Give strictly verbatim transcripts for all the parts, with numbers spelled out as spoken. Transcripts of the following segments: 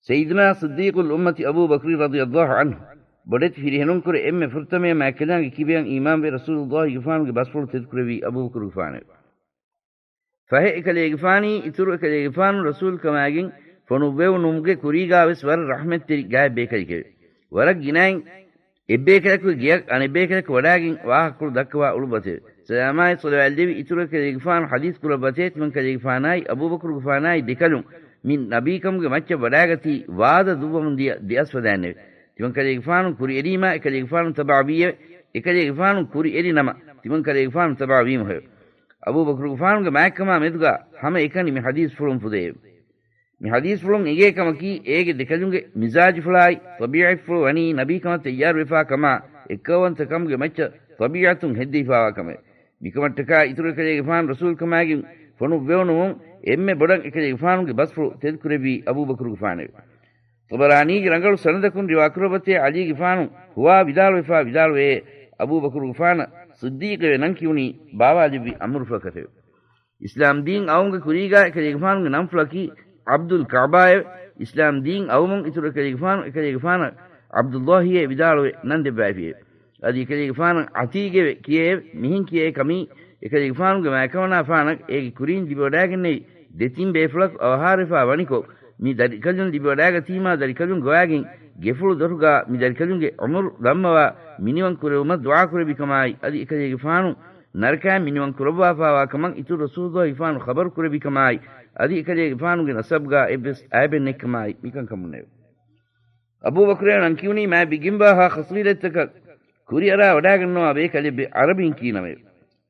ސައްޔިދުނާ ޞިއްދީޤުލް އުއްމަތި އަބޫބަކުރު ރަޟިޔަﷲ ޢަންހު ބޮޑެތި ފިރިހެނުންކުރެ އެންމެ ފުރަތަމަޔަށް މާތްކަލާނގެ ކިބަޔަށް އީމާންވެ ރަސޫލުﷲގެފާނުގެ ބަސްފުޅު ތެދުކުރެއްވީ އަބޫބަކުރުގެފާނެވެ. ފަހެ އެކަލޭގެފާނީ އިތުރު އެކަލޭގެފާނު ރަސޫލުކަމާގެން ފޮނުއްވެވުނުމުގެ ކުރީގާވެސް ވަރަށް ރަޙްމަތްތެރި ގާތް ބޭކަލެކެވެ. ވަރަށް ގިނައިން އެއްބޭކަލަކުގެ ގެޔަށް އަނެއްބޭކަލަކު ވަޑާގެން ވާހަކަކޮޅު ދައްކަވާ އުޅުއްވަތެވެ. ސަލާމާއި ޞަލަވާތްލެއްވި އިތުރު އެކަލޭގެފާނު ޙަދީޘް ކުރައްވަތޭ ތިމަންކަލޭގެފާނާއި އަބޫބަކުރުގެފާނާއި ދެކަލުން މި ނަބީކަމުގެ މައްޗަށް ވަޑާގަތީ ވާދަ ދުއްވަމުން ދިޔަ ދެއަސް ފަދައިންނެވެ. ތިމަންކަލޭގެފާނު ކުރިއެރީމާ އެކަލޭގެފާނު ތަބަޢަވީއެވެ. އެކަލޭގެފާނު ކުރިއެރި ނަމަ ތިމަންކަލޭގެފާނު ތަބަޢަވީމުހެވެ. އަބޫބަކުރުގެފާނުގެ މާތްކަމާ މެދުގާ ހަމައެކަނި މި ޙަދީޘްފުޅުން ފުދެއެވެ. މި ޙަދީޘްފުޅުން އެނގޭ ކަމަކީ، އޭގެ ދެކަލުންގެ މިޒާޖުފުޅާއި ޠަބީޢަތްފުޅު ވަނީ ނަބީކަމަށް ތައްޔާރުވެފާ ކަމާ، އެއްކައުވަންތަކަމުގެ މައްޗަށް ޠަބީޢަތުން ހެއްދެވިފާވާ ކަމެވެ. މިކަމަށްޓަކާ އިތުރު އެކަލޭގެފާނު ރަސޫލުކަމާގެން ފޮނުއްވެވުނުމުން އެންމެ ބޮޑަށް އެކަލޭގެފާނުގެ ބަސްފުޅު ތެދުކުރެއްވީ އަބޫބަކުރުގެފާނެވެ. ޠަބަރާނީގެ ރަނގަޅު ސަނަދަކުން ރިވާކުރައްވަތޭ ޢަލީގެފާނު ހުވާ ވިދާޅުވެފާ ވިދާޅުވޭ، އަބޫބަކުރުގެފާނަށް ޞިއްދީޤެވެ ނަން ކިޔުނީ ބާވާލެއްވި އަމުރުފުޅަކަށެވެ. އިސްލާމް ދީން އައުމުގެ ކުރީގާ އެކަލޭގެފާނުގެ ނަންފުޅަކީ ޢަބްދުލް ކަޢުބާއެވެ. އިސްލާމް ދީން އައުމުން އިތުރު އެކަލޭގެފާނު އެކަލޭގެފާނަށް ޢަބްދުﷲ އޭ ވިދާޅުވެ ނަން ދެއްވައިފިއެވެ. އަދި އެކަލޭގެފާނަށް ޢަތީގެވެ ކިޔައެވެ. މިހެން ކިޔޭ ކަމީ، އެކަލޭގެފާނުގެ މާތްކަމަނާފާނަށް އޭގެ ކުރީން ލިބިވަޑާގެންނެވި ދެތިން ބޭފުޅަކު އަވަހާރަވެފާ ވަނިކޮށް، މި ދަރިކަލުން ލިބިވަޑާގަތީމާ ދަރިކަލުން ގޮވާގެން ގެފުޅު ދޮށުގާ މި ދަރިކަލުންގެ ޢުމުރު ލަންމަވާ މިނިވަން ކުރެވުމަށް ދުޢާ ކުރެއްވި ކަމާއި، އަދި އެކަލޭގެފާނު ނަރަކައިން މިނިވަން ކުރައްވާފާވާ ކަމަށް އިތުރު ރަސޫލުﷲ ގެފާނު ޚަބަރު ކުރެއްވި ކަމާއި، އަދި އެކަލޭގެފާނުގެ ނަސަބުގާ އެއްވެސް އައިބެއް ނެތްކަމާއި، މިކަންކަމުންނެވެ. އަބޫބަކުރޭ ނަން ކިޔުނީ މާތް ބިގިންވާހާ ޚަޞީލަތްތަކަށް ކުރިއަރާ ވަޑާގަންނަވާ ބޭކަލެއްވެ ޢަރަބީން ކީނަމެވެ.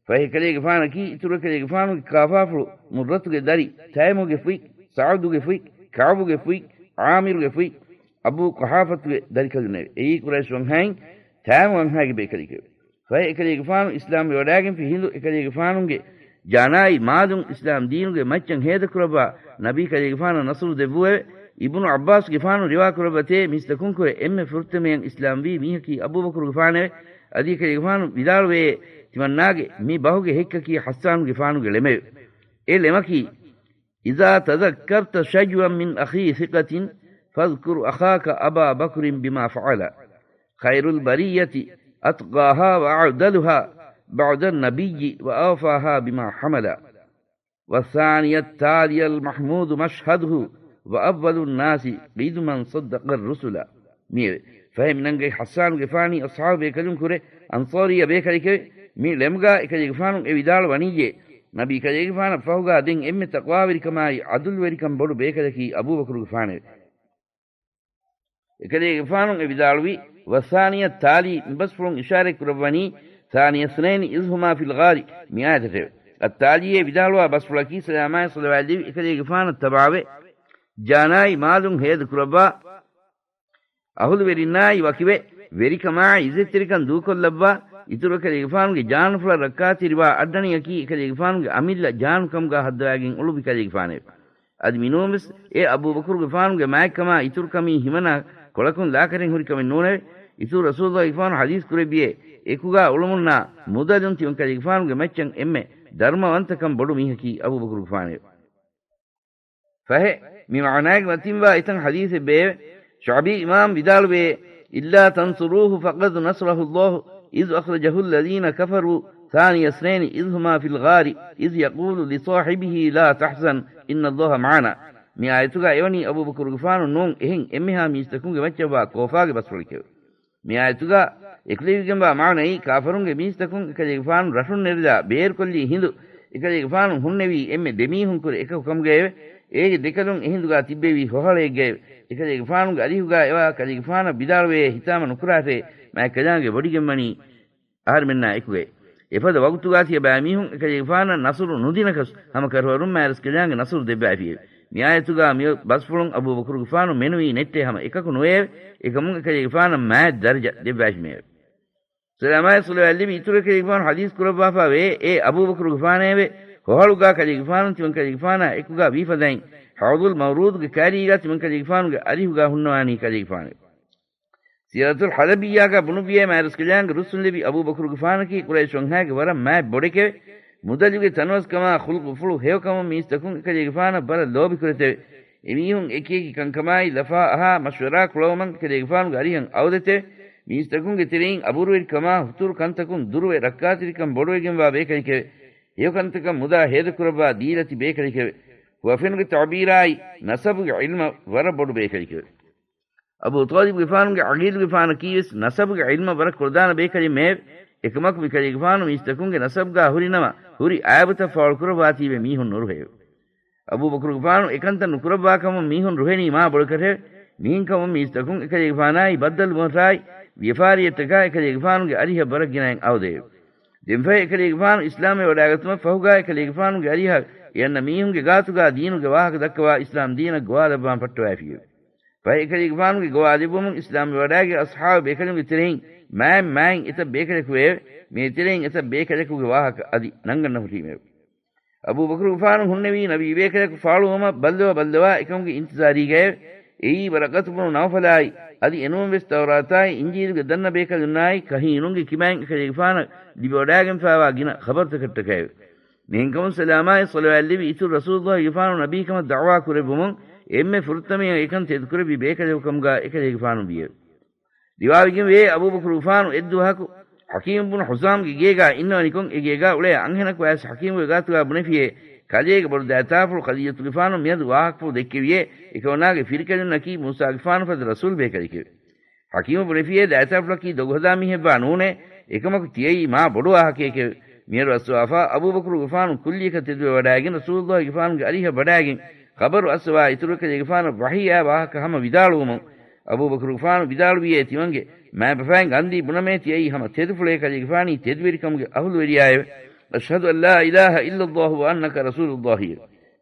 ފަހެ އެކަލޭގެފާނަކީ އިތުރު އެކަލޭގެފާނުގެ ކާފާފުޅު މުއްރަތުގެ ދަރި، ތައިމުގެ ފުތް، ސަޢުދުގެ ފުތް، ކަޢުބުގެ ފުތް، ޢާމިރުގެ ފުތް، އަބޫ ޤުޙާފަތުގެ ދަރިކަލުންނެވެ. އެއީ ޤުރައިޝް ވަންހައިން ތައިމު ވަންހައިގެ ބޭކަލެކެވެ. ފަހެ އެކަލޭގެފާނު އިސްލާމްވެވަޑާގެންފި ހިނދު އެކަލޭގެފާނުގެ ޖާނާއި މާލުން އިސްލާމް ދީނުގެ މައްޗަށް ހޭދަކުރައްވާ ނަބީ ކަލޭގެފާނަށް ނަޞްރު ދެއްވުއެވެ. އިބްނު ޢައްބާސްގެފާނު ރިވާކުރައްވަތޭ މީސްތަކުންކުރެ އެންމެ ފުރަތަމަޔަށް އިސްލާމްވީ މީހަކީ އަބޫބަކުރުގެފާނެވެ. އަދި އެކަލޭގެފާނު ވިދާޅުވޭ، ތިމަންނާގެ މި ބަހުގެ ހެއްކަކީ ޙައްސާނުގެފާނުގެ ޅެމެވެ. އެ ޅެމަކީ، إذا تذكرت شجوا من أخي ثقة فاذكر أخاك أبا بكر بما فعل. خير البرية أتقاها وأعدلها بعد النبي وأوفاها بما حمل. والثاني التالي المحمود مشهده وأول الناس قدما صدق الرسل. މިއެވެ. ފަހެ މިނަންގައި ޙައްސާނުގެފާނީ އަޞްޙާބު ބޭކަލުން ކުރެ އަންޞާރީ ބޭކަލެކެވެ. މި ޅެމުގާ އެކަލޭގެފާނު އެ ވިދާޅު ވަނީއޭ، ނަބީ ކަލޭގެފާނަށް ފަހުގާ ދެން އެންމެ ތަޤްވާވެރިކަމާއި ޢަދުލުވެރިކަން ބޮޑު ބޭކަލަކީ އަބޫބަކުރުގެފާނެވެ. އެކަލޭގެފާނު އެ ވިދާޅުވީ، والثاني التالي، މި ބަސްފުޅުން އިޝާރަތް ކުރައްވަނީ، ثاني اثنين إذ هما في الغار، މި އާޔަތަށެވެ. އައްތާލީއޭ ވިދާޅުވާ ބަސްފުޅަކީ ސަލާމާއި ޞަލަވާތްލެވި އެކަލޭގެފާނަށް ތަބާވެ، ޖާނާއި މާލުން ހޭދަ ކުރައްވާ، އަހުލުވެރިންނާއި ވަކިވެ، ވެރިކަމާއި އިއްޒަތްތެރިކަން ދޫކޮށްލައްވާ، އިތުރު އެކަލޭގެފާނުގެ ޖާނުފުޅަށް ރައްކާތެރިވާ އަށްޑަނޑިއަކީ އެކަލޭގެފާނުގެ އަމިއްލަ ޖާނުކަމުގާ ހައްދަވާގެން އުޅުއްވި ކަލޭގެފާނެވެ. އަދި މިނޫންވެސް އެ އަބޫބަކުރުގެފާނުގެ މާތްކަމާ އިތުރުކަމީ ހިމަނާ ކޮޅަކުން ލާކަރެން ހުރި ކަމެއް ނޫނެވެ. އިތުރު ރަސޫލުއްލާހިގެފާނު ޙަދީޘް ކުރެއްވިއޭ، އެކުގާ އުޅުމުންނާ މުދަލުން ތިމަންކަލޭގެފާނުގެ މައްޗަށް އެންމެ ދަރުމަވަންތަކަން ބޮޑު މީހަކީ އަބޫބަކުރުގެފާނެވެ. ފަހެ، މި މާނާގެ މަތިންވާ އެތަން ޙަދީޘެއް ބޭއެވެ. ޝަޢުބީ އިމާމް ވިދާޅުވޭ، إلا تنصروه فقد نصره الله إذ أخرجه الذين كفروا ثاني اثنين إذ هما في الغار إذ يقول لصاحبه لا تحزن إن الله معنا. މި އާޔަތުގާ އެވަނީ އަބޫބަކުރުގެފާނު ނޫން އެހެން އެންމެހާ މީސްތަކުންގެ މައްޗަށްވާ ކޯފާގެ ބަސްފުޅެކެވެ. މި އާޔަތުގާ އެކުލެވިގެންވާ މާނައީ، ކާފަރުންގެ މީސްތަކުން އެކަލޭގެފާނު ރަށުން ނެރެލާ ބޭރުކޮށްލީ ހިނދު، އެކަލޭގެފާނު ހުންނެވީ އެންމެ ދެމީހުންކުރެ އެކަކު ކަމުގައެވެ. އޭގެ ދެކަލުން އެހިނދުގާ ތިއްބެވީ ހޮހަޅައެއްގައެވެ. އެކަލޭގެފާނުގެ އަރިހުގާ އެވާ ކަލޭގެފާނަށް ވިދާޅުވޭ، ހިތާމަ ނުކުރާށޭ، މާތްކަލާނގެ ބޮޑިގެންވަނީ އަހަރެމެންނާ އެކުގައެވެ. އެފަދަ ވަގުތުގާ ތިޔަބައިމީހުން އެކަލޭގެފާނަށް ނަޞުރު ނުދިނަކަސް، ހަމަ ކަށަވަރުން މާތްރަސްކަލާނގެ ނަޞުރު ދެއްވައިފިއެވެ. މި އާޔަތުގާ މިއޮތް ބަސްފުޅުން އަބޫބަކުރުގެފާނު މެނުވީ ނެއްޓޭ ހަމަ އެކަކު ނުވެއެވެ. އެކަމުން އެކަލޭގެފާނަށް މާތް ދަރަޖަ ދެއްވައިފިމެއެވެ. ސަލާމާއި ޞަލަވާތް ލިބި އިތުރު އެކަލޭގެފާނު ޙަދީޘް ކުރައްވާފާވޭ، އޭ އަބޫބަކުރުގެފާނޭވެ! ހޮހަޅުގާ ކަލޭގެފާނު ތިމަންކަލޭގެފާނާ އެކުގާ ވީފަދައިން، ޙައުޟުލް މައުރޫދުގެ ކައިރީގާ ތިމަންކަލޭގެފާނުގެ އަރިހުގާ ހުންނަވާނީ ކަލޭގެފާނެވެ. ސީރަތުލް ޙަލަބިއްޔާގާ ބުނުއްވިއޭ، މާތްރަސްކަލާނގެ ރުއްސުންލެވި އަބޫބަކުރުގެފާނަކީ ޤުރައިޝް ވަންހާގެ ވަރަށް މާތް ބޮޑެކެވެ. މުދަލުގެ ތަނަވަސްކަމާ ޚުލްޤުފުޅު ހެޔޮކަމުން މީސްތަކުން އެކަލޭގެފާނަށް ވަރަށް ލޯބިކުރެތެވެ. އެމީހުން އެކިއެކި ކަންކަމާއި ލަފާ އަހާ މަޝްވަރާ ކުޅަވުމަށް އެކަލޭގެފާނުގެ އަރިހަށް އައުދެތެވެ. މީސްތަކުންގެ ތެރެއިން އަބުރުވެރިކަމާ ހުތުރު ކަންތަކުން ދުރުވެ ރައްކާތެރިކަން ބޮޑުވެގެންވާ ބޭކަލެކެވެ. ހެޔޮކަންތަކަށް މުދާ ހޭދަކުރައްވާ ދީލަތި ބޭކަލެކެވެ. ހުވަފެނުގެ ތަޢުބީރާއި ނަސަބުގެ ޢިލްމަށް ވަރަށް ބޮޑު ބޭކަލެކެވެ. އަބޫ ޠާލިބުގެފާނުގެ ޢަޤީދުގެފާނަކީވެސް ނަސަބުގެ ޢިލްމަށް ވަރަށް ކުޅަދާނަ ބޭކަލެއްމެއެވެ. އެކަމަކު މިކަލޭގެފާނު މީސްތަކުންގެ ނަސަބުގާ ހުރި ނަމަ، ހުރި އައިބުތައް ފާޅުކުރައްވާތީވެ މީހުން ނުރުހެއެވެ. އަބޫބަކުރުގެފާނު އެކަންތައް ނުކުރައްވާކަމުން މީހުން ރުހެނީ މާ ބޮޑުކަށެވެ. މިހެންކަމުން މީސްތަކުން އެކަލޭގެފާނާއި ބައްދަލުވުމަށާއި ވިޔަފާރިއެއްޓަކާ އެކަލޭގެފާނުގެ އަރިހަށް ވަރަށް ގިނައިން އައުދެއެވެ. ދެންފަހެ އެކަލޭގެފާނު އިސްލާމްވެ ވަޑާގަތުމަށް ފަހުގާ އެކަލޭގެފާނުގެ އަރިހަށް އެ އަންނަ މީހުންގެ ގާތުގާ ދީނުގެ ވާހަކަ ދައްކަވާ އިސްލާމް ދީނަށް ގޮވާލައްވާން ފައްޓަވައިފިއެވެ. ފަހެ އެކަލޭގެފާނުގެ ގޮވާލެއްވުމުން އިސްލާމްވެވަޑާގެ އަޞްޙާބު ބޭކަލުންގެ ތެރެއިން މާތް މާތް އެތައް ބޭކަލަކު ވެއެވެ. މިއެ ތެރެއިން އެތައް ބޭކަލަކުގެ ވާހަކަ އަދި ނަންގަންނަ ހުރީމެވެ. އަބޫބަކުރުގެފާނު ހުންނެވީ ނަބީ ބޭކަލަކު ފާޅުވުމަށް ބައްލަވަ ބައްލަވާ އެކަމުގެ އިންތިޒާރީގައެވެ. އެއީ ވަރަޤަތު ބުނު ނައުފަލާއި އަދި އެނޫންވެސް ތައުރާތާއި އިންޖީލުގެ ދަންނަ ބޭކަލުންނާއި ކަހީނުންގެ ކިބައިން އެކަލޭގެފާނަށް ލިބިވަޑާގެންފާވާ ގިނަ ޚަބަރުތަކަށްޓަކައެވެ. މިހެންކަމުން ސަލާމާއި ޞަލަވާތްލެއްވި އިތުރު ރަސޫލުއްލާހިގެފާނު ނަބީކަމަށް ދަޢުވާ ކުރެއްވުމުން އެންމެ ފުރަތަމަޔަށް އެކަން ތެދުކުރެއްވި ބޭކަލެއް ކަމުގާ އެކަލޭގެފާނު ވިއެވެ. ރިވާވެގެންވޭ، އަބޫބަކުރުގެފާނު އެއްދުވަހަކު ޙަކީމް ބުނު ޙުޒާމްގެ ގޭގާ އިންނަވަނިކޮށް، އެ ގޭގާ އުޅޭ އަންހެނަކު އައިސް ޙަކީމްގެ ގާތުގާ ބުނެފިޔޭ، ކަލޭގެ ބޮޑު ދައިތާފުޅު ޚަދީޖަތުގެފާނު މިއަދު ވާހަކަފުޅު ދެއްކެވިޔޭ، އެކަމަނާގެ ފިރިކަލުންނަކީ މޫސާގެފާނު ފަދަ ރަސޫލް ބޭކަލެކެވެ. ޙަކީމު ބުނެފިޔޭ، ދައިތާފުޅަކީ ދޮގުހަދާ މީހެއްވާ ނޫނޭ، އެކަމަކު ތިޔައީ މާ ބޮޑު ވާހަކައެކެވެ. މިހާރު އައްސަވާފާ އަބޫބަކުރުގެފާނު ކުއްލިއަކަށް ތެދުވެވަޑާގެން ރަސޫލުއްލާހިގެފާނުގެ އަރިހަށް ވަޑާގެން ޚަބަރު އައްސަވާ އިތުރު އެކަލޭގެފާނަށް ވަޙީއާ ވާހަކަ ހަމަ ވިދާޅުވުމުން، އަބޫބަކުރުގެފާނު ވިދާޅުވިޔޭ، ތިމަންގެ މާތްބަފައިން ގަންދީ ބުނަމޭ ތިޔައީ ހަމަ ތެދުފުޅޭ ކަލޭގެފާނީ ތެދުވެރިކަމުގެ އަހުލުވެރިޔާއެވެ. أشهد أن لا إله إلا الله وأنك رسول الله.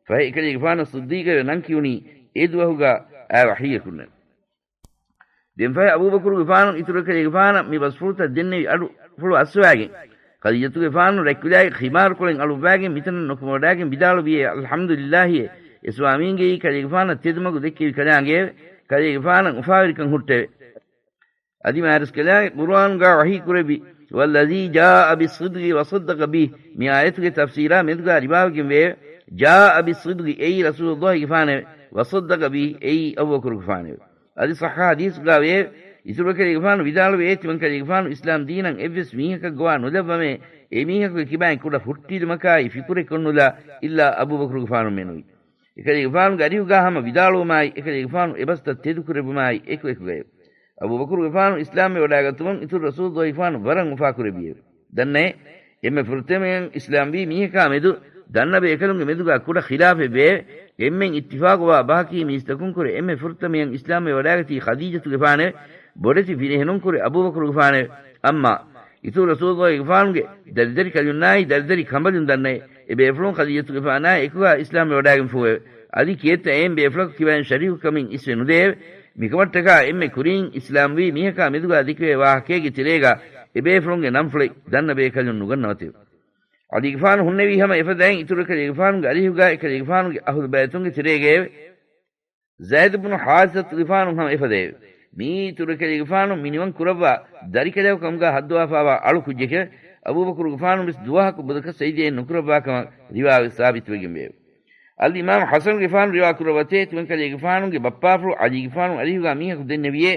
ފަހެ އެކަލޭގެފާނަށް ޞިއްދީޤެވެ ނަން ކިޔުނީ އެ ދުވަހުގާ އާ ވަޙީއަކުންނެވެ. ދެންފަހެ އަބޫބަކުރުގެފާނު އިތުރު އެކަލޭގެފާނަށް މި ބަސްފުޅުތައް ދެންނެވި އަޑު ފުޅު އައްސަވާގެން، ޚަދީޖަތުގެފާނު ރެއްކުލާގެ ޚިމާރުކޮޅެއް އަޅުއްވާގެން މިތަނަށް ނުކުމެވަޑާގެން ވިދާޅުވިޔޭ، އަލްޙަމްދުލިއްލާހިއޭ، އެ ސްވާމީންގެއީ ކަލޭގެފާނަށް ތެދުމަގު ދެއްކެވި ކަލާނގެއެވެ. ކަލޭގެފާނަށް އުފާވެރިކަން ހުއްޓެވެ. އަދި މާތްރަސްކަލާނގެ ޤުރުއާނުގާ ވަޙީ ކުރެއްވި، والذي جاء بالصدق وصدق به، މި އާޔަތުގެ ތަފްސީރާ މެދުގާ ރިވާވެގެން ވެއެވެ. جاء بالصدق، އެއީ ރަސޫލުއްލާހިގެފާނެވެ. وصدق به، އެއީ އަބޫބަކުރުގެފާނެވެ. އަދި ޞައްޙަ ޙަދީޘްގާ ވެއެވެ. އިތުރު އެކަލޭގެފާނު ވިދާޅުވޭ، ތިމަން ކަލޭގެފާނު އިސްލާމް ދީނަށް އެއްވެސް މީހަކަށް ގޮވާ ނުލައްވަމޭ، އެ މީހަކުގެ ކިބައިން ކުޑަ ހުއްޓިލުމަކާއި ފިކުރެއް ކޮށްނުލާ، އިއްލާ އަބޫބަކުރުގެފާނުމެނުވި. އެކަލޭގެފާނުގެ އަރިހުގާ ހަމަ ވިދާޅުވުމާއި، އެކަލޭގެފާނު އެ ބަސްތައް ތެދުކުރެއްވުމާއި އެކު އެކުގައެވެ. އަބޫބަކުރުގެފާނު އިސްލާމްވެ ވަޑާގަތުމުން އިތުރު ރަސޫލުއްލާހިގެފާނު ވަރަށް އުފާކުރެއްވިއެވެ. ދަންނައޭ، އެންމެ ފުރަތަމަޔަށް އިސްލާމްވީ މީހަކާ މެދު ދަންނަ ބޭކަލުންގެ މެދުގާ ކުޑަ ޚިލާފެއް ވެއެވެ. އެންމެން އިއްތިފާޤުވާ ބަހަކީ މީސްތަކުންކުރެ އެންމެ ފުރަތަމަޔަށް އިސްލާމްވެ ވަޑާގަތީ ޚަދީޖަތުގެފާނެވެ. ބޮޑެތި ފިރިހެނުންކުރެ އަބޫބަކުރުގެފާނެވެ. އައްމާ އިތުރު ރަސޫލުއްލާހިގެފާނުގެ ދަރިދަރިކަލުންނާއި ދަރިދަރި ކަނބަލުން ދަންނައޭ، އެބޭފުޅުން ޚަދީޖަތުގެފާނާއި އެކުގާ އިސްލާމްވެ ވަޑާގެންފޫއެވެ. އަދި ކިއެއްތަ އެއިން ބޭފުޅަކު ކިބައިން ޝަރީކުކަމެއް އިސްވެ ނުދެއެވެ. މިކަމަށްޓަކާ އެންމެ ކުރިން އިސްލާމްވީ މީހަކާ މެދުގާ ދެކެވޭ ވާހަކައިގެ ތެރޭގާ އެބޭފުޅުންގެ ނަންފުޅެއް ދަންނަ ބޭކަލުން ނުގަންނަވަތެވެ. ޢަލީގެފާނު ހުންނެވީ ހަމަ އެފަދައިން އިތުރު އެކަލޭގެފާނުގެ އަރިހުގާ އެކަލޭގެފާނުގެ އަހުލުބައިތުންގެ ތެރޭގައެވެ. ޒައިދު ބުނު ޙާރިސަތުގެފާނު ހަމަ އެފަދައެވެ. މިއީ އިތުރު އެކަލޭގެފާނު މިނިވަން ކުރައްވާ ދަރިކަލެއް ކަމުގާ ހައްދަވާފާވާ އަޅު ކުއްޖެކެވެ. އަބޫބަކުރުގެފާނު ވެސް ދުވަހަކު ބުދަކަށް ސަޖިދައެއް ނުކުރައްވާ ކަމަށް ރިވާވެސް ސާބިތުވެގެންވެއެވެ. އަލްއިމާމް ޙަސަނުގެފާނު ރިވާ ކުރައްވަތޭ، ތިމަން ކަލޭގެފާނުގެ ބައްޕާފުޅު ޢަލީގެފާނު އަރިހުގާ މީހަކު ދެންނެވިޔޭ،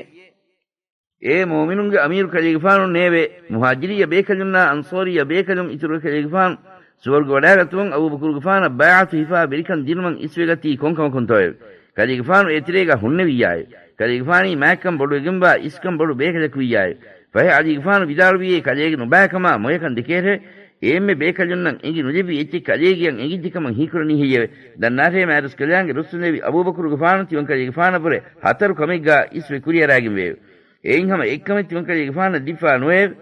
އޭ މުއުމިނުންގެ އަމީރު ކަލޭގެފާނުންނޭވެ! މުހާޖިރިއްޔަ ބޭކަލުންނާ އަންޞާރިއްޔަ ބޭކަލުން އިތުރު އެކަލޭގެފާނު ސުވަރުގެ ވަޑާގަތުމުން އަބޫބަކުރުގެފާނަށް ބައިޢަތު ހިފާ ވެރިކަން ދިނުމަށް އިސްވެގަތީ ކޮންކަމަކުންތޯއެވެ؟ ކަލޭގެފާނު އެތެރޭގަ ހުންނެވިއްޔާއެވެ. ކަލޭގެފާނީ މާތްކަން ބޮޑުވެގެންވާ އިސްކަން ބޮޑު ބޭކަލަކުވިއްޔާއެވެ. ފަހެ ޢަލީގެފާނު ވިދާޅުވިޔޭ، ކަލޭގެ ނުބައިކަމާ މޮޔަކަން ދެކޭށެވެ. އެއެންމެ ބޭކަލުންނަށް އެނގި ނުލެއްވި އެއްޗެއް ކަލޭގެއަށް އެނގިއްޖެކަމަށް ހީކުރަނީ ހެއްޔެވެ؟ ދަންނާށޭ މާތްރަސްކަލާނގެ ރުއްސުންލެވި އަބޫބަކުރުގެފާނު ތިމަން ކަލޭގެފާނަށްވުރެ ހަތަރު ކަމެއްގާ އިސްވެ ކުރިއަރާގެންވެއެވެ. އެއިން ހަމަ އެއްކަމެއް ތިމަން ކަލޭގެފާނަށް ލިބިފާ ނުވެއެވެ.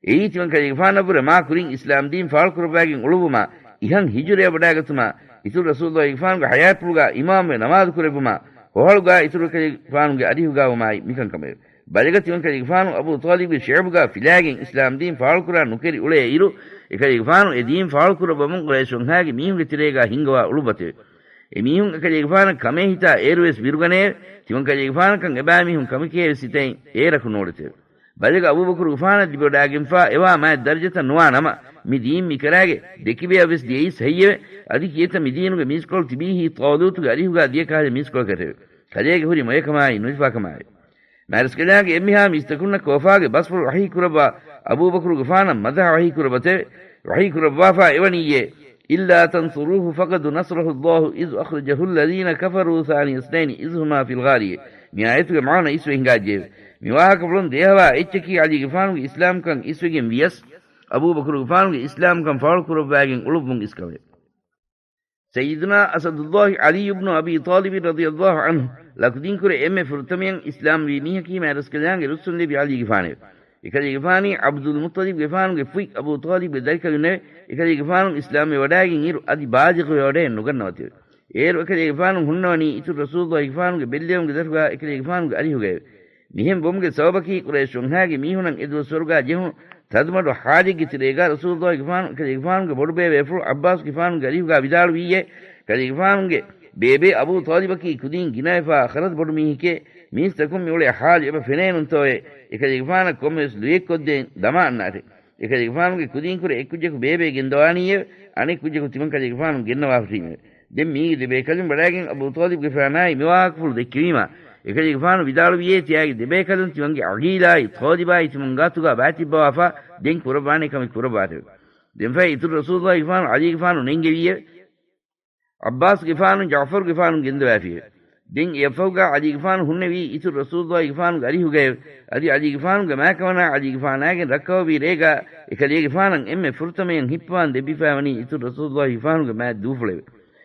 އެއީ ތިމަން ކަލޭގެފާނަށްވުރެ މާ ކުރިން އިސްލާމްދީން ފާޅުކުރައްވާގެން އުޅުއްވުމާ، އިހަށް ހިޖުރަޔަށް ވަޑާގަތުމާ، އިތުރު ރަސޫލުއްލާހިގެފާނުގެ ޙަޔާތްޕުޅުގާ އިމާމުވެ ނަމާދު ކުރެއްވުމާ، ހޮހަޅުގާ އިތުރު ކަލޭގެފާނުގެ އަރިހުގާވުމާއި މިކަންކަމެވެ. ބަލަގަ ތިމަން ކަލޭގެފާނު އަބޫ ޠާލިބުގެ ޝިޢުބުގާ ފިލާގެން އިސްލާމްދީން ފާޅުކުރާ ނުކެރި އުޅޭ އިރު، އެކަލޭގެފާނު އެ ދީން ފާޅުކުރައްވަމުން ޤުރައިޝުންހާގެ މީހުންގެ ތެރޭގާ ހިންގަވާ އުޅުއްވަތެވެ. އެމީހުން އެކަލޭގެފާނަށް ކަމޭ ހިތާ އޭރުވެސް ބިރުގަނެއެވެ. ތިމަން ކަލޭގެފާނަކަށް އެބައިމީހުން ކަމެކޭވެސް ހިތައިން އޭރަކު ނޯޅެތެވެ. ބަލަގަ އަބޫބަކުރުގެފާނަށް ލިބިވަޑާގެންފާ އެވާ މާތް ދަރަޖަތައް ނުވާ ނަމަ، މި ދީން މިކަރާގެ ދެކިބަޔަށް ވެސް ދިޔައީސް ހެއްޔެވެ؟ އަދި ކިއެއްތަ މި ދީނުގެ މީސްކޮޅު ތިބީހީ ޠާލޫތުގެ އަރިހުގާ ދިޔަ ކަހަލަ މީސްކޮޅަކަށެވެ؟ ކަލޭގެ ހުރި މޮޔަކަމާއި ނުލިފާކަމާއެވެ. މާރަސްކަލާނގެ އެންމެހާ މީސްތަކުންނަށް ކޯފާގެ ބަސްފުޅު ވަޙީ ކުރައްވާ އަބޫބަކުރުގެފާނަށް މަދަޙަ ވަޙީ ކުރައްވަތެވެ. ވަޙީ ކުރައްވާފާ އެވަނީއޭ، إلا تنصروه فقد نصره الله إذ أخرجه الذين كفروا ثاني اثنين إذ هما في الغار. މި އާޔަތުގެ މާނަ އިސްވެ ހިނގާއްޖެއެވެ. މި ވާހަކަފުޅުން ދޭހަވާ އެއްޗަކީ ޢަލީގެފާނުގެ އިސްލާމްކަން އިސްވެގެން ވިޔަސް، އަބޫބަކުރުގެފާނުގެ އިސްލާމްކަން ފާޅުކުރައްވާގެން އުޅުއްވުން އިސްކަމެވެ. ސައްޔިދުނާ އަސަދުއްލާހި ޢަލީ އިބްނު އަބީ ޠާލިބި ރަޟިޔައްލާހު ޢަންހު ލަކުދިންކުރެ އެންމެ ފުރަތަމަޔަށް އިސްލާމްވީ މީހަކީ މާރަސްކަލާނގެ ރުއްސުންލެއްވި ޢަލީގެފާނެވެ. އެކަލޭގެފާނީ ޢަބްދުލްމުއްޠަލިބްގެފާނުގެ ފުތް އަބޫ ޠާލިބްގެ ދަރިކަލުންނެވެ. އެކަލޭގެފާނު އިސްލާމްވެވަޑައިގެން އިރު އަދި ބާލިޣުވެވަޑައެއް ނުގަންނަވަތެވެ. އޭރު އެކަލޭގެފާނު ހުންނަވަނީ އިތުރު ރަސޫލުއްލާހިގެފާނުގެ ބެއްލެވުމުގެ ދަށުގާ އެކަލޭގެފާނުގެ އަރިހުގައެވެ. މިހެން ވުމުގެ ސަބަބަކީ ޤުރައިޝް ވަންހާގެ މީހުނަށް އެދުވަސްވަރުގާ ޖެހުނު ތަދުމަޑު ޙާލެއްގެ ތެރޭގާ ރަސޫލުއްލާހިގެފާނު އެކަލޭގެފާނުގެ ބޮޑުބޭބޭފުޅު ޢައްބާސްގެފާނުގެ އަރިހުގާ ވިދާޅުވީއޭ، ކަލޭގެފާނުގެ ބޭބެ އަބޫ ޠާލިބަކީ ކުދީން ގިނަވެފާ ޚަރަދު ބޮޑު މީހެކޭ، މީސްތަކުން މިއުޅޭ ޙާލު އެބަ ފެނޭނުންތޯއޭ، އެކަލޭގެފާނަށް ކޮންމެވެސް ލުޔެއްކޮށްދޭން ދަމާ އަންނާށޭ. އެކަލޭގެފާނުގެ ކުދީންކުރެ އެއްކުއްޖަކު ބޭބެ ގެންދަވާނީއެވެ. އަނެއްކުއްޖަކު ތިމަންކަލޭގެފާނު ގެންނަވާ ހުށީމެވެ. ދެން މީގެ ދެބޭކަލުން ވަޑައިގެން އަބޫ ޠާލިބްގެފާނާއި މިވާހަކަފުޅު ދެއްކެވީމާ، އެކަލޭގެފާނު ވިދާޅުވިއޭ ތިޔާގެ ދެބޭކަލުން ތިމަންގެ ޢަގީލާއި ޠާލިބާއި ތިމަން ގާތުގާ ބައިތިއްބަވާފާ ދެން ކުރައްވާނޭ ކަމެއް ކުރައްވާށެވެ. ދެންފަހެ އިތުރު ރަސޫލުއްލާހިގެފާނު ޢަލީގެފާނު ނޭނގެވީއެވެ. ޢައްބާސްގެފާނު ޖަޢުފަރުގެފާނު ގެންދަވާފިއެވެ. ދެން އެއަށްފަހުގާ ޢަލީގެފާނު ހުންނެވީ އިތުރު ރަސޫލުއްލާހިގެފާނުގެ އަރިހުގައެވެ. އަދި ޢަލީގެފާނުގެ މާތްކަމަނާ ޢަލީގެފާނާގެން ރައްކަވަވީ ރޭގާ އެކަލޭގެފާނަށް އެންމެ ފުރަތަމަޔަށް ހިއްޕަވާން ދެއްވިފައިވަނީ އިތުރު ރަސޫލުއްލާހިގެފާނުގެ މާތް ދޫފުޅެވެ.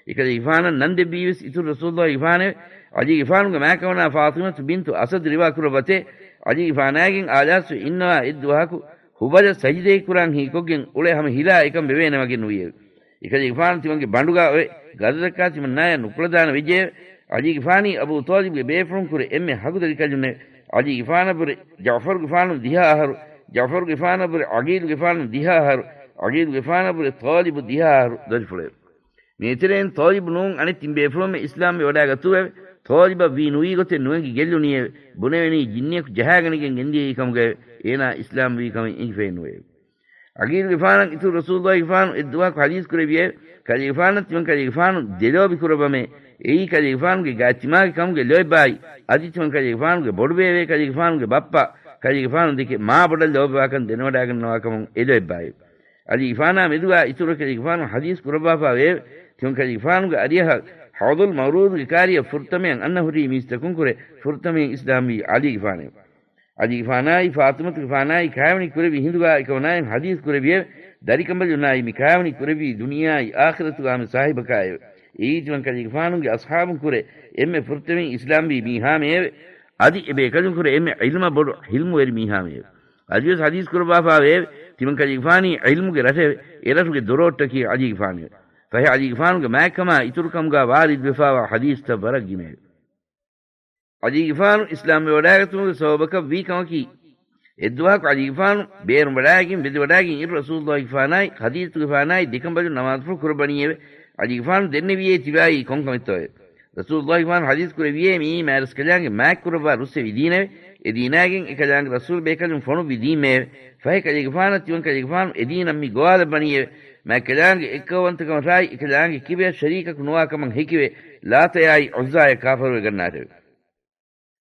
އެކަލޭގެފާނަށް ނަން ދެއްވީވެސް އިތުރު ރަސޫލުއްލާހިގެފާނެވެ. ޢަލީގެފާނުގެ މާތްކަމަނާ ފާޠިމަތު ބިންތު އަސަދު ރިވާ ކުރައްވަތޭ، ޢަލީގެފާނާގެން އާލާސްވެ އިންނަވާ އެއްދުވަހަކު ހުބަލަށް ސަޖިދައެއް ކުރާން ހީކޮށްގެން އުޅެ ހަމަ ހިލާ އެކަން ވެވޭނެ ވަގެއް ނުވިއެވެ. އެކަލޭގެފާނު ތިމަންގެ ބަނޑުގާ އޮވެ، ގަދަދައްކާ ތިމަންނާޔަށް ނުކުޅަދާނަ ވެއްޖެއެވެ. ޢަލީގެފާނީ އަބޫ ޠާލިބްގެ ބޭފުޅުން ކުރެ އެންމެ ހަގުދަރި ކަލުންނެވެ. ޢަލީގެފާނަށްވުރެ ޖަޢުފަރުގެފާނު ދިހަ އަހަރު، ޖަޢުފަރުގެފާނަށްވުރެ ޢަގީލުގެފާނު ދިހަ އަހަރު، ޢަގީލުގެފާނަށްވުރެ ޠާލިބު ދިހަ އަހަރު ދަރިފުޅެވެ. މިއެތެރެއިން ޠާލިބު ނޫން އަނެއް ތިން ބޭފުޅުންމެ އިސްލާމްވެ ވަޑާގަތުއެވެ. ޠާލިބަށް ވީ ނުވީ ގޮތެއް ނުއެނގި ގެއްލުނީއެވެ. ބުނެވެނީ ޖިންނިއަކު ޖަހާގަނެގެން ގެންދިޔައީ ކަމުގައެވެ. އޭނާ އިސްލާމްވީ ކަމެއް އެނގިފައެއް ނުވެއެވެ. ޢަގީލުގެފާނަށް އިތުރު ރަސޫލުއްލާހިގެފާނު އެއްދުވަހަކު ޙަދީޘް ކުރެއްވިއެވެ. ކަލޭގެފާނަށް ތިމަން ކަލޭގެފާނު ދެލޯބި ކުރައްވަމޭ. އެއީ ކަލޭގެފާނުގެ ގާތްތިމާގެ ކަމުގެ ލޯތްބާއި، އަދި ތިމަން ކަލޭގެފާނުގެ ބޮޑުބޭބެ ކަލޭގެފާނުގެ ބައްޕަ ކަލޭގެފާނު ދެކެ މާ ބޮޑަށް ލޯބިވާކަން ދެނެވަޑާގަންނަވާކަމުން އެ ލޯތްބާއެވެ. ޢަލީގެފާނާ މެދުގާ އިތުރު ކަލޭގެފާނު ޙަދީޘް ކުރައްވާފާވެއެވެ. ތިމަން ކަލޭގެފާނުގެ އަރިއަހަށް ޙައުޟުލް މައުރޫދުގެ ކާރިއަށް ފުރަތަމަޔަށް އަންނަ ހުރީ މީސްތަކުން ކުރެ ފުރަތަމަޔަށް އިސްލާމްވީ ޢަލީގެފާނެވެ. ޢަލީގެފާނާއި ފާޠިމަތުގެފާނާއި ކާވެނި ކުރެއްވި ހިނދުގާ އެކަމަނާއަށް ޙަދީޘް ކުރެއްވިއެވެ. ދަރިކަނބަލުންނާއި މި ކާވެނި ކުރެއްވީ ދުނިޔެއާއި އާޚިރަތުގާ ހަމަ ސާހިބަކާއެވެ. އެއީ ތިމަން ކަލޭގެފާނުގެ އަޞްޙާބުން ކުރެ އެންމެ ފުރަތަމަ އިސްލާމްވީ މީހާމެއެވެ. އަދި އެބޭކަލުން ކުރެ އެންމެ ޢިލްމަށް ބޮޑު ޙިލްމުވެރި މީހާމެއެވެ. އަދިވެސް ޙަދީޘް ކުރައްވާފާވެއެވެ. ތިމަން ކަލޭގެފާނީ ޢިލްމުގެ ރަށެވެ. އެ ރަށުގެ ދޮރޯއްޓަކީ ޢަލީގެފާނެވެ. ފަހެ ޢަލީގެފާނުގެ މާތްކަމާ އިތުރުކަމުގާ ވާރިދުވެފާވާ ޙަދީޘްތައް ވަރަށް ގިނައެވެ. ޢަލީގެފާނު އިސްލާމްވެވަޑައިގަތުމުގެ ސަބަބަކަށް ވީ ކަމަކީ، އެއްދުވަހަކު ޢަލީގެފާނު ބޭރުން ވަޑައިގެން ވެދެވަޑައިގެން އިރު ރަސޫލުއްލާހިގެފާނާއި ޚަދީޖަތުގެފާނާއި ދެކަނބަލުން ނަމާދުފުޅު ކުރައްވަނީއެވެ. ޢަލީގެފާނު ދެންނެވިއޭ ތިބާއީ ކޮންކަމެއްތޯއެވެ؟ ރަސޫލުއްލާހިގެފާނު ޙަދީޘް ކުރެއްވިއޭ މިއީ މާތްރަސްކަލާނގެ މާތްކުރައްވާ ރުއްސެވި ދީނެވެ. އެ ދީނާގެން އެކަލާނގެ ރަސޫލު ބޭކަލުން ފޮނުއްވި ދީންމެއެވެ. ފަހެ ކަލޭގެފާނަށް ތިމަން ކަލޭގެފާނު އެ ދީނަށް މި ގޮވާލައްވަނީއެވެ. މާތްކަލާނގެ އެއްކައުވަންތަކަމަށާއި އެކަލާނގެ ކިބަޔަށް ޝަރީކަކު ނުވާ ކަމަށް ހެކިވެ، ލާތަޔާއި ޢުއްޒާޔަށް ކާފަރުވެ ގަންނާށެވެ.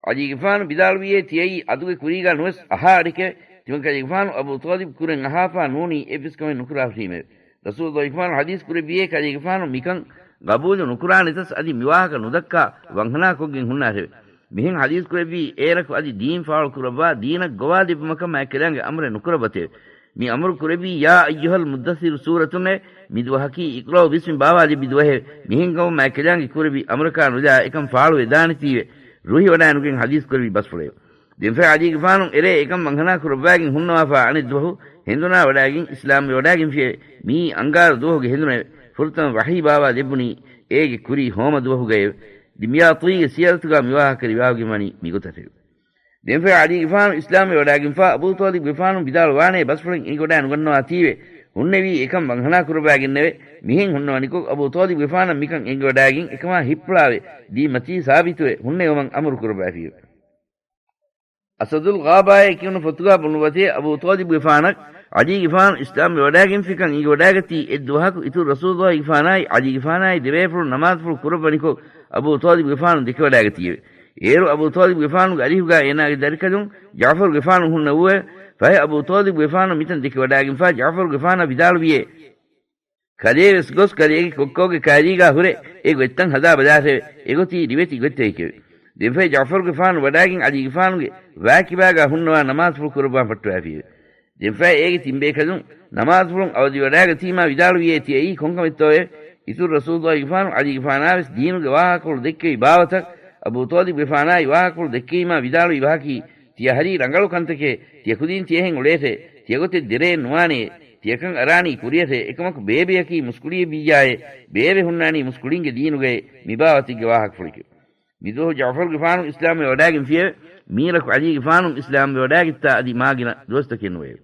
ޢަލީގެފާނު ވިދާޅުވިއޭ ތިޔައީ އަދުގެ ކުރީގާ ނުވެސް އަހާ އަޑެކެވެ. ތިމަން ކަލޭގެފާނު އަބޫ ޠާލިބް ކުރެން އަހާފާ ނޫނީ އެއްވެސް ކަމެއް ނުކުރާ ހުށީމެވެ. ރަސޫލުއްލާހިގެފާނު ޙަދީޘް ކުރެއްވިއޭ ކަލޭގެފާނު މިކަން ގަބޫލު ނުކުރާނެތަސް އަދި މިވާހަކަ ނުދައްކާ ވަންހަނާކޮށްގެން ހުންނާށެވެ. މިހެން ޙަދީޘް ކުރެއްވީ އޭރަކު އަދި ދީން ފާޅު ކުރައްވާ ދީނަށް ގޮވާލެއްވުމަކަށް މާތްކަލާނގެ އަމުރެއް ނުކުރައްވަތެވެ. މި އަމުރު ކުރެއްވީ ޔާ އައްޔުހަލް މުއްދައްސިރު ސޫރަތުންނެވެ. މި ދުވަހަކީ އިޤްރައު ބިސްމި ބާވާލެއްވި ދުވަހެވެ. މިހެން ކަމުން މާތްކަލާނގެ ކުރެއްވި އަމުރަކާ ނުލާ އެކަން ފާޅުވެދާނެތީވެ. ރުހިވަޑައިނުގެން ޙަދީޘް ކުރެއްވި ބަސްފުޅެވެ. ދެންފަހެ ޢަލީގެފާނު އެރޭ އެކަން ވަންހަނާ ކުރައްވާގެން ހުންނަވާފާ އަނެއްދުވަހު ހެނދުނާ ވަޑައިގެން އިސްލާމްވެވަޑައިގެންފިއެވެ. މިއީ އަންގާރަ ދުވަހުގެ ހެނދުނެވެ. ފުރަތަމަ ވަޙީ ބާވާލެއްވުނީ އޭގެ ކުރީ ހޯމަ ދުވަހުގައެވެ. ދިމްޔާޠީގެ ސިޔަރަތުގާ މިވާހަކަ ރިވާވެގެންވަނީ މިގޮތަށެވެ. ދެންފަހެ ޢަލީގެފާނު އިސްލާމްވެވަޑައިގެންފާ އަބޫ ޠާލިބްގެފާނު ވިދާޅުވާނޭ ބަސްފުޅެއް އެނގިވަޑައިނުގަންނަވާތީވެ. ހުންނެވީ އެކަން ވަންހަނާ ކުރައްވާގެންނެވެ. މިހެން ހުންނަވަނިކޮށް އަބޫ ޠާލިބްގެފާނަށް މިކަން އެނގިވަޑައިގެން އެކަމާ ހިއްޕުޅާވެ ދީންމަތީ ސާބިތުވެ ހުންނެވުމަށް އަމުރު ކުރައްވައިފިއެވެ. އަސަދުލް ޣާބާއޭ ކިޔުނު ފޮތުގާ ބުނުއްވަތޭ އަބޫ ޠާލިބްގެފާނަށް ޢަލީގެފާނު އިސްލާމްވެވަޑައިގެންފިކަން އެނގިވަޑައިގަތީ އެއްދުވަހަކު އިތުރު ރަސޫލުއްލާހިގެފާނާއި ޢަލީގެފާނާއި ދެބޭފުޅުން ނަމާދުފުޅު ކުރައްވަނިކޮށް އަބޫ ޠާލިބުގެފާނު ދެކެވަޑައިގަތީއެވެ. އޭރު އަބޫ ޠާލިބުގެފާނުގެ އަރިހުގާ އޭނާގެ ދަރިކަލުން ޖަޢުފަރުގެފާނު ހުންނަ ވޫއެވެ. ފަހެ އަބޫ ޠާލިބުގެފާނު މިތަން ދެކެވަޑައިގެންފާ ޖަޢުފަރުގެފާނަށް ވިދާޅުވިއޭ، ކަލޭވެސް ގޮސް ކަލޭގެ ކޮއްކޮގެ ކައިރީގާ ހުރެ އެ ގޮތްތަން ހަދާ ބަލާށެވެ. އެގޮތީ ރިވެތި ގޮތްތަކެކެވެ. ދެންފަހެ ޖަޢުފަރުގެފާނު ވަޑައިގެން ޢަލީގެފާނުގެ ވާކިބާގާ ހުންނަވާ ނަމާދުފުޅު ކުރައްވާން ފައްޓަވައިފިއެވެ. ދެންފަހެ އޭގެ ތިންބޭކަލުން ނަމާދުފުޅުން އަވަދިވަޑައިގަތީމާ ވިދާޅުވިއޭ ތިޔައީ ކޮންކަމެއްތޯއެވެ؟ އިތުރު ރަސޫލުއްލާހިގެފާނު ޢަލީގެފާނާވެސް ދީނުގެ ވާހަކަފުޅު ދެއްކެވި ބާވަތަށް އަބޫ ޠާލިބުގެފާނާއި ވާހަކަފުޅު ދެއްކެވީމާ ވިދާޅުވި ބަހަކީ، ތިޔަ ހަރީ ރަނގަޅު ކަންތަކޭ، ތިޔަ ކުދީން ތިޔަހެން އުޅޭށޭ، ތިޔަގޮތެއް ދެރައެއް ނުވާނެޔޭ، ތިޔަކަން އަރާނީ ކުރިޔަށޭ، އެކަމަކު ބޭބެއަކީ މުސްކުޅިއެއްވިއްޔާއޭ، ބޭބެ ހުންނާނީ މުސްކުޅިންގެ ދީނުގައޭ، މިބާވަތެއްގެ ވާހަކަފުޅެކެވެ. މިދުވަހު ޖަޢުފަރުގެފާނު އިސްލާމްވެވަޑައިގެންފިއެވެ. މީރަކު ޢަލީގެފާނު އިސްލާމްވެވަޑައިގަތްތާ އަދި މާގިނަ ދުވަސްތަކެއް ނުވެއެވެ.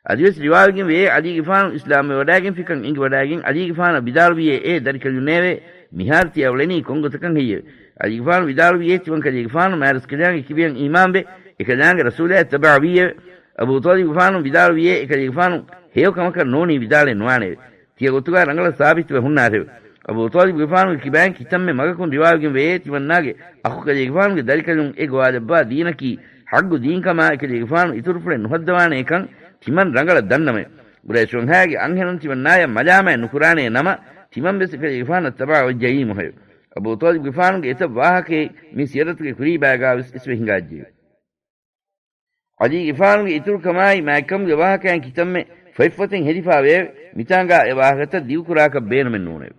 އަދިވެސް ރިވާވެގެން ވެއޭ، ޢަލީގެފާނު އިސްލާމްވެވަޑައިގެންފިކަން އެނގިވަޑައިގެން ޢަލީގެފާނަށް ވިދާޅުވިއޭ، އޭ ދަރިކަލުންނޭވެ! މިހާރު ތިޔަ އުޅެނީ ކޮންގޮތަކަށް ހެއްޔެވެ؟ ޢަލީގެފާނު ވިދާޅުވިއޭ، ތިމަންކަލޭގެފާނު މާތްރަސްކަލާނގެ ކިބަޔަށް އީމާންވެ، އެކަލާނގެ ރަސޫލާއަށް ތަބަޢަވީއެވެ. އަބޫ ޠާލިބުގެފާނު ވިދާޅުވިއޭ، އެކަލޭގެފާނު ހެޔޮ ކަމަކަށް ނޫނީ ވިދާޅެއް ނުވާނެއެވެ. ތިޔަ ގޮތުގާ ރަނގަޅަށް ސާބިތުވެ ހުންނާށެވެ. އަބޫ ޠާލިބުގެފާނުގެ ކިބައިން ކިތަންމެ މަގަކުން ރިވާވެގެން ވެއޭ، ތިމަންނާގެ އަޚުކަލޭގެފާނުގެ ދަރިކަލުން އެ ގޮވާލައްވާ ދީނަކީ ޙައްޤު ދީންކަމާ އެކަލޭގެފާނު އިތުރުފުޅެއް ނުހައްދަވާނޭކަން ތިމަން ރަނގަޅަށް ދަންނަމެވެ. ޤުރައިޝް ވަންހާގެ އަންހެނުން ތިމަންނާޔަށް މަލާމާތް ނުކުރާނޭ ނަމަ، ތިމަން ވެސް އެކަލޭގެފާނަށް ތަބަޢަވެއްޖައީމުހެވެ. އަބޫ ޠާލިބުގެފާނުގެ އެތައް ވާހަކައެއް މި ސިޔަރަތުގެ ކުރީބާގާވެސް އިސްވެ ހިނގާއްޖެއެވެ. ޢަލީގެފާނުގެ އިތުރުކަމާއި މާތްކަމުގެ ވާހަކައިން ކިތަންމެ ފޮތްފޮތެއް ހެދިފާވެއެވެ. މިތާނގާ އެ ވާހަކަތައް ދިގުކުރާކަށް ބޭނުމެއް ނޫނެވެ.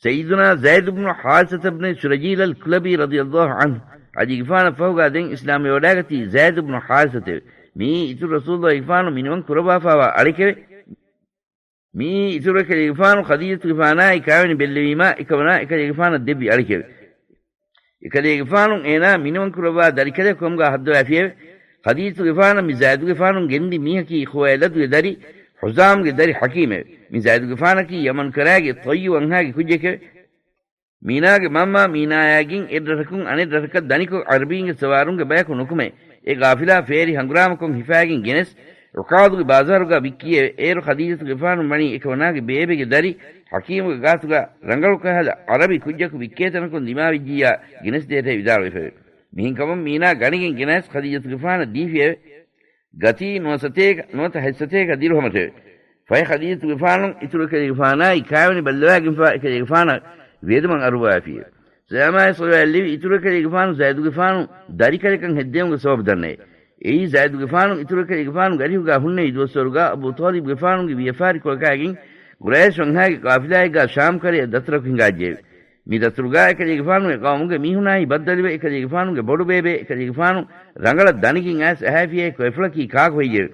ސައްޔިދުނާ ޒައިދު ބުނު ޙާރިސަތަ ބުނު ޝުރަޖީލަލް ކުލަބީ ރަޟިޔަﷲ ޢަންހު، ޢަލީގެފާނަށް ފަހުގާ ދެން އިސްލާމްވެވަޑައިގަތީ ޒައިދު ބުނު ޙާރިސަތެވެ. މިއީ އިތުރު ރަސޫލުއްލާހިގެފާނު މިނިވަން ކުރައްވާފާވާ އަޅެކެވެ. މިއީ އިތުރު އެކަލޭގެފާނު ޚަދީޖަތުގެފާނާއި ކާވެނި ބެއްލެވީމާ އެކަމަނާ އެކަލޭގެފާނަށް ދެއްވި އަޅެކެވެ. އެކަލޭގެފާނު އޭނާ މިނިވަން ކުރައްވާ ދަރިކަލެއް ކަމުގާ ހައްދަވައިފިއެވެ. ޚަދީޖަތުގެފާނަށް މި ޒައިދުގެފާނު ގެންދި މީހަކީ ޚުވައިލަދުގެ ދަރި ޙުޒާމްގެ ދަރި ޙަކީމެވެ. މި ޒައިދުގެފާނަކީ ޔަމަންކަރާގެ ޠައްޔު ވަންހާގެ ކުއްޖެކެވެ. މީނާގެ މަންމަ މީނާޔާގެން އެއްރަށަކުން އަނެއް ރަށަކަށް ދަނިކޮށް ޢަރަބީންގެ ސަވާރުންގެ ބަޔަކު ނުކުމެ، އެ ޤާފިލާ ފޭރި ހަނގުރާމަކޮށް ހިފާގެން ގެނެސް، ޢުކާޟުގެ ބާޒާރުގާ ވިއްކިއެވެ. އޭރު ޚަދީޖަތުގެފާނު ވަނީ އެކަމަނާގެ ބޭބެގެ ދަރި ޙަކީމުގެ ގާތުގާ ރަނގަޅު ކަހަލަ ޢަރަބި ކުއްޖަކު ވިއްކޭތަނަކުން ދިމާވެއްޖިއްޔާ ގެނެސްދޭށޭ ވިދާޅުވެފައެވެ. މިހެންކަމުން މީނާ ގަނެގެން ގެނައިސް ޚަދީޖަތުގެފާނަށް ދީފިއެވެ. ގަތީ ނުވަސަތޭކަ، ނުވަތަ ހަތްސަތޭކަ ދިރުހަމަށެވެ. ފަހެ ޚަދީޖަތުގެފާނު އިތުރު އެކަލޭގެފާނާއި ކާވެނި ބައްލަވައިގެންފާ އެކަލޭގެފާނަށް ވިޔަދުމަށް އަރުއްވަވައިފިއެވެ. ސަލާމާއި ޞަލަވާތް ލެވި އިތުރު އެކަލޭގެފާނު ޒައިދުގެފާނު ދަރިކަލެކަން ހެއްދެވުމުގެ ސަބަބު ދަންނައެވެ. އެއީ ޒައިދުގެފާނު އިތުރު އެކަލޭގެފާނުގެ އަރިހުގާ ހުންނެވި ދުވަސްވަރުގާ އަބޫ ޠާލިބުގެފާނުގެ ވިޔަފާރިކޮޅަކާގެން ޤުރައިޝް ވަންހާގެ ޤާފިލާއެއްގާ ޝާމް ކަރައަށް ދަތުރަކު ހިނގާއްޖެއެވެ. މި ދަތުރުގާ އެކަލޭގެފާނުގެ ޤައުމުގެ މީހުނާއި ބައްދަލުވެ، އެކަލޭގެފާނުގެ ބޮޑުބޭބެ އެކަލޭގެފާނު ރަނގަޅަށް ދަނެގެން އައިސް އަހައިފިއޭ ކޮއެފުޅަކީ ކާކު ހެއްޔެވެ؟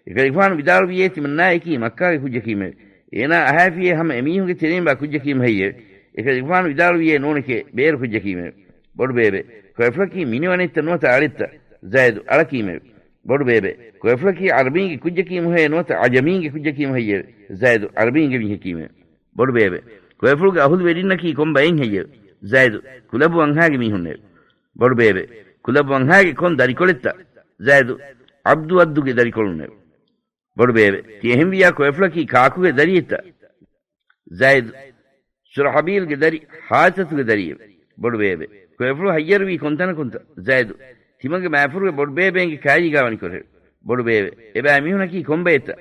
އެކަލޭގެފާނު ވިދާޅުވިއޭ ތިމަންނާޔަކީ މައްކާގެ ކުއްޖަކީމެވެ. އޭނާ އަހައިފިއޭ ހަމަ އެމީހުންގެ ތެރެއިން ވާ ކުއްޖަކީމު ހެއްޔެވެ؟ އެކަލޭގެފާނު ވިދާޅުވިއޭ ނޫނެކޭ، ބޭރު ކުއްޖަކީމެވެ. ބޮޑުބޭބެ، ކޮއެފުޅަކީ މިނިވަނެއްތަ ނުވަތަ އަޅެއްތަ؟ ޒައިދު، އަޅަކީމެވެ. ބޮޑުބޭބެ، ކޮއެފުޅަކީ ޢަރަބީންގެ ކުއްޖަކީމު ހޭ ނުވަތަ ޢަޖަމީންގެ ކުއްޖަކީމު ހެއްޔެވެ؟ ޒައިދު، ޢަރަބީންގެ މީހަކީމެވެ. ބޮޑުބޭބެ، ކޮއެފުޅުގެ އަހުލުވެރިންނަކީ ކޮން ބައެއް ހެއްޔެވެ؟ ޒައިދު، ކުލަބު ވަންހާގެ މީހުންނެވެ. ބޮޑުބޭބެ، ކުލަބު ވަންހާގެ ކޮން ދަރިކޮޅެއްތަ؟ ޒައިދު، ޢަބްދު ވައްދުގެ ދަރިކޮޅުންނެވެ. ބޮޑުބޭބެ، ތި އެހެންވިއްޔާ ކޮއެފުޅަކީ ކާކުގެ ދަރިއެއްތަ؟ ޒައިދު، ޝުރަޙަބީލްގެ ދަރި، ޙާރިސަތުގެ ދަރިއެވެ. ބޮޑުބޭބެ، ކޮއެފުޅު ހައްޔަރުވީ ކޮންތަނަކުންތަ؟ ޒައިދު، ތިމަންގެ މާފަރުގެ ބޮޑުބޭބެއިންގެ ކައިރީގާ ވަނިކޮށެވެ. ބޮޑުބޭބެ، އެބައިމީހުނަކީ ކޮންބައެއްތަ؟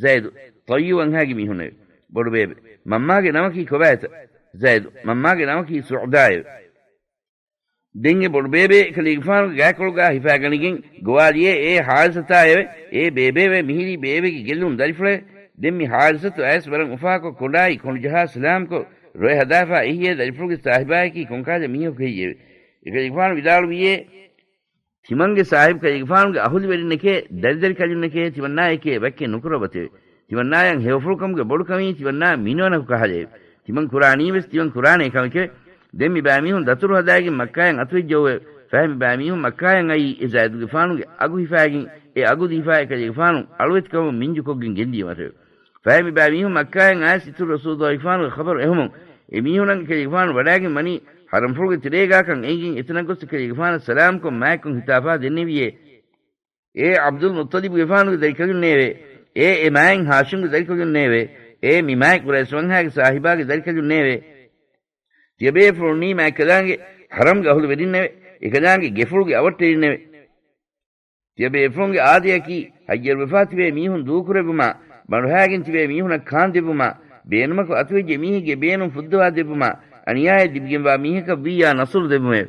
ޒައިދު، ޠައްޔު ވަންހާގެ މީހުންނެވެ. ބޮޑުބޭބެ، މަންމާގެ ނަމަކީ ކޮބާތަ؟ ޒައިދު، މަންމާގެ ނަމަކީ ސުޢްދާއެވެ. ދެން އެ ބޮޑުބޭބެ އެކަލޭގެފާނުގެ ގާތްކޮޅުގާ ހިފާގަނެގެން ގޮވާލިއޭ އޭ ޙާރިސަތާއެވެ. އޭ ބޭބެއެވެ. މިހިރީ ބޭބެގެ ގެއްލުނު ދަރިފުޅެވެ. ދެން މި ޙާރިސަތު އައިސް ވަރަށް އުފާކޮށް ކޮނޑާއި ކޮނޑުޖަހާ ސަލާމްކޮށް ރޮއެ ހަދާފާ އިއްޔޭ ދަރިފުޅުގެ ސާހިބާޔަކީ ކޮންކަހަލަ މީހަކު ހެއްޔެވެ؟ އެކަލޭގެފާނު ވިދާޅުވިއޭ، ތިމަންގެ ސާހިބު ކަލޭގެފާނުގެ އަހުލުވެރިންނެކޭ، ދަރިދަރިކަލުންނެކޭ، ތިމަންނާއެކޭ ވައްކެއް ނުކުރައްވަތެވެ. ތިމަންނާޔަށް ހެޔޮފުޅުކަމުގެ ބޮޑުކަމީ ތިމަންނާ މިނިވަނަކު ކަހަލައެވެ. ތިމަން ކުރާނީވެސް ތިމަން ކުރާނޭ ކަމެކެވެ. ދެން މިބައިމީހުން ދަތުރު ހަދާގެން މައްކާޔަށް އަތުވެއްޖައުވެވެ. ފަހެ މިބައިމީހުން މައްކާޔަށް އައީ އެ ޒައިދުގެފާނުގެ އަގު ހިފާގެން އެ އަގު ދީފާ އެކަލޭގެފާނު އަޅުވެތިކަމުން މިންޖުކޮށްގެން ގެންދިޔުމަށެވެ. ފަހެ މިބައިމީހުން މައްކާޔަށް އައިސް އިތުރު ރަސޫލުއްލާހިގެފާނުގެ ޚަބަރު އެހުމުން، އެ މީހުނަށް އެކަލޭގެފާނު ވަޑާގެން ވަނީ ޙަރަމްފުޅުގެ ތެރޭގާކަން އެނގިން އެތަނަށް ގޮސް އެކަލޭގެފާނަށް ސަލާމްކޮށް މާތްކޮށް ހިތާފާ ދެންނެވިއޭ. އޭ ޢަބްދުލް މުއްޠަލިބުގެފާނުގެ ދަރިކަލުންނޭވެ! އޭ އެ މާތް ހާޝިމްގެ ދަރިކަލުންނޭވެ! އޭ މި މާތް ޤުރައިޝް ވަންހާގެ ސާހިބާގެ ދަރިކަލުންނޭވެ! ތިޔަބޭފުޅުންނީ މާތްކަލާނގެ ޙަރަމްގެ އަހުލުވެރިންނެވެ! އެކަލާނގެ ގެފުޅުގެ އަވަށްޓެރިންނެވެ! ތިޔަބޭފުޅުންގެ އާދަޔަކީ، ހައްޔަރުވެފާ ތިބޭ މީހުން ދޫކުރެއްވުމާ، ބަނޑުހައިގެން ތިބޭ މީހުނަށް ކާންދެއްވުމާ، ބޭނުމަކު އަތުވެއްޖެ މީހެއްގެ ބޭނުން ފުއްދަވާ ދެއްވުމާ، އަނިޔާއެއް ލިބިގެންވާ މީހަކަށް ވިއްޔާ ނަޞްރު ދެއްވުމެވެ.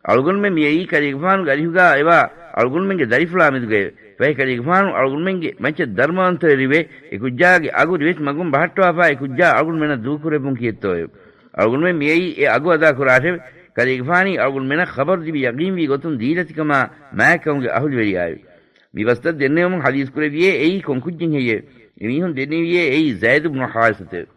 އަޅުގަނޑުމެން މިއައީ ކަލޭގެފާނުގެ އަރިހުގާ އެވާ އަޅުގަނޑުމެންގެ ދަރިފުޅާ މެދުގައެވެ. ފަހެ ކަލޭގެފާނު އަޅުގަނޑުމެންގެ މައްޗަށް ދަރުމަވަންތަވެ ރިވެ، އެ ކުއްޖާގެ އަގު ރިވެތި މަގުން ބަހައްޓަވާފާ އެ ކުއްޖާ އަޅުގަނޑުމެންނަށް ދޫކުރެއްވުން ކިޔައްތޯއެވެ. އަޅުގަނޑުމެން މިއައީ އެ އަގު އަދާކުރާށެވެ. ކަލޭގެފާނީ އަޅުގަނޑުމެނަށް ޚަބަރު ލިބި ޔަޤީންވީ ގޮތުން ދީލަތިކަމާ މާތްކަމުގެ އަހުލުވެރިޔާއެވެ. މި ބަސްތައް ދެންނެވުމުން ޙަދީޘް ކުރެއްވިޔޭ އެއީ ކޮން ކުއްޖެއް ހެއްޔެވެ؟ އެމީހުން ދެންނެވިޔޭ އެއީ ޒައިދު ބުނު ޙާރިސަތެވެ.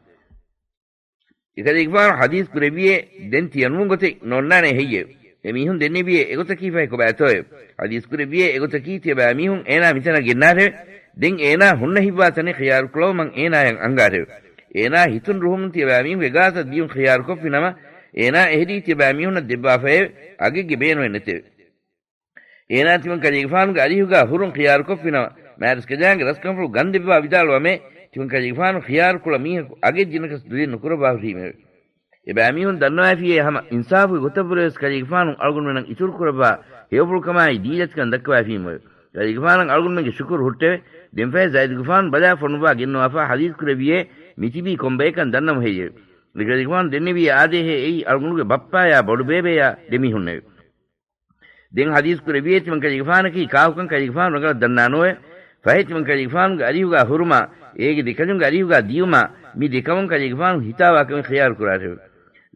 އެކަލޭގެފާނު ޙަދީޘް ކުރެއްވިޔޭ ދެން ތިޔަނުވުން ގޮތެއް ނޯންނާނެ ހެއްޔެވެ؟ އެމީހުން ދެންނެވިޔޭ އެގޮތަކީ ފަހެ ކޮބާތޯއެވެ؟ ޙަދީޘް ކުރެއްވިޔޭ އެގޮތަކީ ތިޔަބައިމީހުން އޭނާ މިތަނަށް ގެންނާށެވެ. ދެން އޭނާ ހުންނަ ހިއްވާ ތަނެއް ޚިޔާރު ކުޅަވުމަށް އޭނާޔަށް އަންގާށެވެ. އޭނާ ހިތުން ރުހުމުން ތިޔަބައިމީހުންގެ ގާތަށް ދިޔުން ޚިޔާރުކޮށްފިނަމަ، އޭނާ އެހެރީ ތިޔަބައިމީހުންނަށް ދެއްވާފައެވެ. އަގެއްގެ ބޭނުމެއް ނެތެވެ. އޭނާ ތިމަންކަލޭގެފާނުގެ އަރިހުގާ ހުރުން ޚިޔާރުކޮށްފިނަމަ، މާތްރަސްކަލާނގެ ރަސްކަންފުޅު ގަންދެއްވާ ވިދާޅުވަމޭ، ތިމަންކަލޭގެފާނު ޚިޔާރު ކުޅަ މީހަކު އަގެއް ދިނަކަސް ދުލެއް ނުކުރައްވާ ހުރީމެވެ. އެބައިމީހުން ދަންނަވައިފިއޭ ހަމަ އިންސާފުގެ ގޮތަށްވުރެވެސް ކަލޭގެފާނު އަޅުގަނޑުމެންނަށް އިތުރުކުރައްވާ ހެޔޮފުޅުކަމާއި ދީލަތިކަން ދައްކަވައިފީމެވެ. ކަލޭގެފާނަށް އަޅުގަނޑުމެންގެ ޝުކުރު ހުއްޓެވެ. ދެންފަހެ ޒައިދުގެފާނު ބަލާ ފޮނުއްވާ ގެންނަވާފާ ޙަދީޘް ކުރެއްވިޔޭ މިތިބީ ކޮންބަޔަކަން ދަންނަމު ހެއްޔެވެ؟ އެކަލޭގެފާނު ދެންނެވިޔޭ އާދޭހޭ އެއީ އަޅުގަނޑުގެ ބައްޕާޔާ ބޮޑުބޭބެޔާ ދެމީހުންނެވެ. ދެން ޙަދީޘް ކުރެއްވިޔޭ ތިމަންކަލޭގެފާނަކީ ކާކުކަން ކަލޭގެފާނު ރަނގަޅަށް ދަންނާނޯއެވެ؟ ފަހެ ތިމަންކަލޭގެފާނުގެ އަރިހުގާ ހުރުމާ، އޭގެ ދެކަލުންގެ އަރިހުގާ ދިޔުމާ، މި ދެކަމުން ކަލޭގެފާނު ހިތާވާކަމެއް ޚިޔާރު ކުރާށެވެ.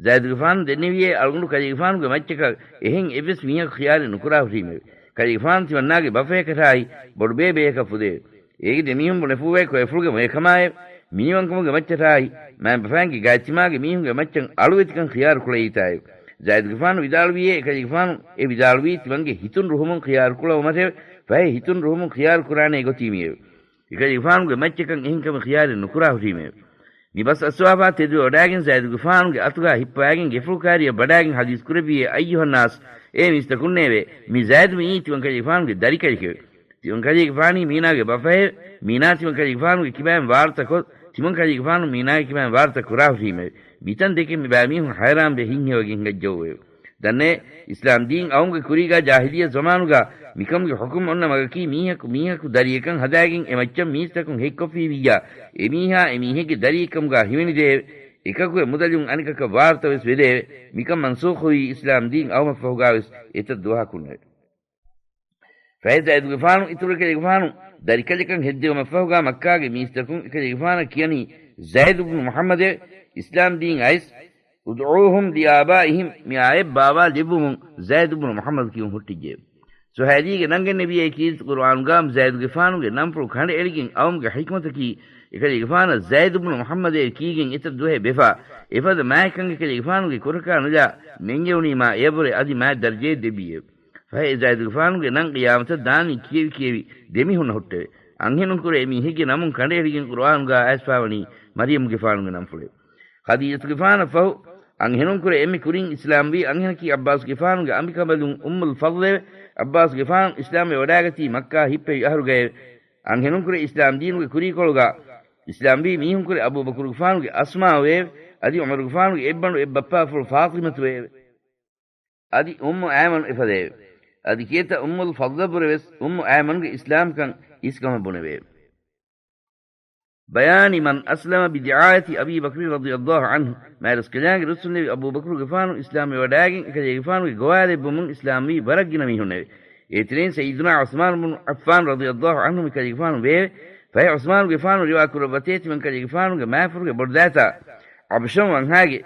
ޒައިދުގެފާނު ދެންނެވިޔޭ އަޅުގަނޑު ކަލޭގެފާނުގެ މައްޗަކަށް އެހެން އެއްވެސް މީހަކު ޚިޔާރެއް ނުކުރާ ހުރީމެވެ. ކަލޭގެފާނު ތިމަންނާގެ ބަފަޔަކަށާއި ބޮޑުބޭބެޔަކަށް ފުދެއެވެ. އޭގެ ދެމީހުން ބުނެފޫވޭ ކޮއެފުޅުގެ މޮޔަކަމާއެވެ. މިނިވަންކަމުގެ މައްޗަށާއި، މާތްބަފައިންގެ ގާތްތިމާގެ މީހުންގެ މައްޗަށް އަޅުވެތިކަން ޚިޔާރު ކުޅައީތާއެވެ. ޒައިދުގެފާނު ވިދާޅުވިޔޭ، އެކަލޭގެފާނު އެ ވިދާޅުވީ ތިމަންގެ ހިތުން ރުހުމުން ޚިޔާރު ކުޅަވުމަށެވެ. ފަހެ ހިތުން ރުހުމުން ޚިޔާރު ކުރާނޭ ގޮތީ މިއެވެ. އެކަލޭގެފާނުގެ މައްޗަކަށް އެހެން ކަމެއް ޚިޔާރެއް ނުކުރާ ހުރީމެވެ. މި ބަސް އައްސަވާފާ ތެދުވެ ވަޑާގެން ޒައިދުގެފާނުގެ އަތުގާ ހިއްޕަވާގެން ގެފުޅު ކާރިއަށް ވަޑާގެން ޙަދީޘް ކުރެއްވިޔޭ، އައްޔުހައްނާސް، އޭ މީސްތަކުންނޭވެ! މި ޒައިދު މިއީ ތިމަންކަލޭގެފާނުގެ ދަރިކަލެކެވެ. ތިމަންކަލޭގެފާނީ މީނާގެ ބަފައެވެ. މީނާ ތިމަންކަލޭގެފާނުގެ ކިބައިން ވާރުތަ ކޮށް، ތިމަންކަލޭގެފާނު މީނާގެ ކިބައިން ވާރުތަ ކުރާ ހުރީމެވެ. މިތަން ދެކެ މި ބައިމީހުން ހައިރާންވެ ހިތްހެޔޮވެގެން ހިނގައްޖައޫއެވެ. ދަންނައޭ، އިސްލާމް ދީން އައުމުގެ ކުރީގާ ޖާހިލިއްޔަ ޒަމާނުގާ މިކަމުގެ ޙުކުމް އޮންނަ މަގަކީ މީހަކު މީހަކު ދަރިއެއްކަން ހަދާގެން އެ މައްޗަށް މީސްތަކުން ހެއްކޮށްފީވިއްޔާ، އެމީހާ އެމީހެއްގެ ދަރިއެއްކަމުގާ ހިމެނިދެއެވެ. އެކަކުގެ މުދަލުން އަނެކަކަށް ވާރުތަވެސް ވެދެއެވެ. މިކަން މަންސޫޚުވީ އިސްލާމް ދީން އައުމަށްފަހުގާވެސް އެތައް ދުވަހަކުންނެވެ. ފަހެ ޒައިދުގެފާނު އިތުރު އެކަލޭގެފާނު ދަރިކަލެކަން ހެއްދެވުމަށްފަހުގާ މައްކާގެ މީސްތަކުން އެކަލޭގެފާނަށް ކިޔަނީ ޒައިދު ބުނު މުޙައްމަދެވެ. އިސްލާމް ދީން އައިސް، ادعوهم لآبائهم، މި އާޔަތް ބާވާލެއްވުމުން ޒައިދު ބުނު މުޙައްމަދު ކިޔުން ހުއްޓިއްޖެއެވެ. ސުހައިލީގެ ނަންގެންނެވިޔޭ ކީރިތި ޤުރުއާނުގާ ޒައިދުގެފާނުގެ ނަންފުޅު ކަނޑައެޅިގެން އައުމުގެ ޙިކްމަތަކީ، އެކަލޭގެފާނަށް ޒައިދު ބުނު މުޙައްމަދޭ ކީގެން އެތައް ދުވަހެއް ވެފާ، އެފަދަ މާތްކަން އެކަލޭގެފާނުގެ ކުރަކާ ނުލާ ނެންގެވުނީމާ އެޔަށްވުރެ އަދި މާތް ދަރަޖައެއް ދެއްވީއެވެ. ފަހެ ޒައިދުގެފާނުގެ ނަން ޤިޔާމަތަށް ދާނީ ކިޔެވި ކިޔެވި ދެމިހުންނަ ހުއްޓެވެ. އަންހެނުންކުރެ އެމީހެއްގެ ނަމުން ކަނޑައެޅިގެން ޤުރުއާނުގާ އައިސްފާވަނީ މަރިޔަމްގެފާނުގެ ނަންފުޅެވެ. ޚަދީޖަތުގެފާނަށްފަހު، އަންހެނުންކުރެ އެންމެ ކުރިން އިސްލާމްވީ އަންހެނަކީ ޢައްބާސްގެފާނުގެ އަނބިކަނބަލުން އުއްމުލް ފަޟްލެވެ. ޢައްބާސްގެފާނު އިސްލާމްވެ ވަޑާގަތީ މައްކާ ހިއްޕެވި އަހަރުގައެވެ. އަންހެނުންކުރެ އިސްލާމްދީނުގެ ކުރީކޮޅުގާ އިސްލާމްވީ މީހުންކުރެ އަބޫބަކުރުގެފާނުގެ އަސްމާއުވެއެވެ. އަދި ޢުމަރުގެފާނުގެ އެއްބަނޑު އެއްބައްޕާފުޅު ފާޠިމަތުވެއެވެ. އަދި އުއްމު އައިމަނު އެފަދައެވެ. އަދި ކިޔަތައް އުއްމުލް ފަޟްލަށްވުރެވެސް އުއްމު އައިމަނުގެ އިސްލާމްކަން އިސްކަމަށް ބުނެވެއެވެ. بيان من أسلم بدعاية أبي بكر رضي الله عنه، މާތްރަސްކަލާނގެ ރުއްސުންނެވި އަބޫބަކުރުގެފާނު އިސްލާމްވެ ވަޑާގެން އެކަލޭގެފާނުގެ ގޮވާލެއްވުމުން އިސްލާމްވީ ވަރަށް ގިނަ މީހުންނެވެ. އޭތެރެއިން ސައްޔިދުނާ ޢުސްމާނު ބުނު ޢައްފާން ރަޟިޔަﷲ ޢަންހު މިކަލޭގެފާނު ވެއެވެ. ފަހެ ޢުސްމާނުގެފާނު ރިވާ ކުރައްވަތޭ ތިމަންކަލޭގެފާނުގެ މާފުރުގެ ބޮޑުދައިތާ ޢަބްޝަން ވަންހާގެ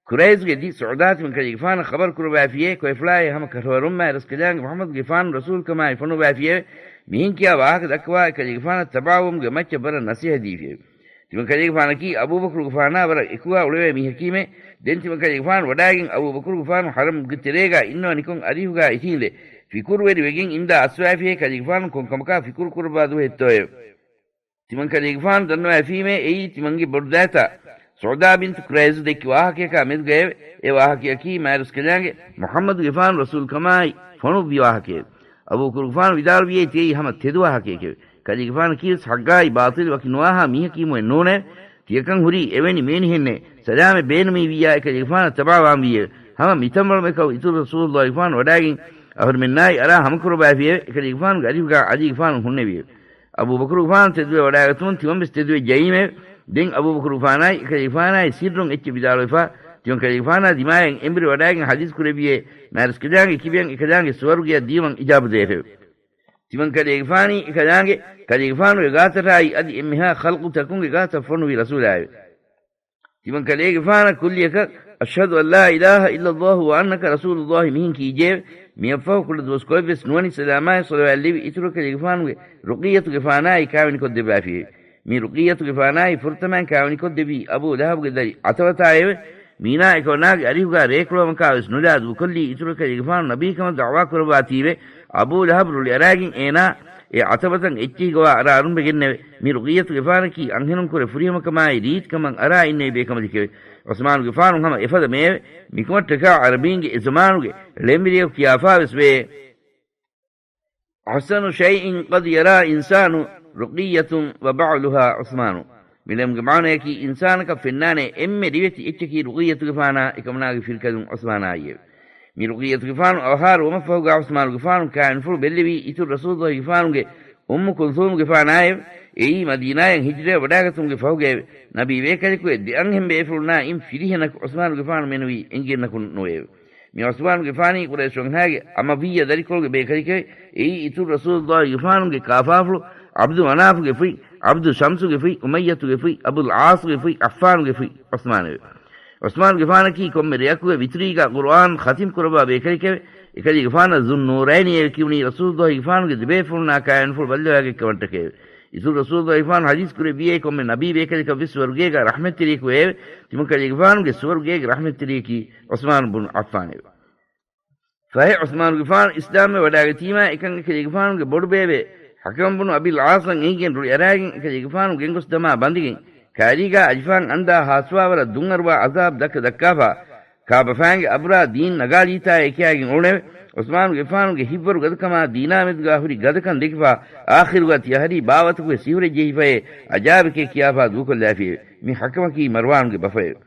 ކުރައިޒުގެ ދި ސުޢުދާ ތިމަންކަލޭގެފާނަށް ޚަބަރު ކުރައްވައިފިޔޭ ކޮއެފުޅާއި ހަމަ ކަށަވަރުން މާތްރަސްކަލާނގެ މުޙައްމަދުގެފާނު ރަސޫލުކަމާއި ފޮނުއްވައިފިއެވެ. މިހެން ކިޔާ ވާހަކަ ދައްކަވާ އެކަލޭގެފާނަށް ތަބަޢަވުމުގެ މައްޗަށް ވަރަށް ނަޞޭޙަތް ދީފިއެވެ. ތިމަންކަލޭގެފާނަކީ އަބޫބަކުރުގެފާނާ ވަރަށް އެކުވާ އުޅެވޭ މީހަކީމެ. ދެން ތިމަންކަލޭގެފާނު ވަޑާގެން އަބޫބަކުރުގެފާނު ޙަރަމްގެ ތެރޭގާ އިންނަވަނިކޮށް އަރިހުގާ އިށީނދެ ފިކުރުވެރިވެގެން އިންދާ އައްސަވައިފިޔޭ ކަލޭގެފާނު ކޮންކަމަކާ ފިކުރު ކުރައްވާ ދުވަހެއްތޯއެވެ. ތިމަންކަލޭގެފާނު ދަންނަވައިފީމޭ އެއީ ތިމަންގެ ބޮޑުދައިތާ ސުޢުދާ ބިންތު ކުރައިޒު ދެއްކި ވާހަކަޔަކާ މެދުގައެވެ. އެ ވާހަކަޔަކީ މާތްރަސްކަލާނގެ މުޙައްމަދުގެފާނު ރަސޫލުކަމާއި ފޮނުއްވި ވާހަކައެވެ. އަބޫބަކުރުގެފާނު ވިދާޅުވިއޭ ތިޔައީ ހަމަ ތެދު ވާހަކައެކެވެ. ކަލޭގެފާނަކީވެސް ޙައްޤާއި ބާޠިލް ވަކި ނުވާހާ މީހަކީމުއެއް ނޫނެވެ. ތިޔަކަން ހުރީ އެވެނި މޭނިހެންނޭ. ސަލާމެއް ބޭނުމީ ވިއްޔާ އެކަލޭގެފާނަށް ތަބާވާންވީއެވެ. ހަމަ މިތަންވަޅުމެކަށް އިތުރު ރަސޫލުއްލާހިގެފާނު ވަޑާގެން އަހުރެމެންނާއި އަރާ ހަމަކުރައްވާފިއެވެ. އެކަލޭގެފާނުގެ އަރިހުގާ ޢަލީގެފާނު ހުންނެވިއެވެ. އަބޫބަކުރުގެފާނު ތެދުވެ ވަޑާގަތުމުން ތިމަންވެސް ތެދުވެ ޖައީމެވެ. ދެން އަބޫބަކުރުގެފާނާއި އެކަލޭގެފާނާއި ސިއްރުން އެއްޗެއް ވިދާޅުވެފާ، ތިމަންކަލޭގެފާނާ ދިމާޔަށް އެނބުރި ވަޑާގެން ޙަދީޘް ކުރެއްވިއޭ، މާތްރަސްކަލާނގެ ކިބަޔަށް އެކަލާނގެ ސުވަރުގެއަށް ދީވަން އިޖާބަ ދޭށެވެ. ތިމަންކަލޭގެފާނީ އެކަލާނގެ، ކަލޭގެފާނުގެ ގާތަށާއި އަދި އެންމެހާ ޚަލްޤުތަކުންގެ ގާތަށް ފޮނުވި ރަސޫލާއެވެ. ތިމަންކަލޭގެފާނަށް ކުއްލިއަކަށް "أشهد أن لا إله إلا الله وأنك رسول الله" މިހެން ކީއްޖެއެވެ. މިއަށްފަހު ކުޑަ ދުވަސް ކޮއެއްވެސް ނުވަނީ ސަލާމާއި ޞަލަވާތް ލެއްވި އިތުރު ކަލޭގެފާނުގެ ރުޤިއްޔަތުގެފާނާއި ކާވެނިކޮށްދެއްވާފިއެވެ. މި ރުޤިއްޔަތުގެފާނާއި ފުރަތަމައިން ކާވެނިކޮށްދެއްވީ އަބޫ ލަހަބުގެ ދަރި ޢަތަވަތާއެވެ. މީނާ އެކަމަނާގެ އަރިހުގާ ރޭކުޅަވަމަކާވެސް ނުލާ ދޫކޮށްލީ އިތުރު ކަލޭގެފާނު ނަބީކަމަށް ދަޢުވާ ކުރައްވާތީވެ. އަބޫ ލަހަބު ރުޅި އަރާގެން އޭނާ އެ ޢަތަވަތަށް އެއްޗެހި ގޮވާ އަރާ އަރުންވެގެންނެވެ. މި ރުޤިއްޔަތުގެފާނަކީ އަންހެނުންކުރެ ފުރިހަމަކަމާއި ރީތިކަމަށް އަރާ އިންނެވި ބޭކަނބަލެކެވެ. ޢުސްމާނުގެފާނު ހަމަ އެފަދަ މެއެވެ. މިކަމަށްޓަކާ ޢަރަބީންގެ އެ ޒަމާނުގެ ޅެންވެރިޔަކު ކިޔާފާވެސް ވޭ. "أحسن شيء قد يرى إنسان رقية وبعلها عثمان." މި ޅެމުގެ މާނަޔަކީ އިންސާނަކަށް ފެންނާނޭ އެންމެ ރިވެތި އެއްޗަކީ ރުޤިއްޔަތުގެފާނާ އެކަމަނާގެ ފިރިކަލުން ޢުސްމާނާއިއެވެ. މި ރުޤިއްޔަތުގެފާނު އަވަހާރަވުމަށްފަހުގާ ޢުސްމާނުގެފާނު ކާވެނިފުޅު ބެއްލެވީ އިތުރު ރަސޫލުއްލާހިގެފާނުގެ އުއްމު ކުލްސޫމުގެފާނާއެވެ. އެއީ މަދީނާޔަށް ހިޖްރަޔަށް ވަޑާގަތުމުގެ ފަހުގައެވެ. ނަބީ ބޭކަލަކުގެ ދެއަންހެން ބޭފުޅުންނާ އިން ފިރިހެނަކު ޢުސްމާނުގެފާނު މެނުވީ އެނގިގެންނަކު ނުވެއެވެ. މި ޢުސްމާނުގެފާނީ ޤުރައިޝު ވަންހާގެ އަމަވިއްޔަ ދަރިކޮޅުގެ ބޭކަލެކެވެ. އެއީ އިތުރު ރަސޫލުއްލާހިގެފާނުގެ ކާފާފުޅު ޢަބްދު މަނާފުގެ ފުތް، ޢަބްދު ޝަމްސުގެ ފުތް، އުމައްޔަތުގެ ފުތް، އަބުލް ޢާޞުގެ ފުތް، ޢައްފާނުގެ ފުތް ޢުސްމާނެވެ. ޢުސްމާނުގެފާނަކީ ކޮންމެ ރެއަކުގެ ވިތުރީގާ ޤުރުއާން ޚަތިމް ކުރައްވާ ބޭކަލެކެވެ. އެކަލޭގެފާނަށް ޒުންނޫރައިނީއޭ ކިޔުނީ ރަސޫލުއްލާހިގެފާނުގެ ދެބޭފުޅުންނާ ކާވެނިފުޅު ބައްލަވާގެން ކަމަށްޓަކައެވެ. އިތުރު ރަސޫލުއްލާހިގެފާނު ޙަދީޘް ކުރެއްވިއޭ ކޮންމެ ނަބީ ބޭކަލަކަށްވެސް ސުވަރުގޭގާ ރަޙްމަތްތެރިޔަކު ވެއެވެ. ތިމަންކަލޭގެފާނުގެ ސުވަރުގޭގެ ރަޙްމަތްތެރިޔަކީ ޢުސްމާނު ބުނު ޢައްފާނެވެ. ފަހެ ޢުސްމާނުގެފާނު އިސްލާމްވެ ވަޑާގަތީމާ އެކަން އެކަލޭގެފާނުގެ ބޮޑުބޭބެ ޙަކަމް ބުނު އަބިލް ޢާޞަށް އެނގިގެން ރުޅި އަރާގެން އެކަލޭގެފާނު ގެންގޮސް ދަމާ ބަނދެގެން ކާރީގާ އަލިފާން އަންދާ ހާސްވާވަރަށް ދުންއަރުވާ ޢަޒާބް ދައްކަ ދައްކާފާ ކާބަފާންގެ އަބުރާ ދީން ނަގާލީތާއޭ ކިޔާގެން އުޅުނެވެ. ޢުސްމާނުގެފާނުގެ ހިތްވަރު ގަދަކަމާ ދީނާ މެދުގާ ހުރި ގަދަކަން ދެކިފާ އާޚިރުގަ ތިޔަ ހަރީ ބާވަތަކުގެ ސިހުރެއް ޖެހިފައޭ އަޖާބެކޭ ކިޔާފާ ދޫކޮށްލާފިއެވެ. މި ޙަކަމަކީ މަރްވާނުގެ ބަފައެވެ.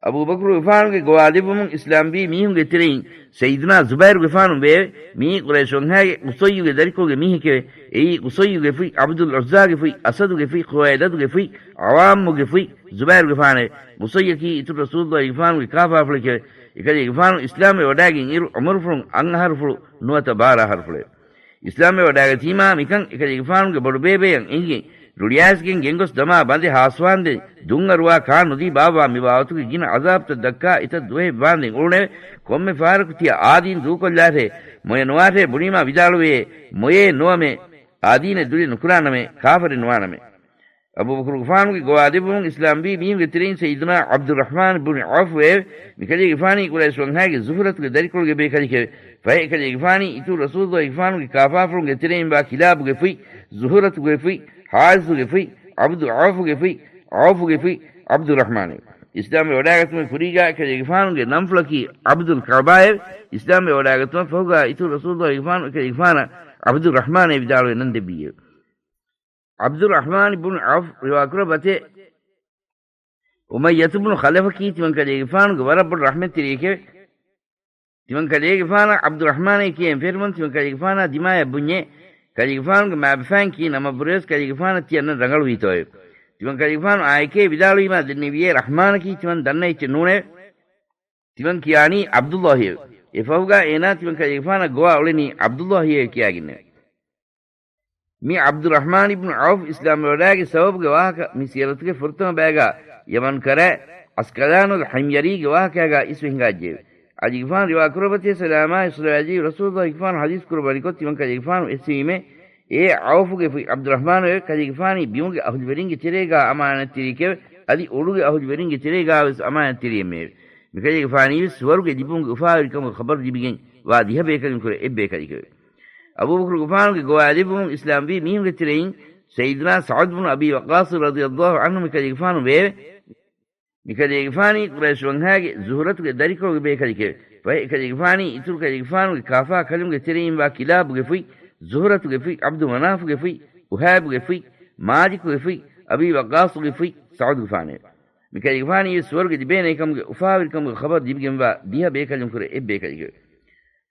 އަބޫބަކުރުގެފާނުގެ ގޮވާލެއްވުމުން އިސްލާމްވީ މީހުންގެ ތެރެއިން ސައްޔިދުނާ ޒުބައިރުގެފާނު ވެއެވެ. މިއީ ޤުރައިޝު ވަންހާގެ ޤުޞައްޔުގެ ދަރިކޮޅުގެ މީހެކެވެ. އެއީ ޤުޞައްޔުގެ ފުތް، ޢަބްދުލް ޢުއްޒާގެ ފުތް، އަސަދުގެ ފުތް، ޚުވައިލަދުގެ ފުތް، ޢަވާމުގެ ފުތް، ޒުބައިރުގެފާނެވެ. ޤުޞައްޔަކީ އިތުރު ރަސޫލުއްލާހިގެފާނުގެ ކާފާފުޅެކެވެ. އެކަލޭގެފާނު އިސްލާމްވެ ވަޑާގެން އިރު ޢުމުރުފުޅުން އަށް އަހަރުފުޅު ނުވަތަ ބާރަ އަހަރުފުޅެވެ. އިސްލާމްވެ ވަޑާގަތީމާ މިކަން އެކަލޭގެފާނުގެ ބޮޑުބޭބެއަށް އެނގިގެން ރުޅިއައިސްގެން ގެންގޮސް ދަމާ ބަނދެ ހާސްވާންދެން ދުންއަރުވާ ކާނުދީ ބާއްވާ މި ބާވަތުގެ ގިނަ ޢަޒާބްތައް ދައްކާ އެތައް ދުވަހެއް ވާންދެން އުޅުނެވެ. ކޮންމެ ފަހަރަކު ތިޔަ އާދީން ދޫކޮށްލާށޭ، މޮޔަ ނުވާށޭ ބުނީމާ ވިދާޅުވެޔޭ، މޮޔައެއް ނުވަމޭ، އާދީނެއް ދުލި ނުކުރާނަމޭ، ކާފަރެއް ނުވާނަމޭ. އަބޫބަކުރުގެފާނުގެ ގޮވާލެއްވުމުން އިސްލާމްވީ މީހުންގެ ތެރެއިން ސައްޔިދުނާ ޢަބްދުއްރަޙްމާން ބުނި ޢައުފު ވެއެވެ. މިކަލޭގެފާނީ ޤުރައިޝު ވަންހާގެ ޒުހުރަތުގެ ދަރިކޮޅުގެ ބޭކަލެކެވެ. ފަހެ އެކަލޭގެފާނީ އިތުރު ރަސޫލުއްލާހިގެފާނުގެ ކާފާފުޅުންގެ ތެރެއިން ވާ ކިލާބުގެ ފުތް، ޒުހުރަތުގެ ފުތް، ޙާރިސުގެ ފުތް، ޢަބްދު ޢައުފުގެ ފުތް، ޢައުފުގެ ފުތް، ޢަބްދުއްރަޙްމާނެވެ. އިސްލާމްވެ ވަޑާގަތުމުގެ ކުރީގާ އެކަލޭގެފާނުގެ ނަންފުޅަކީ ޢަބްދުލް ކަޢުބާއެވެ. އިސްލާމްވެ ވަޑާގަތުމަށް ފަހުގާ އިތުރު ރަސޫލުއްލާހިގެފާނު އެކަލޭގެފާނަށް ޢަބްދުއްރަޙްމާނޭ ވިދާޅުވެ ނަން ދެއްވީއެވެ. ޢަބްދުއްރަޙްމާން ބުނު ޢައުފް ރިވާކުރައްވަތޭ، އުމައްޔަތު ބުނު ޚަލަފަކީ ތިމަންކަލޭގެފާނުގެ ވަރަށް ބޮޑު ރަޙްމަތްތެރިއެކެވެ. ތިމަންކަލޭގެފާނަށް ޢަބްދުއްރަޙްމާނޭ ކިޔައިން ފެށުމުން ތިމަންކަލޭގެފާނާ ދިމާޔަށް ބުންޏޭ، ކަލޭގެފާނުގެ މާބަފައިން ކީ ނަމަށްވުރެވެސް ކަލޭގެފާނަށް ތިޔަ ނަން ރަނގަޅުވީތޯއެވެ. ތިމަންކަލޭގެފާނު އާއެކޭ ވިދާޅުވީމާ ދެންނެވިއޭ، ރަޙްމާނަކީ ތިމަން ދަންނަ އެއްޗެއް ނޫނެވެ. ތިމަން ކިޔާނީ ޢަބްދުއްލާހިއެވެ. އެފަހުގާ އޭނާ ތިމަންކަލޭގެފާނަށް ގޮވާ އުޅެނީ ޢަބްދުއްލާހިއޭ ކިޔާގެންނެވެ. މި ޢަބްދުއްރަޙްމާން ބުނު ޢައުފް އިސްލާމްވެވަޑާގެ ސަބަބުގެ ވާހަކަ މި ސިޔަރަތުގެ ފުރަތަމަ ބައިގާ ޔަމަން ކަރައި ޢަސްޤަލާނުލް ޙިމްޔަރީގެ ވާހަކައިގާ އިސްވެ ހިނގާއްޖެއެވެ. ޢަލީގެފާނު ރިވާކުރައްވަތޭ ސަލާމާއި ޞަލަވާތް ރަސޫލުއްލާހިގެފާނު ޙަދީޘް ކުރައްވަނިކޮށް ތިމަން ކަލޭގެފާނު އެއްސެވީމޭ، އޭ ޢައުފުގެ ފުތް ޢަބްދުއްރަޙްމާނުއެވެ. ކަލޭގެފާނީ ބިމުގެ އަހުލުވެރިންގެ ތެރޭގާ އަމާނަތްތެރިއެކެވެ. އަދި އުޑުގެ އަހުލުވެރިންގެ ތެރޭގާވެސް އަމާނަތްތެރިއެއްމެއެވެ. މިކަލޭގެފާނީވެސް ސުވަރުގެ ލިބުމުގެ އުފާވެރިކަމުގެ ޚަބަރު ލިބިގެން ވާ ދިހަ ބޭކަލުންކުރެ އެއްބޭކަލެކެވެ. އަބޫބަކުރުގެފާނުގެ ގޮވާލެއްވުމުން އިސްލާމްވީ މީހުންގެ ތެރެއިން ސައްޔިދުނާ ސަޢުދު ބުނު އަބީ ވައްޤާޞް ރަޟިޔައްލާހު ޢަންހު މިކަލޭގެފާނު ވެއެވެ. މިކަލޭގެފާނީ ޤުރައިޝު ވަންހާގެ ޒުހުރަތުގެ ދަރިކޮޅުގެ ބޭކަލެކެވެ. ފަހެ އެކަލޭގެފާނީ އިތުރު ކަލޭގެފާނުގެ ކާފާ ކަލުންގެ ތެރެއިން ވާ ކިލާބުގެ ފުތް، ޒުހުރަތުގެ ފުތް، ޢަބްދު މަނާފުގެ ފުތް، އުހައިބުގެ ފުތް، މާލިކުގެ ފުތް، އަބީ ވައްޤާޞުގެ ފުތް ސަޢުދުގެފާނެވެ. މިކަލޭގެފާނީ ސުވަރުގެ ލިބޭނޭ ކަމުގެ އުފާވެރިކަމުގެ ޚަބަރު ލިބިގެންވާ ދިހަ ބޭކަލުންކުރެ އެއްބޭކަލެކެވެ.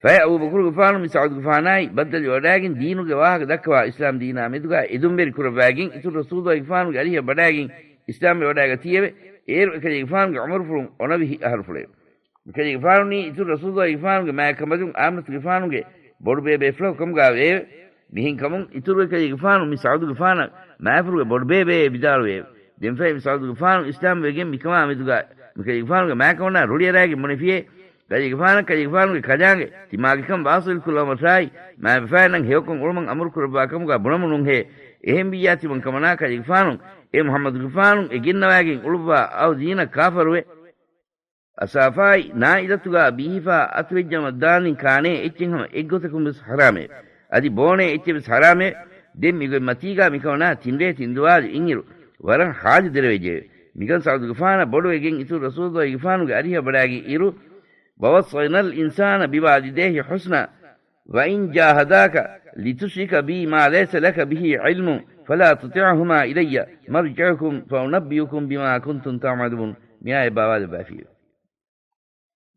ފަހެ އަބޫބަކުރުގެފާނު މި ސަޢުދުގެފާނާއި ބައްދަލުވެވަޑައިގެން ދީނުގެ ވާހަކަ ދައްކަވާ އިސްލާމް ދީނާ މެދުގަ އެދުންވެރި ކުރައްވައިގެން އިތުރު ރަސޫލުގެފާނުގެ އަރިހަށް ވަޑައިގެން އިސްލާމްވެވަޑައިގަތީއެވެ. އޭރު އެކަލޭގެފާނުގެ ޢުމުރުފުޅުން އޮނަވިހި އަހަރުފުޅެވެ. މިކަލޭގެފާނުނީ އިތުރު ރަސޫލުގެފާނުގެ މާތްކަމަލުން އާމިނަތުގެފާނުގެ ބޮޑުބޭބޭފުޅަކު ކަމުގަ ވެއެވެ. މިހެންކަމުން އިތުރު އެކަލޭގެފާނު މި ސަޢުދުގެފާނަށް މާފުޅުގެ ބޮޑުބޭބެއޭ ވިދާޅުވެއެވެ. ދެންފަހެ މި ސަޢުދުގެފާނު އިސްލާމްވެގެން މިކަމާ މެދުގަ މިކަލޭގެފާނުގެ މާތްކަމަނާ ރުޅިއަރައިގެން ބުނެފިއޭ، ކަލޭގެފާނަށް ކަލޭގެފާނުގެ ކަލާނގެ ތިމާގެކަން ވާސިލްކުރައްވަމަށާއި، މާތްބަފައިންނަށް ހެޔޮކޮށް އުޅުމަށް އަމުރުކުރައްވާ ކަމުގަ ބުނަމުންހޭ. އެހެންވިއްޔާ ތިމަންކަމަނާ ކަލޭގެފާނު އޭ މުޙައްމަދުގެފާނު އެ ގެންނަވައިގެން އުޅުއްވާ އައު ދީނަށް ކާފަރުވެ، އަސާފާއި ނާއިލަތުގަ ބީހިފާ އަތުވެއްޖަމަށް ދާނީ ކާނޭ އެއްޗެއް ހަމަ އެއްގޮތަކުން ވެސް ޙަރާމެވެ. އަދި ބޯނޭ އެއްޗެއް ވެސް ޙަރާމެވެ. ދެން މިގޮތްމަތީގަ މިކަމަނާ ތިންރޭ ތިންދުވާލު އިންއިރު ވަރަށް ޙާލު ދެރަވެއްޖެއެވެ. މިކަން ސަޢުދުގެފާނަށް ބޮޑުވެގެން އިތުރު ރަސޫލުގެފާނުގެ އަރިހަށް ވަޑައިގެން އިރު، وَوَصَّيْنَا الْإِنسَانَ بِوَالِدَيْهِ حُسْنًا وَإِنْ جَاهَدَاكَ لِتُشْرِكَ بِي مَا لَيْسَ لَكَ بِهِ عِلْمٌ فَلَا تُطِعْهُمَا إِلَيَّ مَرْجِعُكُمْ فَأُنَبِّئُكُمْ بِمَا كُنْتُمْ تَعْمَلُونَ. މި އާޔަތް ބާވާލައްވާފިއެވެ.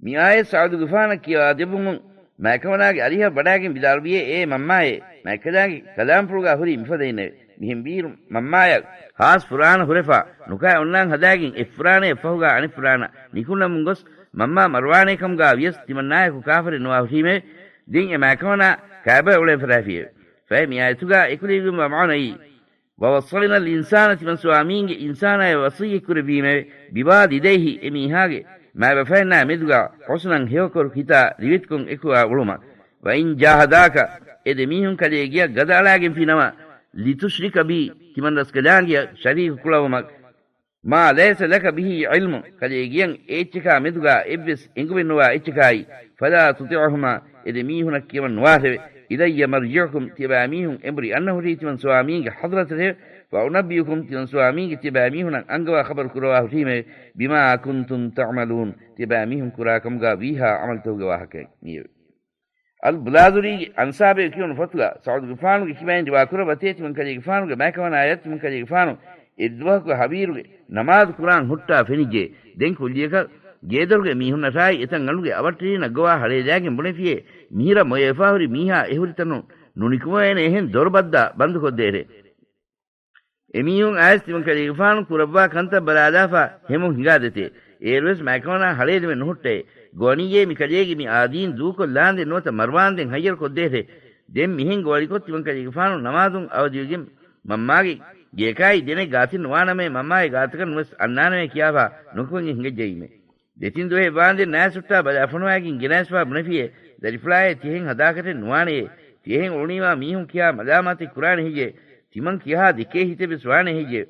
މި އާޔަތް ސަޢުދުގެފާނަށް ކިޔަވާ ދެއްވުމުން، މާތްކަމަނާގެ އަރިހަށް ވަޑައިގެން ވިދާޅުވިއޭ، އޭ މަންމާއޭ، މާތްކަލާނގެ ކަލާމްފުޅުގަ ހުރީ މިފަދައިންނެވެ. މިހެންވީއިރު މަންމާޔަށް ޚާއްޞަ ފުރާނަ ހުރެފާ، ނުކާ އޮންނާން ހަދާގެން އެއް ފުރާނައެއް ފަހުގަ އަނެއް ފުރާނަ ނިކުންނަމުން ގޮސް، މަންމާ މަރުވާނޭ ކަމުގަ ވިޔަސް ތިމަންނާއެކު ކާފަރެއް ނުވާ ހުށީމެވެ. ދެން އެ މާތްކަމަނާ ކައިބަޔަށް އުޅެން ފަށާފިއެވެ. ފަހެ މި އާޔަތުގަ އެކުލެވިގެންވާ މާނައީ، وَوَصَّيْنَا الْإِنسَانَ ތިމަން ސުވާމީންގެ އިންސާނާޔަށް ވަޞިއްޔަތް ކުރެއްވީމެވެ. بِوَالِدَيْهِ އެ މީހާގެ މާތްބަފައިންނާ މެދުގަ حُسْنًا ހެޔޮކޮށް ހިތާ ރިވެތިކޮށް އެކުވާ އުޅުމަށް. وَإِنْ جَاهَدَاكَ އެ ދެ މީހުން ކަލޭގެއަށް ގަދައަޅާގެންފިނަމަ، لِتُشْرِكَ بِي ތިމަން ރަސްކަލާނގެއަށް ޝަރީކު ކުޅަވުމަށް، مَا لَيْسَ لَكَ بِهِ عِلْمٌ ކަލޭގެއަށް އެ އެއްޗަކާ މެދުގަ އެއްވެސް އެނގުމެއް ނުވާ އެއްޗަކާއި، فَلَا تُطِعْهُمَا އެ ދެ މީހުނަށް ކިޔަވަން ނުވާށެވެ. إِلَيَّ مَرْجِعُكُمْ ތިޔަބާ މީހުން އެނބުރި އަންނަ ހުރީ ތިމަން ސުވާމީންގެ ޙަޟްރަތަށެވެ. فَأُنَبِّئُكُمْ ތިމަން ސުވާމީންގެ ތިޔަބާ މީހުނަށް އަންގަވާ ޚަބަރު ކުރަވާ ހުށީމެވެ. بِمَا كُنْتُمْ تَعْمَلُونَ ތިޔަބާ މީހުން ކުރާ ކަމުގަ ވީހާ ޢަމަލުތަކުގެ ވާހަކައެއް މިއެވެ. އަލް ބުލާޒުރީގެ އަންސާބޭ ކިޔުނު ފޮތުގަ ސަޢުދުގެފާނުގެ ކިބައިން ރިވާ ކުރައްވަތޭ ތިމަން ކަލޭގެފާނުގެ މާތްކަމަނާޔަށް ތިމަން ކަލޭގެފާނު އެއްދުވަހަކު ހަވީރުގެ ނަމާދު ކުރާން ހުއްޓާ ފެނިއްޖެ. ދެން ކުއްލިއަކަށް ގޭދޮރުގެ މީހުންނަށާއި އެތަން އަނޑުގެ އަވަށްޓެރީނަށް ގޮވާ ހަޅޭލާގެން ބުނެފިއޭ، މިހިރަ މޮޔަވެފާ ހުރި މީހާ އެހުރި ތަނުން ނުނިކުމެވޭނެ އެހެން ދޮރުބައްދާ ބަންދުކޮށްދޭށޭ. އެމީހުން އައިސް ތިމަން ކަލޭގެފާނު ކުރައްވާ ކަންތައް ބަލާލާފަ ހެމުން ހިނގާދޭތޭ. އޭރުވެސް މާތްކަމަނާ ހަޅޭލުމެއް ނުހުއްޓޭ. ގޮވަނިއްޔޭ މި ކަލޭގެ މި އާދީން ދޫކޮށްލާނދެން ނުވަތަ މަރުވާނދެން ހައްޔަރު ކޮށްދޭށޭ. ދެން މިހެން ގޮވަނިކޮށް ތިމަން ކަލޭގެފާނު ނަމާދުން އަވަދިވެގެން މަންމާގެ ގޭކާއި ދެނެއް ގާތެއް ނުވާނަމޭ މަންމާގެ ގާތަކަށް ނުވެސް އަންނާނަމޭ ކިޔާފަ ނުކުމެގެން ހިނގައްޖައީމޭ. ދެތިން ދުވަހެއް ވާނދެން ނާސް ހުއްޓާ ބަލާ ފޮނުވާގެން ގެނައިސްފާ ބުނެފިއޭ، ދަރިފުޅާއޭ ތިހެން ހަދާކަށެއް ނުވާނެޔޭ. ތިހެން އުޅުނީމާ މީހުން ކިޔާ މަލާމާތެއް ކުރާނެ ހެއްޔޭ؟ ތިމަން ކިހާ ދެކޭ ހިތެއް ވެސް ވާނެ ހެއްޔޭ؟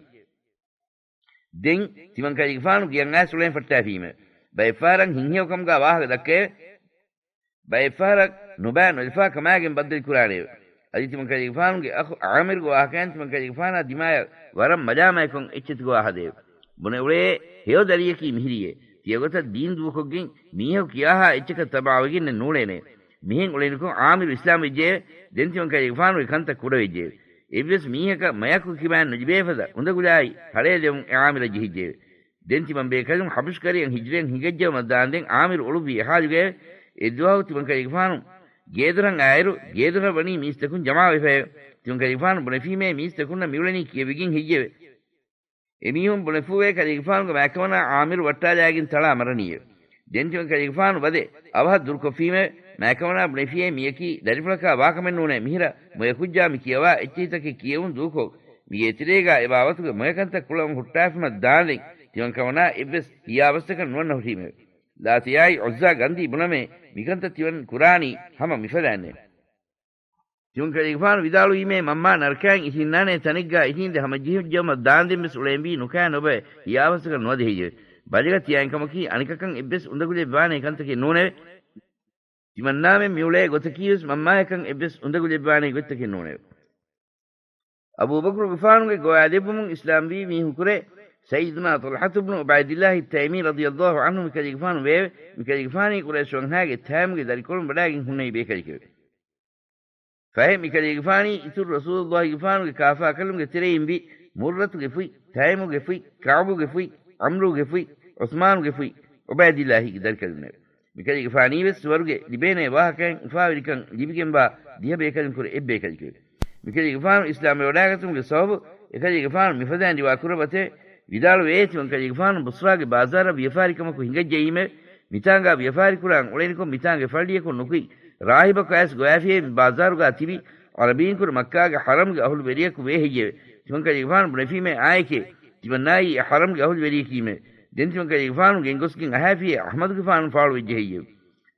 ދެން ތިމަން ކަލޭގެފާނު ގެޔަށް އައިސް އުޅެން ފައްޓާފީމެވެ. ބައެއްފަހަރަށް ހިތްހެޔޮކަމުގަ ވާހަކަ ދައްކައެވެ. ބައެއްފަހަރަށް ނުބައި ނުލަފާ ކަމާގެން ބައްދަލު ކުރާނެއެވެ. އަދި ތިމަން ކަލޭގެފާނުގެ އަޚު ޢާމިރުގެ ވާހަކައިން ތިމަން ކަލޭގެފާނާ ދިމާޔަށް ވަރަށް މަލާމާތްކޮށް އެއްޗެތި ގޮވާ ހަދައެވެ. ބުނެ އުޅޭ ހެޔޮ ދަރިޔަކީ މިހިރީއޭ. ތިޔަގޮތަށް ދީން ދޫކޮށްގެން މީހަކު ކިޔާހާ އެއްޗަކަށް ތަބާވެގެންނެއް ނޫޅޭނެ. މިހެން އުޅެނިކޮށް ޢާމިރު އިސްލާމް ވެއްޖެއެވެ. ދެން ތިމަން ކަލޭގެފާނުގެ ކަންތައް ކުޑަވެއްޖެއެވެ. އެއްވެސް މީހަކަށް މަޔަކު ކިބައިން ނުލިބޭ ފަދަ އުނދަގުލާއި ހަޅޭލެވުން އެ ޢާމިރަށް ޖެހިއްޖެއެވެ. ދެން ތިމަން ބޭކަލުން ޙަބަޝް ކަރައިން ހިޖްރައިން ހިނގައްޖައުމަށް ދާންދެން ޢާމިރު އުޅުއްވީ އެހާލުގައެވެ. އެއްދުވަހު ތިމަން ކަލޭގެފާނު ގޭދޮރަށް އާއިރު، ގޭދޮރަށް ވަނީ މީސްތަކުން ޖަމާވެފައެވެ. ތިމަން ކަލޭގެފާނު ބުނެފީމޭ މީސްތަކުންނަށް މިއުޅެނީ ކިޔެވިގެން ހެއްޔެވެ؟ އެމީހުން ބުނެފޫއޭ ކަލޭގެފާނުގެ މާތްކަމަނާ ޢާމިރު ވައްޓާލާގެން ތަޅާ މަރަނީއެވެ. ދެން ތިމަން ކަލޭގެފާނު ވަދެ އަވަހަށް ދުރުކޮށްފީމެވެ. މާތްކަމަނާ ބުނެފިއޭ މިޔަކީ ދަރިފުޅަކާ ވާކަމެއް ނޫނޭ، މިހިރަ މޮޔަކުއްޖާ މި ކިޔަވާ އެއްޗެހިތަކެއް ކިޔެވުން ދޫކޮށް، މިގޭތެރޭގާ އެބާވަތުގެ މޮޔަކަންތައް ކުޅަވަން ހުއްޓާފީމަ ދާނދެން ތިމަންކަމަނާ އެއްވެސް ހިޔާވަސްތަކަށް ނުވަންނަ ހުށީމެވެ. ލާތަޔާއި ޢުއްޒާ ގަންދީ ބުނަމޭ، މިކަންތައް ތިމަން ކުރާނީ ހަމަ މިފަދައިންނޭ. ތިމަން ކަލޭގެފާނު ވިދާޅުވީމޭ މަންމާ ނަރަކައިން އިށީންނާނޭ ތަނެއްގާ އިށީނދެ ހަމަޖެހިއްޖައުމަށް ދާންދެން ވެސް އުޅޭންވީ ނުކާ ނުބައެ ހިޔާވަސްތަކަށް ނުވަދެ ހެއްޔެވެ؟ ބަލިގަ ތިޔައިން ކަމަކީ އަނެކަކަށް އެއްވެސް އުނދަގުލެއް ވާނޭ ކަންތަކެއް ނޫނެވެ. ތިމަންނާމެން މިއުޅޭ ގޮތަކީވެސް މަންމާޔަކަށް އެއްވެސް އުނދަގުލެއްވާނޭ ގޮތްތަކެއް ނޫނެވެ. އަބޫބަކުރުގެފާނުގެ ގޮވާލެއްވުމުން އިސްލާމްވީ މީހުންކުރެ ސައްޔިދުނާ ޠަލްޙަތު ބުނު ޢުބައިދިއްލާހި ތައިމީ ރަޟިޔަﷲ ޢަންހު މިކަލޭގެފާނު ވެއެވެ. މިކަލޭގެފާނީ ޤުރައިޝް ވަންހާގެ ތައިމުގެ ދަރިކޮޅުން ވަޑާގެން ހުންނެވި ބޭކަލެކެވެ. ފަހެ މިކަލޭގެފާނީ އިތުރު ރަސޫލުﷲގެފާނުގެ ކާފާކަލުންގެ ތެރެއިން ވި މުއްރަތުގެ ފުތް، ތައިމުގެ ފުތް، ކަޢުބުގެ ފުތް، ޢަމްރޫގެ ފުތް، ޢުޘްމާނުގެ ފުތް، ޢުބައިދިއްލާހީގެ ދަރިކަލުންނެވެ. މިކަލޭގެފާނީވެސް ސުވަރުގެ ލިބޭނޭ ވާހަކައިން އުފާވެރިކަން ލިބިގެންވާ ދިހަ ބޭކަލުންކުރެ އެއްބޭކަލެކެވެ. މިކަލޭގެފާނު އިސްލާމްވެވަޑާގަތުމުގެ ސަބަބު އެކަލޭގެފާނު މިފަދައިން ރިވާ ކުރައްވަތެވެ. ވިދާޅުވޭ، ތިމަންކަލޭގެފާނު ބުޞްރާގެ ބާޒާރަށް ވިޔަފާރިކަމަކު ހިނގައްޖައީމެވެ. މިތާނގާ ވިޔަފާރިކުރާން އުޅެނިކޮށް މިތާނގެ ފައްޅިޔަކުން ނުކުތް ރާހިބަކު އައިސް ގޮވާފިއޭ މި ބާޒާރުގާ ތިބި ޢަރަބީންކުރެ މައްކާގެ ޙަރަމްގެ އަހުލުވެރިޔަކު ވޭ ހެއްޔެވެ؟ ތިމަންކަލޭގެފާނު ބުނެފީމޭ އާއެކޭ، ތިމަންނާއީ އެ ޙަރަމްގެ އަހުލުވެރިޔަކީމެވެ. ދެން ތިމަންކަލޭގެފާނު ގެންގޮސްގެން އަހާފިއޭ އަޙްމަދުގެފާނު ފާޅުވެއްޖެ ހެއްޔެވެ؟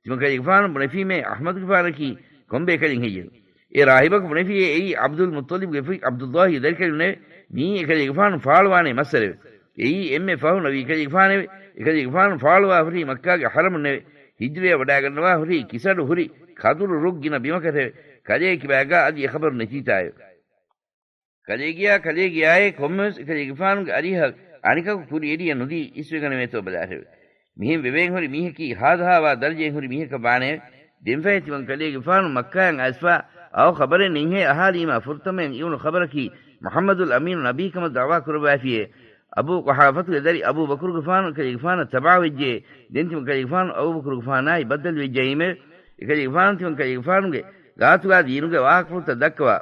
ތިމަންކަލޭގެފާނު ބުނެފީމޭ އަޙްމަދުގެފާނަކީ ކޮންބޭކަލެއް ހެއްޔެވެ؟ އެ ރާހިބަކު ބުނެފިއޭ އެއީ ޢަބްދުލް މުއްޠަލިބުގެ ފުތް ޢަބްދުﷲގެ ދަރިކަލުންނެވެ. މިއީ އެކަލޭގެފާނު ފާޅުވާނޭ މައްސަރެވެ. އެއީ އެންމެ ފަހު ނަބީކަލޭގެފާނެވެ. އެކަލޭގެފާނު ފާޅުވާ ހުރީ މައްކާގެ ޙަރަމުންނެވެ. ހިޖްރަޔަށް ވަޑާގަންނަވާ ހުރީ ކިސަޑު ހުރި ކަދުރު ރުއް ގިނަ ބިމަކަށެވެ. ކަލޭ ކިބާގާ އަދި އެ ޚަބަރު ނެތީތާއެވެ. ކަލޭގެޔާ ކަލޭގެޔާއޭ ކޮންމެވެސް އެކަލޭގެފާނުގެ އަރިހަށް އަނެކަކު ކުރިއެރިއެއް ނުދީ އިސްވެގަނެވޭތޯ ބަލާށެވެ. މިހެން ވެވޭން ހުރި މީހަކީ ހާދަހާވާ ދަރަޖައެއް ހުރި މީހަކަށް ވާނެއެވެ. ދެންފަހެ ތިމަން ކަލޭގެފާނު މައްކާއަށް އައިސްފާ އައު ޚަބަރެއް ނެތްހޭ އަހާލީމާ ފުރަތަމައިން އިވުނު ޚަބަރަކީ މުޙައްމަދުލް އަމީނު ނަބީ ކަމަށް ދަޢުވާ ކުރައްވާފިއޭ. އަބޫ ޤުޙާފަތުގެ ދަރި އަބޫބަކުރުގެފާނު އެކަލޭގެފާނަށް ތަބަޢަވެއްޖެ. ދެން ތިމަން ކަލޭގެފާނު އަބޫބަކުރުގެފާނާއި ބައްދަލުވެއްޖައީމެވެ. އެކަލޭގެފާނު ތިމަން ކަލޭގެފާނުގެ ގާތުގާ ދީނުގެ ވާހަކަފުޅުތައް ދައްކަވާ.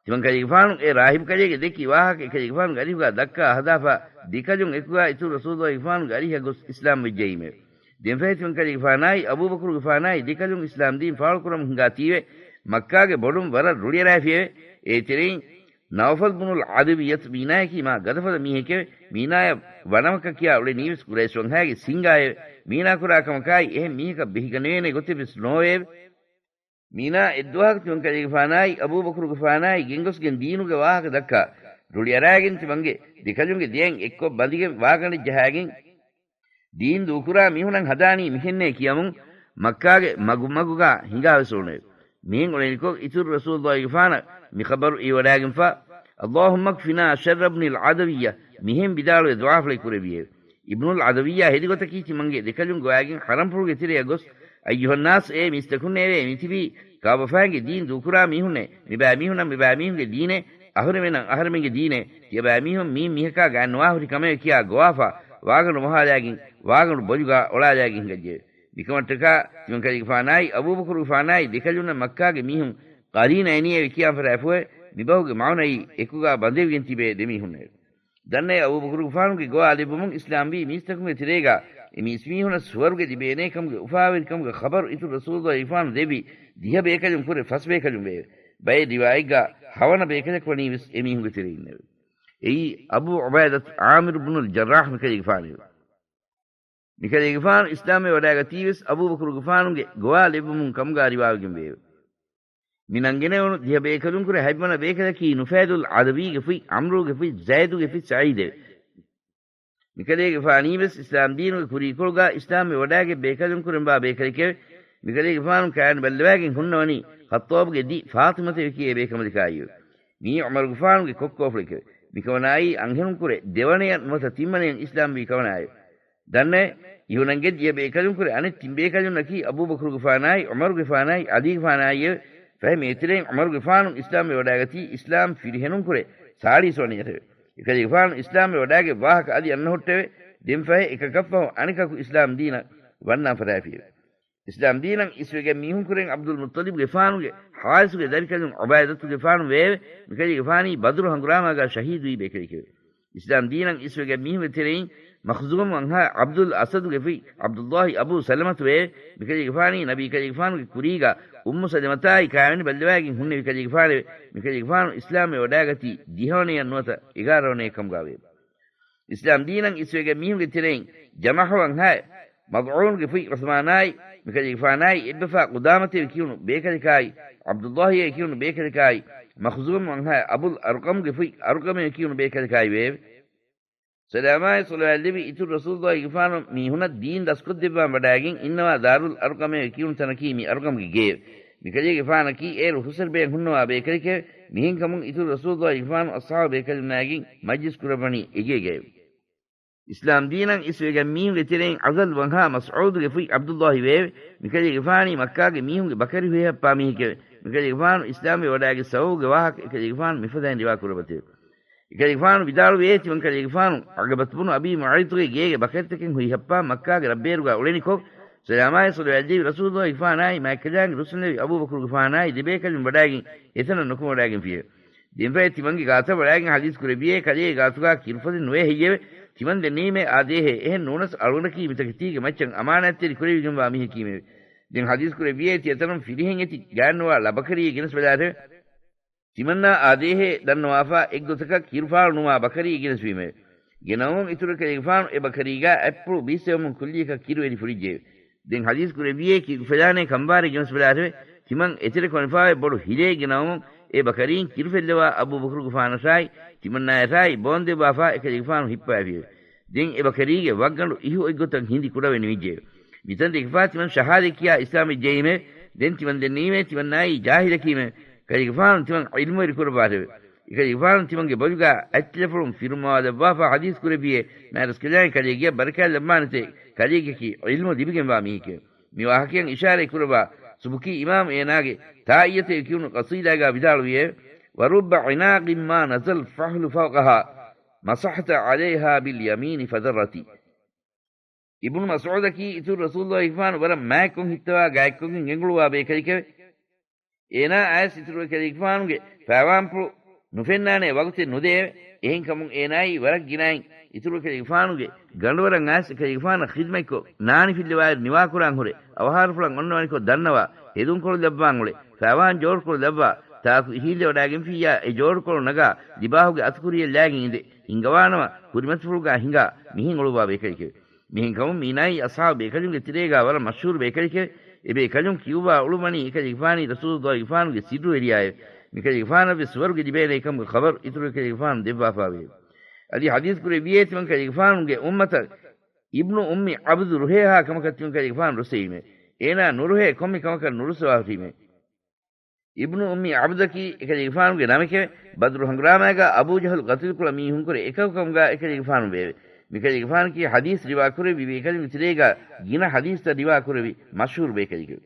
ތިމަން ކަލޭގެފާނު އެ ރާހިބު ކަލޭގެ ދެއްކި ވާހަކަ އެކަލޭގެފާނުގެ އަރިހުގާ ދައްކާ ހަދާފާ ދެކަލުން އެކުގާ އިތުރު ރަސޫލުﷲގެފާނުގެ އަރިހަށް ގޮސް އިސްލާމް ވެއްޖައީމެވެ. ދެންފަހެ ތިމަން ކަލޭގެފާނާއި އަބޫބަކުރުގެފާނާއި ދެކަލުން އިސްލާމް ދީން ފާޅުކުރަމުން ހިނގާތީވެ މައްކާގެ ބޮޑުން ވަރަށް ރުޅިއަރާފިއެވެ. އޭތެރެއިން ނައުފަލް ބުނުލް ޢަދަވިއްޔަތު މީނާޔަކީ މާ ގަދަފަދަ މީހެކެވެ. މީނާޔަށް ވަނަމަކަށް ކިޔާ އުޅެނީވެސް ޤުރައިޝް ވަންހާގެ ސިންގާއެވެ. މީނާ ކުރާ ކަމަކާއި އެހެން މީހަކަށް ބެހިގަނެވޭނެ ގޮތެއްވެސް ނޯވެއެވެ. މީނާ އެއްދުވަހަކު ތިމަން ކަލޭގެފާނާއި އަބޫބަކުރުގެފާނާއި ގެންގޮސްގެން ދީނުގެ ވާހަކަ ދައްކާ ރުޅިއަރާގެން ތިމަންގެ ދެކަލުންގެ ދެއަތް އެއްކޮށް ބަނދިގެން ވާގަނޑެއް ޖަހާގެން ދީން ދޫކުރާ މީހުނަށް ހަދާނީ މިހެންނޭ ކިޔަމުން މައްކާގެ މަގުމަގުގާ ހިނގާވެސް އުޅުނެވެ. މިހެން އުޅެނިކޮށް އިތުރު ރަސޫލުﷲގެފާނަށް މި ޚަބަރު އިވަޑާގެންފާ، اللهم اكفنا شر ابن العدوية، މިހެން ވިދާޅުވެ ދުޢާފުޅެއް ކުރެއްވިއެވެ. އިބްނުލް ޢަދަވިއްޔާ ހެދިގޮތަކީ ތިމަންގެ ދެކަލުން ގޮވާގެން ޙަރަމްފުޅުގެ ތެރެއަށް ގޮސް، أيها الناس، އޭ މީސްތަކުންނޭވެ! މިތިބީ ކާބަފައިންގެ ދީން ދޫކުރާ މީހުންނޭ! މިބައިމީހުންނަށް މިބައިމީހުންގެ ދީނޭ، އަހުރެމެންނަށް އަހަރެމެންގެ ދީނޭ، ތިޔަބައިމީހުން މީން މީހަކާ ގާތްނުވާ ހުރި ކަމެވެ ކިޔާ ގޮވާފާ، ވާގަނޑު މޮހާލާގެން، ވާގަނޑު ބޮލުގާ އޮޅާލާގެން ހިނގައްޖެއެވެ. މިކަމަށްޓަކާ ތިމަން ކަލޭގެފާނާއި އަބޫބަކުރުގެފާނާއި ދެކަލުންނަށް މައްކާގެ މީހުން ޤަރީނައެއް ނިޔެވެ ކިޔާން ފަށާފުއެވެ. މިބަހުގެ މަޢުނައީ އެކުގާ ބަނދެވިގެން ތިބޭ ދެމީހުންނެވެ. ދަންނައޭ އަބޫބަކުރުގެފާނުގެ ގޮވާ ލެއްވުމުން އިސްލާމްވީ މީސްތަކުންގެ ތެރޭގާ އެ މީސްމީހުނަށް ސުވަރުގެ ލިބޭނޭކަމުގެ އުފާވެރިކަމުގެ ޚަބަރު އިތުރު ރަސޫލުﷲގެފާނު ދެއްވި ދިހަ ބޭކަލުން ކުރެ ފަސް ބޭކަލުން ވެއެވެ. ބައެއް ރިވާޔަތްގާ ހަވަނަ ބޭކަލަކު ވަނީވެސް އެ މީހުންގެ ތެރެއިންނެވެ. އެއީ އަބޫ ޢުބައިދަތު ޢާމިރު ބުނުލް ޖައްރާޙް މިކަލޭގެފާނެވެ. މިކަލޭގެފާނު އިސްލާމްވެ ވަޑާގަތީވެސް އަބޫބަކުރުގެފާނުގެ ގޮވާ ލެއްވުމުން ކަމުގާ ރިވާވެގެން ވެއެވެ. މި ނަންގެނެވުނު ދިހަ ބޭކަލުންކުރެ ހަތްވަނަ ބޭކަލަކީ ނުފައިލުލް ޢަދަވީގެ ފުތް، ޢަމްރޫގެ ފުތް، ޒައިދުގެ ފުތް ސަޢީދެވެ. މިކަލޭގެފާނީވެސް އިސްލާމްދީނުގެ ކުރީކޮޅުގާ އިސްލާމްވެ ވަޑާގެ ބޭކަލުންކުރެންވާ ބޭކަލެކެވެ. މިކަލޭގެފާނު ކާއިން ބައްލަވާގެން ހުންނަވަނީ ޚައްޠާބުގެ ދި ފާޠިމަތެވެ ކިޔޭ ބޭކަނބަލަކާއިއެވެ. މިއީ ޢުމަރުގެފާނުގެ ކޮއްކޯފުޅެކެވެ. މިކަމަނާއީ އަންހެނުންކުރެ ދެވަނަޔަށް ނުވަތަ ތިންވަނަޔަށް އިސްލާމްވީ ކަމަނާއެވެ. ދަންނައޭ، އިހުނަންގެ ދިޔަ ބޭކަލުންކުރެ އަނެއް ތިން ބޭކަލުންނަކީ އަބޫބަކުރުގެފާނާއި، ޢުމަރުގެފާނާއި، ޢަލީގެފާނާއިއެވެ. ފަހެ މިއެތެރެއިން ޢުމަރުގެފާނު އިސްލާމްވެ ވަޑާގަތީ އިސްލާމް ފިރިހެނުންކުރެ ސާޅީސް ވަނަޔަށެވެ. އެކަލޭގެފާނު އިސްލާމްވެ ވަޑާގެ ވާހަކަ އަދި އަންނަހުއްޓެވެ. ދެންފަހެ އެކަކަށްފަހު އަނެކަކު އިސްލާމްދީނަށް ވަންނާން ފަށާފިއެވެ. އިސްލާމްދީނަށް އިސްވެގެން މީހުންކުރެން ޢަބްދުލް މުއްޠަލިބުގެފާނުގެ ޙާރިސުގެ ދަރިކަލުން ޢުބައިދަތުގެފާނު ވެއެވެ. މިކަލޭގެފާނީ ބަދުރު ހަނގުރާމާގާ ޝަހީދުވީ ބޭކަލެކެވެ. އިސްލާމްދީނަށް އިސްވެގެން މީހުންގެ ތެރެއިން މަޚްޒޫމް ވަންހާ ޢަބްދުލް އަސަދުގެ ފުތް ޢަބްދުﷲ އަބޫ ސަލަމަތު ވެއެވެ. މިކަލޭގެފާނީ ނަބީ ކަލޭގެފާނުގެ ކުރީގާ އުއްމު ސަލަމަތާއި ކާވެނި ބައްލަވާގެން ހުންނެވި ކަލޭގެފާނެވެ. މިކަލޭގެފާނު އިސްލާމްވެ ވަޑާގަތީ ދިހަވަނަޔަށް ނުވަތަ އެގާރަވަނަޔަށް ކަމުގާވެއެވެ. އިސްލާމްދީނަށް އިސްވެގެން މީހުންގެ ތެރެއިން ޖަމަޙު ވަންހާ މަޟްޢޫންގެ ފުތް ޢުޘްމާނާއި، މިކަލޭގެފާނާއި އެއްބަފާ ޤުދާމަތޭ ކިޔުނު ބޭކަލަކާއި، ޢަބްދުﷲއޭ ކިޔުނު ބޭކަލަކާއި، މަޚްޒޫމް ވަންހާ އަބުލް އަރްޤަމްގެ ފުތް އަރްޤަމޭ ކިޔުނު ބޭކަލަކާއި ވެއެވެ. ސަލާމާއި ޞަލަވާތް ލެއްވި އިތުރު ރަސޫލުﷲގެފާނު މީހުނަށް ދީން ދަސްކޮށްދެއްވާން ވަޑާގެން އިންނަވާ ދާރުލް އަރްޤަމޭ ކިޔުނު ތަނަކީ މި އަރްޤަމްގެ ގެއެވެ. މިކަލޭގެފާނަކީ އޭރު ހުސަރްބޭން ހުންނަވާ ބޭކަލެކެވެ. މިހެންކަމުން އިތުރު ރަސޫލުﷲގެފާނު އަޞްޙާބު ބޭކަލުންނާގެން މަޖްލިސް ކުރައްވަނީ އެގޭގައެވެ. އިސްލާމް ދީނަށް އިސްވެގެން މީހުންގެ ތެރެއިން އަޒަލް ވަންހާ މަސްޢޫދުގެ ފުތް ޢަބްދުﷲ ވެއެވެ. މިކަލޭގެފާނީ މައްކާގެ މީހުންގެ ބަކަރި ހުއިހައްޕާ މީހެކެވެ. މިކަލޭގެފާނު އިސްލާމްވެ ވަޑާގެ ސަބަބުގެ ވާހަކަ އެކަލޭގެފާނު މިފަދައިން ރިވާ ކުރައްވަތެވެ. އެކަލޭގެފާނު ވިދާޅުވޭ، ތިމަން ކަލޭގެފާނު ޢަގަބަތު ބުނު އަބީ މުޢައިޠުގެ ގޭގެ ބަކަރިތަކެއް ހުއިހައްޕާ މައްކާގެ ރަށްބޭރުގާ އުޅެނިކޮށް، ސަލާމާއި ޞަލަވާތްދެވި ރަސޫލުﷲގެފާނާއި މާތްކަލާނގެ ރުއްސުންލެވި އަބޫބަކުރުގެފާނާއި ދެބޭކަލުން ވަޑާގެން އެތަނަށް ނުކުމެވަޑާގެންފިއެވެ. ދެންފަހެ ތިމަންގެ ގާތަށް ވަޑާގެން ޙަދީޘް ކުރެއްވިއޭ، ކަލޭގެ ގާތުގާ ކިރުފަދަ ނުވެ ހެއްޔެވެ؟ ތިމަން ދެންނެވީމޭ އާދޭހޭ، އެހެން ނޫނަސް އަޅުގަނޑަކީ މިތަކެތީގެ މައްޗަށް އަމާނާތްތެރި ކުރެވިގެންވާ މީހަކީމެވެ. ދެން ޙަދީޘް ކުރެއްވިއޭ، ތިޔަތަނުން ފިރިހެން އެތި ގާތްނުވާ ޅަ ބަކަރީއެއް ގެނެސް ބަލާށެވެ. ތިމަންނާ އާދޭހޭ ދަންނަވާފާ އެއްގޮތަކަށް ކިރުފާޅު ނުވާ ބަކަރީއެއް ގެނެސްވީމެވެ. ގެނައުމުން އިތުރު ކަލޭގެފާނު އެ ބަކަރީގާ އަތްޕުޅު ބީއްސެވުމުން ކުއްލިއަކަށް ކިރު އެރި ފުރިއްޖެއެވެ. ދެން ޙަދީޘް ކުރެއްވިއޭ ކިރު ފެލާނޭ ކަނބާރެއް ގެނެސް ބަލާށެވެ. ތިމަން އެތެރެކޮށް އޮނިފާވެ ބޮޑު ހިލޭއް ގެނައުމުން އެ ބަކަރީން ކިރު ފެއްލަވާ އަބޫބަކުރުގެފާނަށާއި ތިމަންނާޔަށާއި ބޯން ދެއްވާފާ އެކަލޭގެފާނު ހިއްޕަވައިފިއެވެ. ދެން އެ ބަކަރީގެ ވަށްގަނޑު އިހު އޮތްގޮތަށް ހިނދި ކުޑަވެ ނިމިއްޖެއެވެ. މިތަން ދެކިފާ ތިމަން ޝަހާދަތް ކިޔާ އިސްލާމްވެއްޖެއީމެވެ. ދެން ތިމަން ދެންނެވީމޭ ތިމަންނާއީ ޖާހިލަކީމެވެ. ކަލޭގެފާނު ތިމަން ޢިލްމުވެރި ކުރައްވާށެވެ. އެކަލޭގެފާނު ތިމަންގެ ބޮލުގާ އަތްތިލަފުޅުން ފިރުމަވާލައްވާފާ ޙަދީޘް ކުރެއްވިއޭ، މާތްރަސްކަލާނގެ ކަލޭގެއަށް ބަރަކާތް ލައްވާނެތޭ، ކަލޭގެއަކީ ޢިލްމު ލިބިގެންވާ މީހެކެވެ. މި ވާހަކައަށް އިޝާރަތް ކުރައްވާ ސުބުކީ އިމާމު އޭނާގެ ތާއިޔަތޭ ކިޔުނު ޤަޞީދާގާ ވިދާޅުވިއޭ، ورب عناق ما نزى الفحل فوقها مسحت عليها باليمين فضرت. އިބްނު މަސްޢޫދަކީ އިތުރު ރަސޫލުﷲގެފާނު ވަރަށް މާތްކޮށް ހިއްތަވާ ގާތްކޮށްގެން ގެންގުޅުވާ ބޭކަލެކެވެ. އޭނާ އައިސް އިތުރު ކަލޭގެފާނުގެ ފައިވާންޕުޅު ނުފެންނާނޭ ވަގުތެއް ނުދެއެވެ. އެހެންކަމުން އޭނާއީ ވަރަށް ގިނައިން އިތުރު ކަލޭގެފާނުގެ ގަނޑުވަރަށް އައިސް އެކަލޭގެފާނަށް ޚިދްމަތްކޮށް ނާނިފިއްލަވާއިރު ނިވާކުރާން ހުރެ، އަވަހާރަފުޅަށް އޮންނަވަނިކޮށް ދަންނަވާ، ހެދުންކޮޅު ލައްވާން އުޅެ، ފައިވާން ޖޯޑުކޮޅު ލައްވާ، ތާކު އިށީއްލަވަޑާގެންފިއްޔާ އެ ޖޯޑުކޮޅު ނަގާ، ލިބާހުގެ އަތުކުރިޔަށް ލާގެން އިނދެ، ހިނގަވާނަމަ ކުރިމަތިފުޅުގާ ހިނގާ މިހެން އުޅުއްވާ ބޭކަލެކެވެ. މިހެންކަމުން މީނާއީ އަޞްޙާބު ބޭކަލުންގެ ތެރޭގާ ވަރަށް މަޝްހޫރު ބޭކަލެކެވެ. އެބޭކަލުން ކިޔުއްވާ އުޅުއްވަނީ އެކަލޭގެފާނީ ރަސޫލުﷲގެފާނުގެ ސިއްރުވެރިޔާއެވެ. މިކަލޭގެފާނަށްވެސް ސުވަރުގެ ލިބޭނޭ ކަމުގެ ޚަބަރު އިތުރު ކަލޭގެފާނު ދެއްވާފާވެއެވެ. އަދި ޙަދީޘް ކުރެއްވިއޭ ތިމަން ކަލޭގެފާނުގެ އުއްމަތަށް އިބްނު އުއްމި ޢަބްދު ރުހޭހާ ކަމަކަށް ތިމަން ކަލޭގެފާނު ރުއްސެވީމެވެ. އޭނާ ނުރުހޭ ކޮންމެ ކަމަކަށް ނުރުއްސަވާފީމެވެ. އިބްނު އުއްމި ޢަބްދަކީ އެކަލޭގެފާނުގެ ނަމެކެވެ. ބަދުރު ހަނގުރާމާގާ އަބޫ ޖަހުލު ޤަތުލުކުޅަ މީހުންކުރެ އެކަކު ކަމުގާ އެކަލޭގެފާނު ވެއެވެ. މިކަލޭގެފާނަކީ ޙަދީޘް ރިވާކުރެއްވި ބޭކަލުންގެ ތެރޭގާ ގިނަ ޙަދީޘްތައް ރިވާކުރެއްވި މަޝްހޫރު ބޭކަލެކެވެ.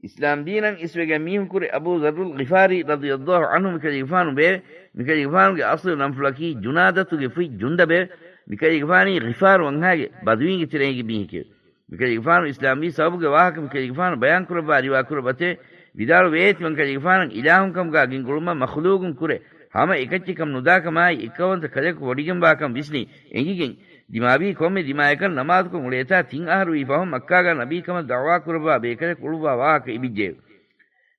އިސްލާމް ދީނަށް އިސްވެގެން މީހުންކުރެ އަބޫ ޛައްރުލް ޣިފާރީ ރަޟިޔަﷲ ޢަންހު މިކަލޭގެފާނު ވެއެވެ. މިކަލޭގެފާނުގެ އަޞްލު ނަންފުޅަކީ ޖުނާދަތުގެ ފުތް ޖުންދަބެވެ. މިކަލޭގެފާނީ ޣިފާރު ވަންހާގެ ބަދުވީންގެ ތެރެއިން މީހެކެވެ. މިކަލޭގެފާނު އިސްލާމްވީ ސަބަބުގެ ވާހަކަ މިކަލޭގެފާނު ބަޔާންކުރައްވާ ރިވާކުރައްވަތެވެ. ވިދާޅުވޭ ތިމަން ކަލޭގެފާނަށް އިލާހުން ކަމުގާ ގެންގުޅުމަށް މަޚުލޫގުން ކުރެ ހަމަ އެކައްޗެއް ކަމު ނުދާކަމާއި އެއްކައުވަންތަ ކަލެކު ވޮޑިގެންވާކަން ވިސްނި އެނގިގެން، ދިމާވީ ކޮންމެ ދިމާޔަކަށް ނަމާދުކޮށް އުޅޭތާ ތިން އަހަރުވީ ފަހުން މައްކާގާ ނަބީކަމަށް ދަޢުވާ ކުރައްވާ ބޭކަލެކު އުޅުއްވާ ވާހަކަ އިވިއްޖެއެވެ.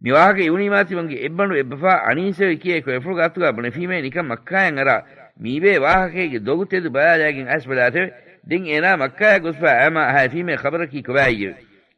މި ވާހަކަ އިވުނީމާ ތިމަންގެ އެއްބަނޑު އެއްބަފާ އަނީސެވެ ކިޔޭ ކޮއެފުޅުގެ އަތުގާ ބުނެފީމޭ ނިކަން މައްކާޔަށް އަރާ މީބޭ ވާހަކައިގެ ދޮގު ތެދު ބަލާލާގެން އައިސް ބަލާތެވެ. ދެން އޭނާ މައްކާޔަށް ގޮސްފާ އައިމާ އަހައިފީމޭ ޚަބަރަކީ ކޮބާއެއްޔެވެ؟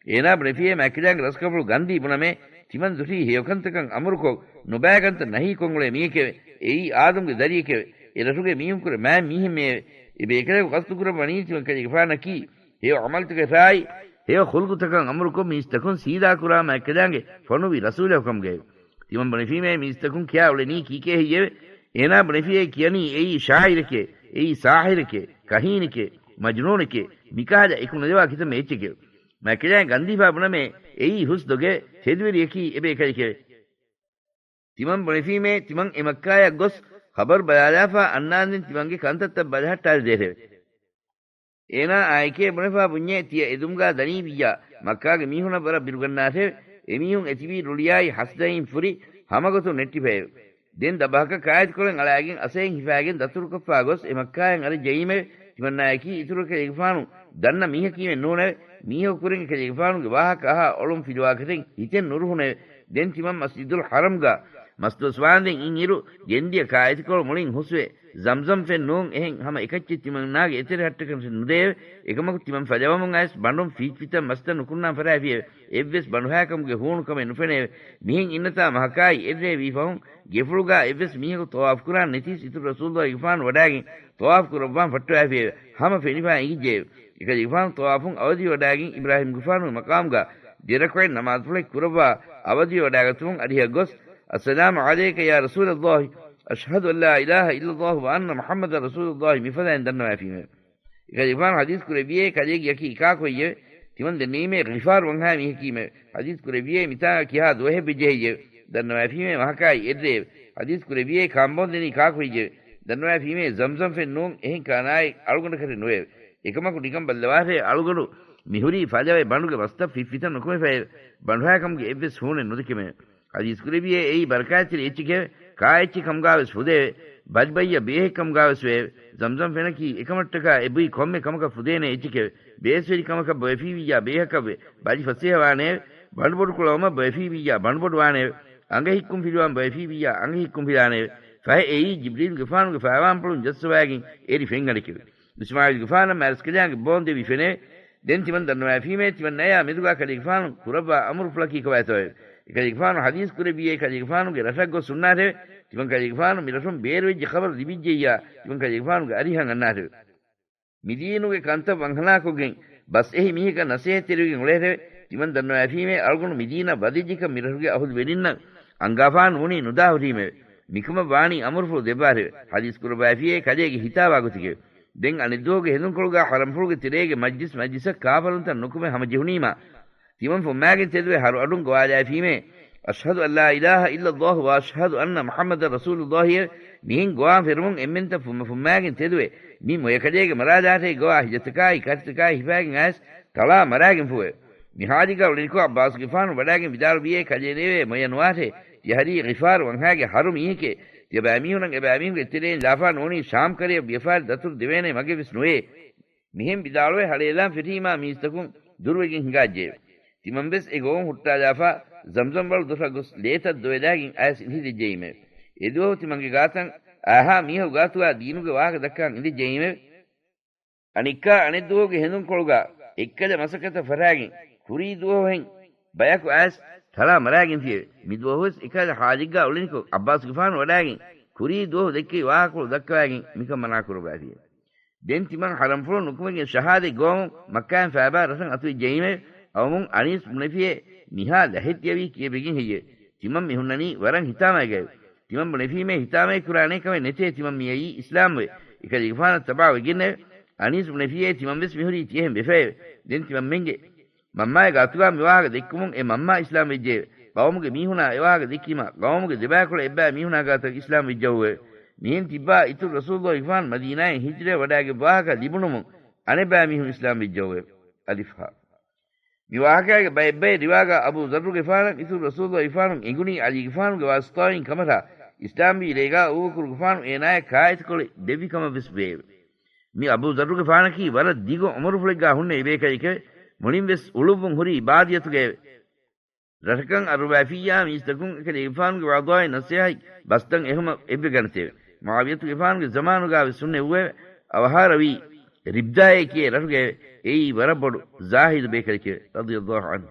އޭނާ ބުނެފިއޭ މާތްކަލާނގެ ރަސްކަފުޅު ގަންދީ ބުނަމޭ، ތިމަން ދުށީ ހެޔޮކަންތަކަށް އަމުރުކޮށް، ނުބައިކަންތައް ނަހީކޮށް އުޅޭ މީހެކެވެ. އެއީ އާދަމްގެ ދަރިއެކެވެ. އެ ރަށުގެ މީހުންކުރެ މާތް މީހެއްމެއެވެ. އެ ބޭކަލަކު ގަސްތުކުރައްވަނީ ތިމަން ކަލޭގެފާނަކީ ހެޔޮ ޢަމަލުތަކަށާއި، ހެޔޮ ޚުލްޤުތަކަށް އަމުރުކޮށް މީސްތަކުން ސީދާކުރާ މާތްކަލާނގެ ފޮނުއްވި ރަސޫލަކު ކަމުގައެވެ. ތިމަން ބުނެފީމޭ މީސްތަކުން ކިޔާ އުޅެނީ ކީކޭ ހެއްޔެވެ؟ އޭނާ ބުނެފިއޭ ކިޔަނީ އެއީ ޝާއިރެކޭ، އެއީ ސާހިރެކޭ، ކަހީނެކޭ، މަޖުނޫނެކޭ، މިކަހަލަ އެކު ނުދެވާ ކިތަންމެ އެއްޗެކެވެ. މާތްކަލާނގެ ގަންދީފާ ބުނަމޭ، އެއީ ހުސް ދޮގެވެ. ތެދުވެރިޔަކީ އެބޭކަލެކެވެ. ތިމަން ބުނެފީމޭ، ތިމަން އެ މައްކާޔަށް ގޮސް ޚަބަރު ބަލާލާފާ އަންނާންދެން ތިމަންގެ ކަންތައްތައް ބަލަހައްޓާލަދޭށެވެ. އޭނާ އާއެކޭ ބުނެފާ ބުންޏޭ ތިޔަ އެދުމުގާ ދަނީ ވިއްޔާ، މައްކާގެ މީހުނަށް ވަރަށް ބިރުގަންނާށެވެ. އެމީހުން އެތިބީ ރުޅިއާއި ހަސަދައިން ފުރި ހަމަގޮތުން ނެއްޓިފައެވެ. ދެން ދަބަހަކަށް ކާއެތިކޮޅެއް އަޅާގެން އަސައެއް ހިފާގެން ދަތުރުކޮށްފާ ގޮސް އެ މައްކާޔަށް އަރަން ޖެހީމެވެ. ތިމަންނާޔަކީ އިތުރު ކަލޭގެފާނު ދަންނަ މީހަކީމެއް ނޫނެވެ. މީހަކު ކުރިން އެކަލޭގެފާނުގެ ވާހަކަ އަހާ އޮޅުން ފިލުވާކަށެއް ހިތެއް ނުރުހުނެވެ. ދެން ތިމަން މަސްޖިދުލް ޙަރަމްގާ މަސްދުވަސްވާންދެން އިންއިރު ގެންދިޔަ ކާއެތިކޮޅު މުޅިން ހުސްވެ، ޒަމްޒަމް ފެން ނޫން އެހެން ހަމަ އެކައްޗެއް ތިމަންނާގެ އެތެރެހައްޓަކަށް ނުދެއެވެ. އެކަމަކު ތިމަން ފަލަވަމުން އައިސް ބަނޑުން ފީތްފިތަށް މަސްތައް ނުކުންނާން ފަރާފިއެވެ. އެއްވެސް ބަނޑުހާ ކަމުގެ ހޫނު ކަމެއް ނުފެނެއެވެ. މިހެން އިންނަތާ މަހަކާއި އެއްރޭ ވީ ފަހުން ގެފުޅުގާ އެއްވެސް މީހަކު ޠަވާފު ކުރާން ނެތީސް އިތުރު ރަސޫލުﷲގެފާނު ވަޑާގެން ޠަވާފު ކުރައްވާން ފައްޓަވާފިއެވެ. ހަމަ ފެނިފާ އެނގިއްޖެއެވެ. އެކަލޭގެފާނު ޠަވާފުން އަވަދިވެވަޑާގެން އިބްރާހީމްގެފާނުގެ މަޤާމުގާ ދެރަކުޢަތް ނަމާދުފުޅެއް ކުރައްވާ އަވަދިވެވަޑާގަތުމުން އަރިހަށް ގޮސް، السلام عليك يا رسول الله، أشهد أن لا إله إلا الله وأن محمدا رسول الله މިފަދައިން ދަންނަވައިފީމެވެ. އެކަލޭގެފާނު ޙަދީޘް ކުރެއްވިއޭ ކަލޭގެ އަކީ ކާކުއްޔެވެ؟ ތިމަން ދެންނެވީމޭ ޣިފާރު ވަންހާ މީހަކީމެވެ. ޙަދީޘް ކުރެއްވިއޭ މިތާނގަ ކިހާ ދުވަހެއްވެއްޖެ ހެއްޔެވެ؟ ދަންނަވައިފީމޭ މަހަކާއި އެއްރޭއެވެ. ޙަދީޘް ކުރެއްވިއޭ ކާނބޯން ދެނީ ކާކުއްޔެވެ؟ ދަންނަވައިފީމޭ ޒަމްޒަމް ފެން ނޫން އެހެން ކާނާއެއް އަޅުގަނޑަކަށެއް ނުވެއެވެ. އެކަމަކު ނިކަން ބައްލަވާށޭ އަޅުގަނޑު މިހުރީ ފަލަވެ ބަނޑުގެ މަސްތައް ފިއްފިތައް ނުކުމެފައެވެ. ބަނޑުހާކަމުގެ އެއްވެސް ހޫނެއް ނުދެކެމެވެ. ޙަދީޘް ކުރެއްވިއޭ އެއީ ބަރަކާތްތެރި އެއްޗެކެވެ. ކާ އެއްޗެއް ކަމުގާވެސް ފުދެއެވެ. ބަލިބައްޔަށް ބޭހެއް ކަމުގާވެސް ވެއެވެ. ޒަމްޒަމް ފެނަކީ އެކަމަށްޓަކާ އެ ބުއި ކޮންމެ ކަމަކަށް ފުދޭނެ އެއްޗެކެވެ. ބޭސްވެރި ކަމަކަށް ބޮއެފީވިއްޔާ ބޭހަކަށްވެ. ބަލި ފަސޭހަވާނެއެވެ. ބަނޑުބޮޑުކުޅަވުމަށް ބޮއެފީވިއްޔާ ބަނޑުބޮޑުވާނެއެވެ. އަނގަ ހިއްކުން ފިލުވަން ބޮއެފީވިއްޔާ އަނގަ ހިއްކުން ފިލާނެއެވެ. ފަހެ އެއީ ޖިބްރީލުގެފާނުގެ ފާވާންޕުޅުން ޖައްސަވައިގެން އެރި ފެންގަނޑެކެވެ. އިސްމާޢީލުގެފާނަށް މާތްރަސްކަލާނގެ ބޯން ދެވި ފެނެވެ. ދެން ތިމަން ދަންނަވައިފީމޭ ތިމަންނަޔާ މެދުގާ ކަލޭގެފާނު ކުރައްވާ އަމުރުފުޅަކީ ކޮބާތޯއެވެ؟ އެކަލޭގެފާނު ޙަދީޘް ކުރެއްވިއޭ ކަލޭގެފާނުގެ ރަށަށް ގޮސް ހުންނާށެވެ. ތިމަން ކަލޭގެފާނު މި ރަށުން ބޭރުވެއްޖެ ޚަބަރު ލިބިއްޖެއްޔާ ތިމަން ކަލޭގެފާނުގެ އަރިހަށް އަންނާށެވެ. މިދީނުގެ ކަންތައް ވަންހަލާކޮށްގެން ބަސް އެހި މީހަކަށް ނަސޭހަތްތެރިވެގެން އުޅޭށެވެ. ތިމަން ދަންނަވައިފީމޭ އަޅުގަނޑު މިދީނަށް ވަދެއްޖެކަން މި ރަށުގެ އަހުލުވެރިންނަށް އަންގާފާ ނޫނީ ނުދާ ހުރީމެވެ. މިކަމަށް ވާނީ އަމުރުފުޅު ދެއްވާށެވެ. ޙަދީޘް ކުރައްވައިފިއޭ ކަލޭގެ ހިތާވާ ގޮތެކެވެ. ދެން އަނެއްދުވަހުގެ ހެނދުންކޮޅުގާ ޙަރަމްފުޅުގެ ތެރޭގެ މަޖްލިސް މަޖްލިސަށް ކާފަރުންތައް ނުކުމެ ހަމަޖެހުނީމާ، ތިމަން ފުއްމާގެން ތެދުވެ ހަރުއަޑުން ގޮވާލައިފީމޭ، "އަޝްހަދު އަން ލާ އިލާހަ އިއްލައްލާހު ވަ އަޝްހަދު އަންނަ މުޙައްމަދަން ރަސޫލުއްލާހި" އެވެ. މިހެން ގޮވާން ފެރުމުން އެންމެންތައް ފުއްމަ ފުއްމާގެން ތެދުވެ، މި މޮޔަކަލޭގެ މަރާލާޓޭ ގޮވާ ހިލަތަކާއި ކަށިތަކާއި ހިފާގެން އައިސް ތަޅާ މަރާގެން ފުއެވެ. މި ޙާލީގާ އުޅެނިކޮށް ޢައްބާސްގެފާނު ވަޑާގެން ވިދާޅުވިއޭ ކަލޭނޭވެ މޮޔަ ނުވާށޭ، ތިޔަ ހަރީ ޣިފާރު ވަންހާގެ ހަރު މީހެކޭ. ތިޔަބައިމީހުންނަށް އެބައިމީހުންގެ ތެރެއިން ލާފާ ނޫނީ ޝާމް ކަރަޔަށް ވިޔަފާރި ދަތުރު ދެވޭނެ މަގެއްވެސް ނުވޭ. މިހެން ވިދާޅުވެ ހަޅޭލާން ފެށީމާ މީސްތަކުން ދުރުވެގެން ހިނގާއްޖެއެވެ. ތިމަންވެސް އެ ގޮވުން ހުއްޓާލާފާ ޒަމްޒަމް ވަޅު ދޮށަށް ގޮސް ލޭތައް ދޮވެލާގެން އައިސް އިނދެއްޖެއީމެވެ. އެދުވަހު ތިމަންގެ ގާތަށް އާހާ މީހަކު ގާތުގާ ދީނުގެ ވާހަކަ ދައްކާން އިނދެއްޖެއީމެވެ. އަނެއްކާ އަނެއްދުވަހުގެ ހެނދުންކޮޅުގާ އެއްކަލަ މަސައްކަތަށް ފަށާގެން ކުރީ ދުވަހުހެން ބަޔަކު އައިސް ތަޅާ މަރާގެންފިއެވެ. މިދުވަހުވެސް އެކަހަލަ ޙާލެއްގާ އުޅެނިކޮށް ޢައްބާސްގެފާނު ވަޑާގެން ކުރީ ދުވަހު ދެއްކެވި ވާހަކަކޮޅު ދައްކަވައިގެން މިކަން މަނާކުރައްވައިފިއެވެ. ދެން ތިމަން ޙަރަމްފުޅު ނުކުމެގެން ޝަހާދަތް ގޮވަމުން މައްކާއިން ފައިބާ ރަށަށް އަތުވެއްޖެއީމެވެ. އަވަމުން އަނީސް ބުނެފިއޭ މިހާ ލަހެއް ދިޔަވީ ކިޔެވިގެން ހެއްޔެވެ؟ ތިމަން މި ހުންނަނީ ވަރަށް ހިތާމައިގައެވެ. ތިމަން ބުނެފީމޭ ހިތާމައެއް ކުރާނޭ ކަމެއް ނެތޭ ތިމަން މިއައީ އިސްލާމްވެ. އެކަލޭގެފާނަށް ތަބާވެގެންނެވެ. އަނީސް ބުނެފިއޭ ތިމަންވެސް މިހުރީ ތިއެހެން ވެފައެވެ. ދެން ތިމަންމެންގެ މަންމާގެ ގާތުގާ މިވާހަކަ ދެއްކުމުން އެ މަންމާ އިސްލާމް ވެއްޖެއެވެ. ޤައުމުގެ މީހުނާ އެވާހަކަ ދެއްކީމާ، ޤައުމުގެ ދެބައިކުޅަ އެއްބައި މީހުނާ ގާތަށް އިސްލާމް ވެއްޖައޫއެވެ. މިހެން ތިއްބާ އިތުރު ރަސޫލުއްލާހިފާން މަދީނާއަށް ހިޖްރަވެ ވަޑާގެން ވާހަކަ ލިބުނުމުން އަނެއްބައި މީހުން އިސްލާމް ވެއްޖައޫއެވެ. އަލިފް ހާ. މި ވާހަކާގެ ބައެއްބައެއް ރިވާގާ އަބޫ ޛައްރުގެފާނަށް އިތުރު ރަސޫލުއްލާހިފާނު އެނގުނީ ޢަލީގެފާނުގެ ވާސިޠާއިން ކަމަށާ، އިސްލާމްވީ ރޭގާ އަބޫބަކުރުގެފާނު އޭނާޔަށް ކާއެތިކޮޅެއް ދެއްވި ކަމަށްވެސް ވެއެވެ. މި އަބޫ ޛައްރުގެފާނަކީ ވަރަށް ދިގު ޢުމުރުފުޅެއްގާ ހުންނަ އެބޭކަލެކެވެ. މުޅިންވެސް އުޅުއްވުން ހުރީ ބާދިޔަތުގައެވެ. ރަށަކަށް އަރުވައިފިއްޔާ މީސްތަކުން އެކަލޭގެފާނުގެ ވަޢުޡާއި ނަޞޭޙަތް ބަސްތައް އެހުމަށް އެއްވެގަނެތެވެ. މުޢާވިޔަތުގެފާނުގެ ޒަމާނުގާވެސް ހުންނެވުއެވެ. އަވަހާރަވީ ރިބްދާއޭ ކިޔޭ ރަށުގައެވެ. އެއީ ވަރަށް ބޮޑު ޒާހިދު ބޭކަލެކެވެ. ރަޟިޔަﷲ ޢަންހު.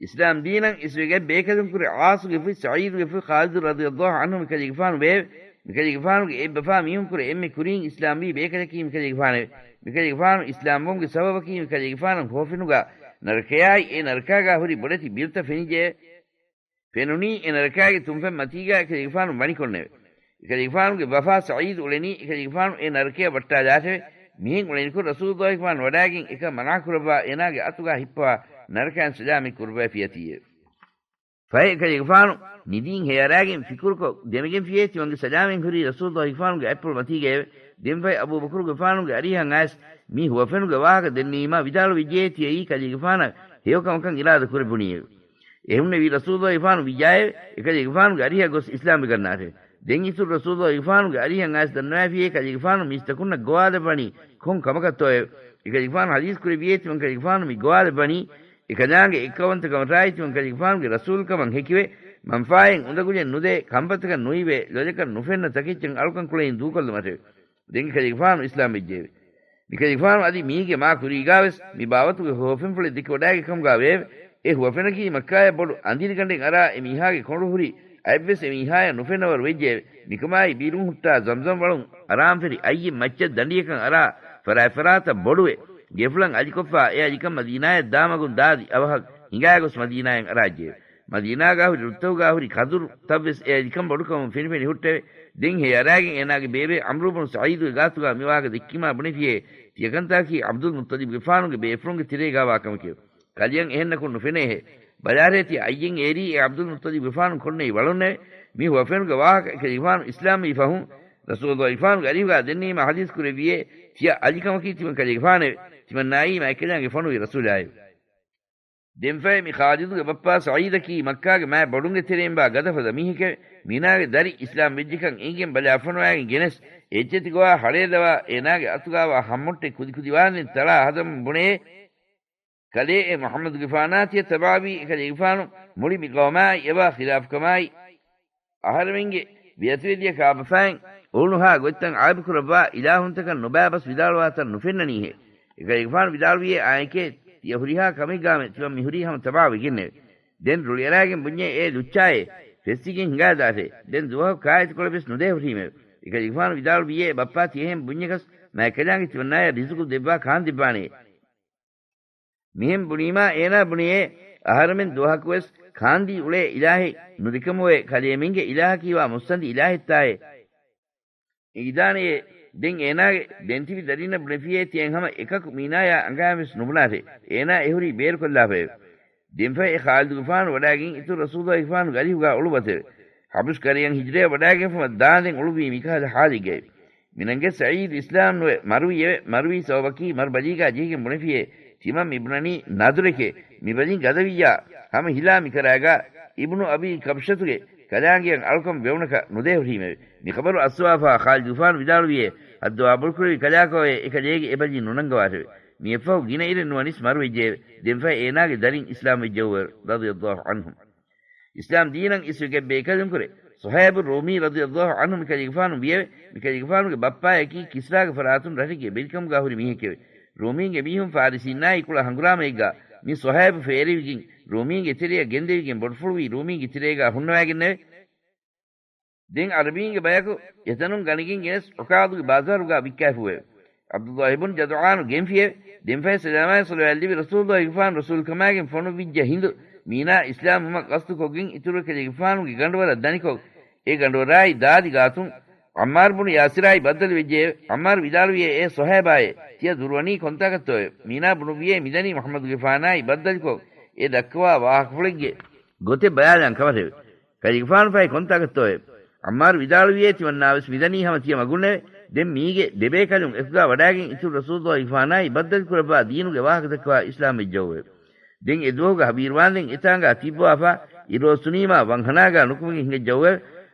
އިސްލާމް ދީނަށް އިސްވެގަތް ބޭކަލުންކުރެ ޢާޞުގެ ފުތް ސަޢީދުގެ ފުތް ޚާލިދު ރަޟިޔަﷲ ޢަންހު މިކަލޭގެފާނު ވެއެވެ. މިކަލޭގެފާނުގެ އެއްބަފާ މީހުންކުރެ އެންމެ ކުރީން އިސްލާމްވީ ބޭކަލަކީ މިކަލޭގެފާނެވެ. މިކަލޭގެފާނު އިސްލާމްވުމުގެ ސަބަބަކީ މިކަލޭގެފާނަށް ހުވަފެނުގާ ނަރަކަޔާއި އެ ނަރަކާގާ ހުރި ބޮޑެތި ބިރުތައް ފެނިއްޖެއެވެ. ފެނުނީ އެ ނަރަކާގެ ތުންފަތް މަތީގާ އެކަލޭގެފާނު ވަނިކޮށްނެވެ. އެކަލޭގެފާނުގެ ބަފާ ސަޢީދު އުޅެނީ އެކަލޭގެފާނު އެ ނަރަކަޔަށް ވައްޓާލާށެވެ. މިހެން އުޅެނިކޮށް ރަސޫލުއްލާހިފާނު ވަޑާގެން އެކަން މަނާކުރައްވާ އޭނާގެ އަތުގާ ހިއްޕަވާ ނަރަކައިން ސަލާމަތް ކުރައްވައިފިއްޔާތީއެވެ. ފަހެ އެކަލޭގެފާނު ނިދީން ހޭއަރާގެން ފިކުރުކޮށް ދެމިގެންފިއޭ ތިމަންގެ ސަލާމަތް ހުރީ ރަސޫލުއްލާހިފާނުގެ އަތްޕުޅު މަތީގައެވެ. ދެންފަހެ އަބޫބަކުރުގެފާނުގެ އަރިހަށް އައިސް މި ހުވަފެނުގެ ވާހަކަ ދެންނެވީމާ ވިދާޅުވެއްޖެއޭ ތިއައީ ކަލޭގެފާނަށް ހެޔޮކަމަކަށް އިރާދަ ކުރެއްވުނީއެވެ. އެހުންނެވީ ރަސޫލުއްލާހިފާނު ވިއްޔާއެވެ. އެކަލޭގެފާނުގެ އަރިހަށް ގޮސް އިސްލާމްވެގަންނާށެވެ. ދެން އިތުރު ރަސޫލުއްލާހިފާނުގެ އަރިހަށް އައިސް ދަންނަވައިފިއޭ ކަލޭގެފާނު މީސްތަކުންނަށް ގޮވާލައްވަނީ ކޮން ކަމަކަށްތޯއެވެ؟ އެކަލޭގެފާނު ޙަދީޘް ކުރެއްވިއޭ ތިމަން ކަލޭގެފާނު މި ގޮވާލައްވަނީ އެކަލާނގެ އެއްކައުވަންތަކަމަށާއި ތިމަން ކަލޭގެފާނުގެ ރަސޫލުކަމަށް ހެކިވެ، މަންފާއެއް އުނދަގުލެއް ނުދޭ، ކަންފަތަކަށް ނުއިވޭ، ލޮލަކަށް ނުފެންނަ ތަކެއްޗަށް އަޅުކަން ކުޅެން ދޫކޮށްލުމަށެވެ. ދެން އެކަލޭގެފާނު އިސްލާމް ވެއްޖެއެވެ. މިކަލޭގެފާނު އަދި މީގެ މާ ކުރީގާވެސް މި ބާވަތުގެ ހުވަފެންފުޅެއް ދެކިވަޑާގެ ކަމުގާ ވެއެވެ. އެ ހުވަފެނަކީ މައްކާޔަށް ބޮޑު އަނދިރިގަނޑެއް އަރާ އެ މީހާގެ ކޮނޑު ހުރި އަތްވެސް އެ މީހާޔަށް ނުފެންނަވަރު ވެއްޖެއެވެ. މިކަމާއި ބިރުން ހުއްޓާ ޒަމްޒަމް ވަޅުން އަރާންފެށި އައްޔެއް މައްޗަށް ދަނޑިޔަކަށް އަރާ ފަރާތްފަރާތަށް ބޮޑުވެ، ގެފުޅަށް އަލިކޮށްފާ އެ އަލިކަން މަދީނާޔަށް ދާމަގުން ދާދި އަވަހަށް ހިނގާގޮސް މަދީނާޔަށް އަރާއްޖެއެވެ. މަދީނާގާ ހުރި ރުއްތަކުގާ ހުރި ކަދުރު ތައްވެސް އެ އަލިކަން ބޮޑުކަމުން ފެނިފެނި ހުއްޓެވެ. ދެން ހެޔަރާގެން އޭނާގެ ބޭބެ ޢަމްރު ބުނު ސަޢީދުގެ ގާތުގާ މި ވާހަކަ ދެއްކީމާ ބުނެފިޔޭ، ތިޔަކަންތާކީ ޢަބްދުލް މުއްޠަލިބުގެފާނުގެ ބޭފުޅުންގެ ތެރޭގާ ވާ ކަމެކެވެ. ކަލެއަށް އެހެންނަކުން ނުފެނޭހޭ. ބަލާރޭ ތިޔަ އައްޔެއް އޭރީ އެ ޢަބްދުލް މުއްޠަލިބުގެފާނު ކޮންނެތް ވަޅުންނެވެ. މި ހުވަފެނުގެ ވާހަކަ އެކަލޭގެފާނު އިސްލާމްވީ ފަހުން ރަސޫލުގެފާނުގެ އަރިހުގާ ދެންނެވީމާ ޙަދީޘް ކުރެއްވިޔޭ، ތިޔަ އަލިކަމަކީ ތިމަން ކަލޭގެފާނެވެ. ތިމަންނާއީ މާތްކަލާނގެ ފޮނުވި ރަސޫލާއެވެ. ދެންފަހެ މި ޚާލިދުގެ ބައްޕާ ސަޢީދަކީ މައްކާގެ މާތް ބޮޑުންގެ ތެރެއިން ބާ ގަދަފަދަ މީހެކެވެ. މީނާގެ ދަރި އިސްލާމް ވެއްޖެކަން އެނގިގެން ބަލާ ފޮނުވާގެން ގެނެސް، އެއްޗެތި ގޮވާ ހަޅޭލަވާ އޭނާގެ އަތުގާވާ ހައްމޮއްޓެއް ކުދިކުދިވާންދެން ތަޅާ ހަދަމުން ބުނެ، ކަލޭ އެ މުޙައްމަދުގެފާނާ ތިޔަ ތަބާވީ އެކަލޭގެފާނު މުޅި މި ޤައުމާއި އެބާ ޚިލާފުކަމާއި، އަހަރެމެންގެ ބިޔަތުވެދިޔަ ކާބަފައިން އުޅުނުހާ ގޮތްތައް ޢައިބުކުރައްވާ އިލާހުންތަކަށް ނުބައިބަސް ވިދާޅުވާތަން ނުފެންނަނީހޭ. އެކަލޭގެފާނު ވިދާޅުވިޔޭ އާނއެކޭ، ތިޔަ ހުރިހާ ކަމެއްގާމެ ތިމަން މިހުރީ ހަމަ ތަބާވެގެންނެވެ. ދެން ރުޅިއަރާގެން ބުންޏޭ އޭ ލުއްޗާއޭ، ފެއްސިގެން ހިނގާދާށޭ. ދެން ދުވަހަކު ކާއެތިކޮޅެއް ވެސް ނުދޭ ހުރީމެވެ. އެކަލޭގެފާނު ވިދާޅުވިޔޭ ބައްޕާ ތިޔަހެން ބުންޏަކަސް މާތްކަލާނގެ ތިމަންނާޔަށް ރިޒުޤު ދެއްވާ ކާންދެއްވާނޭ. މިހެން ބުނީމާ އޭނާ ބުނެޔޭ، އަހަރެމެން ދުވަހަކުވެސް ކާންދީ އުޅޭ އިލާހެއް ނުދެކެމުވޭ، ކަލޭމެންގެ އިލާހަކީވާ މުއްސަނދި އިލާހެއްތާއޭ. އިދާނެޔޭ. ދެން އޭނާގެ ދެންތިބި ދަރިންނަށް ބުނެފިޔޭ ތިޔަން ހަމަ އެކަކު މީނާޔާ އަނގަޔަށްވެސް ނުބުނާށޭ. އޭނާ އެހުރީ ބޭރުކޮށްލާފައެވެ. ދެންފަހެ އެ ޚާލިދުގެފާނު ވަޑާގެން އިތުރު ރަސޫލުގެފާނުގެ އަރިހުގާ އުޅުއްވަތެވެ. ޙަބަޝް ކަރަޔަށް ހިޖްރަޔަށް ވަޑާގެންފުމަށް ދާނދެން އުޅުއްވީ މިކަހަލަ ޙާލެއްގައެވެ. މިނަންގެ ސަޢީދު އިސްލާމް ނުވެ މަރުވިއެވެ. މަރުވީ ސަބަބަކީ މަރު ބަލީގާ ޖެހިގެން ބުނެފިޔޭ، ތިމަން މި ބުނަނީ ނަދުރެކޭ، މި ބަލިން ގަދަވިއްޔާ، ހަމަ ހިލާ މިކަރާގާ އިބްނު އަބީ ކަބްޝަތުގެ ކަލާނގެއަށް އަޅުކަން ވެވުނަކަށް ނުދޭ ހުރީމެވެ. މި ޚަބަރު އައްސަވާފާ ޚާލިދުގެފާނު ވިދާޅުވިޔޭ، ހައްދަވާ ބޮޑުކުރެއްވި ކަލާކޯއޭ، އެކަލޭގެ އެބަލި ނުނަންގަވާށެވެ. މިއަށްފަހު ގިނަ އިރެއް ނުވަނީސް މަރުވެއްޖެއެވެ. ދެންފަހެ އޭނާގެ ދަރިން އިސްލާމް ވެއްޖެއެވެ. ރަޟިޔަﷲ ޢަންހުމް. އިސްލާމް ދީނަށް އިސްވެގެން ބޭކަލުންކުރެ، ޞުހައިބު ރޫމީ ރަޟިޔަﷲ ޢަންހު މިކަލޭގެފާނު ވިއެވެ. މިކަލޭގެފާނުގެ ބައްޕާޔަކީ ކިސްރާގެ ފަރާތުން ރަށެއްގެ ބެލިކަމުގާ ހުރި މީހެކެވެ. ރޫމީންގެ މީހުން ފާރިސީންނާއި ކުޅަ ހަނގުރާމައެއްގާ މި ޞުހައިބު ފޭރިވިގެން، ރޫމީންގެ ތެރެއަށް ގެންދެވިގެން ބޮޑުފުޅުވީ ރޫމީންގެ ތެރޭގާ ހުންނަވައިގެންނެވެ. ދެން އަރަބީންގެ ބަޔަކު އެތަނުން ގަނެގެން ގެނެސް ޢުކާޟުގެ ބާޒާރުގާ ވިއްކާފޫއެވެ. ޢަބްދުﷲ އިބްނު ޖަދުޢާނު ގެންފިއެވެ. ދެންފަހެ ސަލާމާއި ޞަލަވާތް ލިބި ރަސޫލުﷲގެފާނު ރަސޫލުކަމާގެން ފޮނުއްވިއްޖެ ހިނދު މީނާ އިސްލާމްވުމަށް ޤަޞްދުކޮށްގެން އިތުރު އެކަލޭގެފާނުގެ ގަނޑުވަރަށް ދަނިކޮށް، އެ ގަނޑުވަރާއި ދާދި ގާތުން ޢައްމާރު ބުނު ޔާސިރާއި ބައްދަލުވެއްޖެއެވެ. ޢައްމާރު ވިދާޅުވިއޭ، އޭ ޞުހައިބާއޭ، ތިޔަ ދުރުވަނީ ކޮންތާކަށްތޯއެވެ؟ މީނާ ބުނުއްވިއޭ، މިދަނީ މުޙައްމަދުގެފާނާއި ބައްދަލުކޮށް އެ ދައްކަވާ ވާހަކަފުޅެއްގެ ގޮތެއް ބަޔާން ކަމަށެވެ. ކަލޭގެފާނު ފަހެ ކޮންތާކަށްތޯއެވެ؟ ޢައްމާރު ވިދާޅުވިއޭ، ތިމަންނާވެސް މިދަނީ ހަމަ ތިޔަ މަގުންނެވެ. ދެން މީގެ ދެބޭކަލުން އެކުގާ ވަޑާގެން އިތުރު ރަސޫލުﷲގެފާނާއި ބައްދަލުކުރައްވާ ދީނުގެ ވާހަކަ ދައްކަވާ އިސްލާމް ވެއްޖެއެވެ. ދެން އެ ދުވަހުގެ ހަވީރުވާންދެން އެތާނގާ ތިއްބަވާފާ އިރުއޮއްސުނީމާ ވަންހަނާގާ ނުކުމެގެން ހިނގައްޖެއެވެ.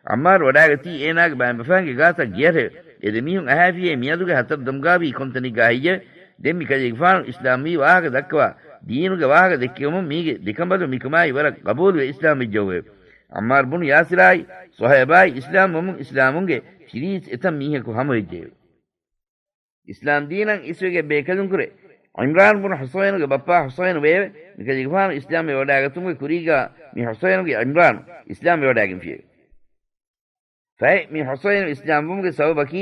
ޢައްމާރު ވަޑާގަތީ އޭނާގެ މައިންބަފައިންގެ ގާތަށް ގެޔަށެވެ. އެ ދެމީހުން އަހައިފިޔޭ މިއަދުގެ ހަތަރު ދަމުގާވީ ކޮންތަނެއްގާ ހެއްޔެވެ؟ ދެން މިކަލޭގެފާނު އިސްލާމްވީ ވާހަކަ ދައްކަވާ ދީނުގެ ވާހަކަ ދެއްކެވުމުން މީގެ ދެކަނބަލުން މިކަމާއި ވަރަށް ޤަބޫލުވެ އިސްލާމް ވެއްޖެއެވެ. ޢައްމާރު ބުނު ޔާސިރާއި ޞުހައިބާއި އިސްލާމް ވަމުން އިސްލާމުންގެ ތިރީސް އެތައް މީހަކު ހަމަވެއްޖެއެވެ. އިސްލާމް ދީނަށް އިސްވެގެން ބޭކަލުންކުރެ، ޢިމްރާން ބުނު ޙުޞައިނުގެ ބައްޕާ ޙުޞައިނު ވެއެވެ. މިކަލޭގެފާނު އިސްލާމްވެވަޑާގަތުމުގެ ކުރީގާ މި ޙުޞައިނުގެ ޢިމްރާނު އިސްލާމްވެވަޑާގެންފިއެވެ. ފަހެ މި ޙުޞައިނު އިސްލާމްވުމުގެ ސަބަބަކީ،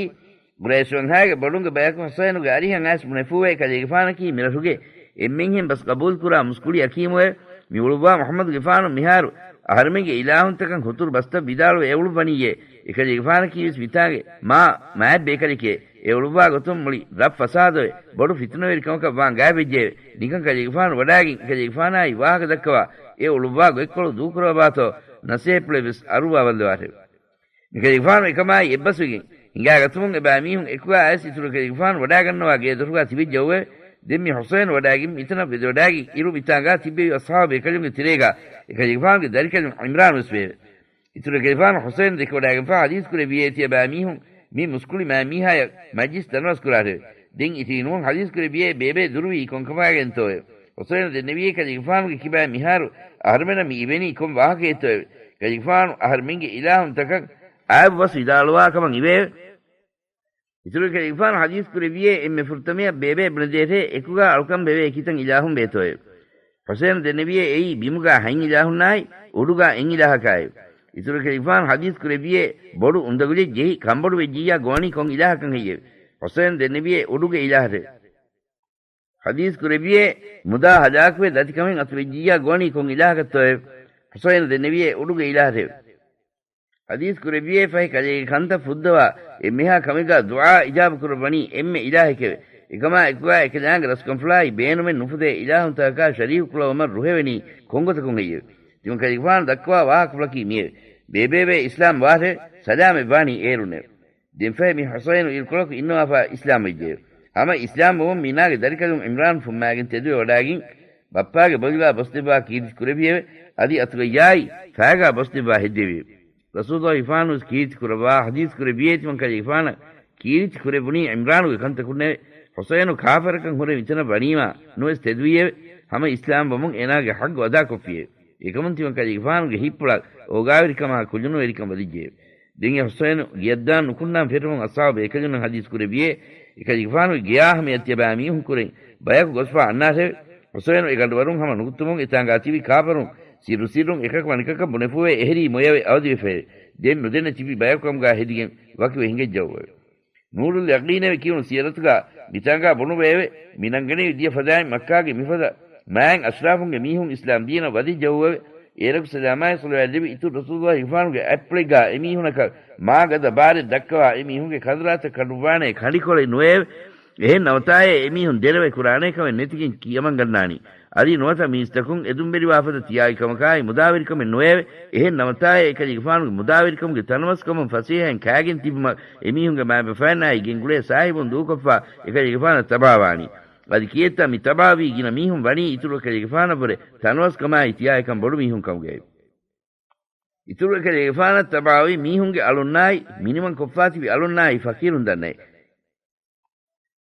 ޤުރައިޝް ވަންހާގެ ބޮޑުންގެ ބަޔަކު ޙުޞައިނުގެ އަރިހަށް އައިސް ބުނެފޫވޭ، ކަލޭގެފާނަކީ މިރަށުގެ އެންމެންހެން ބަސް ޤަބޫލުކުރާ މުސްކުޅި އަކީމުއެވެ. މި އުޅުއްވާ މުޙައްމަދުގެފާނު މިހާރު އަހަރެމެންގެ އިލާހުންތަކަށް ހުތުރު ބަސްތައް ވިދާޅުވެ އެ އުޅުއްވަނީއޭ. އެކަލޭގެފާނަކީވެސް މިތާނގެ މާ މާތް ބޭކަލެކޭ. އެ އުޅުއްވާ ގޮތުން މުޅި ރަށް ފަސާދަވެ، ބޮޑު ފިތުނަވެރިކަމަކަށް ވާން ގާތްވެއްޖެއެވެ. ނިކަން ކަލޭގެފާނު ވަޑާގެން އެކަލޭގެފާނާއި ވާހަކަ ދައްކަވާ، އެ އުޅުއްވާ ގޮތްކޮޅު ދޫކުރައްވާތޯ ނަސޭހަތްޕުޅެއްވެސް އަރުއްވާވައްލަވާށެވެ. މިކަލޭގެފާނު އެކަމާއި އެއްބަސްވެގެން ހިނގާގަތުމުން އެބައިމީހުން އެކުގާ އައިސް އިތުރު ކަލޭގެފާނު ވަޑާގަންނަވާ ގޭ ދޮރުގާ ތިބެއްޖެއެވެ. ދެން މި ޙުޞައިނު ވަޑާގެން މިތަނަށް ވެދެވަޑާގެން އިރު މިތާނގާ ތިއްބެވި އަޞްޙާބު ބޭކަލުންގެ ތެރޭގާ އެކަލޭގެފާނުގެ ދަރިކަލުން ޢިމްރާނުވެސް ވެއެވެ. އިތުރު ކަލޭގެފާނު ޙުސައިން ދެކެވަޑާގެންފާ ޙަދީޘް ކުރެއްވިއޭ، ތިޔަބައި މީހުން މި މުސްކުޅި މާތް މީހާޔަށް މަޖްލިސް ދަންވަސް ކުރާށެވެ. ދެން އިތުރީ ނޫން ޙަދީޘް ކުރެއްވިއޭ، ބޭބޭ ދުރުވީ ކޮންކަމާގެންތޯއެވެ؟ ޙުސައިނު ދެންނެވިއޭ، ކަލޭގެފާނުގެ ކިބައިން މިހާރު އަހަރުމެނަށް މި އިވެނީ ކޮން ވާހަކައެއްތޯއެވެ؟ ކަލޭގެފާނު އަހަރުމެންގެ އިލާހުންތަކަށް އައިބު ބަސް ވިދާޅުވާ ކަމަށް އިވެއެވެ. އިތުރު ކަލޭގެފާނު ޙަދީޘް ކުރެއްވިއޭ، އެންމެ ފުރަތަމަޔަށް ބޭބޭ ބުނެދޭށޭ، އެކުގާ އަޅުކަން ވެވޭ ކިތަން އިލާހުން ބޭތޯއެވެ؟ ޙުސައިނު ދެންނެވިއޭ، އެއީ ބިމުގާ ހަތް އިލާހުންނާއި، އުޑުގާ އެއް އިލާހަކާއެވެ. އިތުރު ކަލޭގެފާނު ޙަދީޘް ކުރެއްވިއޭ، ބޮޑު އުނދަގުލެއް ޖެހި ކަނބޮޑު ވެއްޖިއްޔާ ގޮވަނީ ކޮން އިލާހަކަށް ހެއްޔެވެ؟ ޙުސައިނު ދެންނެވިއޭ، އުޑުގެ އިލާހަށެވެ. ޙަދީޘް ކުރެއްވިއޭ، މުދާ ހަލާކުވެ ދަތިކަމެއް އަތުވެއްޖިއްޔާ ގޮވަނީ ކޮން އިލާހަކަށްތޯއެވެ؟ ޙުސައިނު ދެންނެވިއޭ އުޑުގެ އިލާހަށެވެ. ޙަދީޘް ކުރެއްވިއޭ ފަހެ ކަލޭގެ ކަންތައް ފުއްދަވާ އެންމެހާ ކަމެއްގާ ދުޢާ އިޖާބަ ކުރައްވަނީ އެންމެ އިލާހެކެވެ. އެކަމާ އެކުގާ އެކަލާނގެ ރަސްކަންފުޅާއި ބޭނުމެއް ނުފުދޭ އިލާހުންތަކަކާ ޝަރީކު ކުޅަވަމަށް ރުހެވެނީ ކޮންގޮތަކުން ހެއްޔެވެ؟ ތިމަންކަލޭގެފާނު ދައްކަވާ ވާހަކަފުޅަކީ މިއެވެ. ބޭބޭބޭ އިސްލާމް ވާށެވެ. ސަލާމަތް ވާނީ އޭރުންނެވެ. ދެންފަހެ މި ޙުސައިނު އިރުކޮޅަކު އިންނަވާފާ އިސްލާމް ވެއްޖެއެވެ. ހަމަ އިސްލާމް ވުމުން މީނާގެ ދަރިކަލުން ޢިމްރާން ފުއްމާގެން ތެދުވެ ވަޑާގެން ބައްޕާގެ ބޮލުގާ ބޮސްދެއްވާ ކީރިތި ކުރެއްވިއެވެ. އަދި އަތުގައްޔާއި ފައިގާ ބޮސްދެއްވާ ހެއްދެވިއެވެ. ރަސޫލުﷲ ވެފާނުވެސް ކީރިތި ކުރައްވާ ޙަދީޘް ކުރެއްވިއޭ ތިމަންކަލޭގެފާނަށް ކީރިތި ކުރެއްވުނީ ޢިމްރާނުގެ ކަންތަކުންނެވެ. ޙުސައިނު ކާފަރަކަށް ހުރެ މިތަނަށް ވަނީމާ ނުވެސް ތެދުވިއެވެ. ހަމަ އިސްލާމް ވަމުން އޭނާގެ ޙައްޤު އަދާކޮށްފިއެވެ. އެކަމުން ތިމަންކަލޭގެފާނުގެ ހިތްޕުޅަށް އޯގާވެރިކަމާ ކުލުނުވެރިކަން ވަދެއްޖެއެވެ. ދެން އެ ޙުސައިނު ގެޔަށްދާން ނުކުންނާން ފެށުމުން އަޞްޙާބު ބޭކަލުންނަށް ޙަދީޘް ކުރެއްވިއޭ، އެކަލޭގެފާނުގެ ގެޔާ ހަމަޔަށް ތިޔަބައިމީހުން ކުރެން ބަޔަކު ގޮސްފާ އަންނާށެވެ. ޙުސައިނު އެ ގަނޑުވަރުން ހަމަ ނުކުތުމުން އެތާނގާ ތިބި ކާފަރުން ސިއްރު ސިއްރުން އެކަކު އަނެކަކަށް ބުނެފޫވެ އެހެރީ މޮޔަވެ އަވަދިވެފައެވެ. ދެން ނުދެނެ ތިބި ބަޔަކު ކަމުގާ ހެދިގެން ވަކިވެ ހިނގައްޖައުއެވެ. ނޫރުލް ޔަޤީނެވެ ކިޔުނު ސިޔަރަތުގާ މިތާނގާ ބުނުއްވައެވެ. މި ނަންގަނެވި ދިޔަ ފަދައިން މައްކާގެ މިފަދަ މާތް އަޝްރާފުންގެ މީހުން އިސްލާމް ދީނަށް ވަދެއްޖައުއެވެ. އޭރަކު ސަލާމާއި ޞަލަވާތް ލެއްވި އިތުރު ރަސޫލުﷲ ގެފާނުގެ އަތްޕުޅެއްގާ އެމީހުނަކަށް މާ ގަދަ ބާރެއް ދައްކަވާ އެމީހުންގެ ކަނދުރާތައް ކަނޑުއްވާނޭ ކަނޑިކޮޅެއް ނުވެއެވެ. އެހެން ނަވަތާއޭ އެމީހުން ދެރަވެ ކުރާނޭ ކަމެއް ނެތިގެން ކިޔަމަންގަންނާނީ. އަދި ނުވަތަ މީސްތަކުން އެދުންވެރިވާ ފަދަ ތިޔާގި ކަމަކާއި މުދާވެރިކަމެއް ނުވެއެވެ. އެހެން ނަވަތާއޭ އެކަލޭގެފާނުގެ މުދާވެރިކަމުގެ ތަނަވަސްކަމުން ފަސޭހައިން ކާގެން ތިބުމަށް އެމީހުންގެ މާތްބަފައިންނާއި ގެންގުޅޭ ސާހިބުން ދޫކޮށްފާ އެކަލޭގެފާނަށް ތަބާވާނީ. އަދި ކިއެއްތަ މި ތަބާވީ ގިނަ މީހުން ވަނީ އިތުރު އެކަލޭގެފާނަށްވުރެ ތަނަވަސްކަމާއި ތިޔާއެކަން ބޮޑު މީހުން ކަމުގައެވެ. އިތުރު އެކަލޭގެފާނަށް ތަބާވި މީހުންގެ އަޅުންނާއި މިނިވަން ކޮށްފާ ތިބި އަޅުންނާއި ފަޤީރުން ދަންނައެވެ.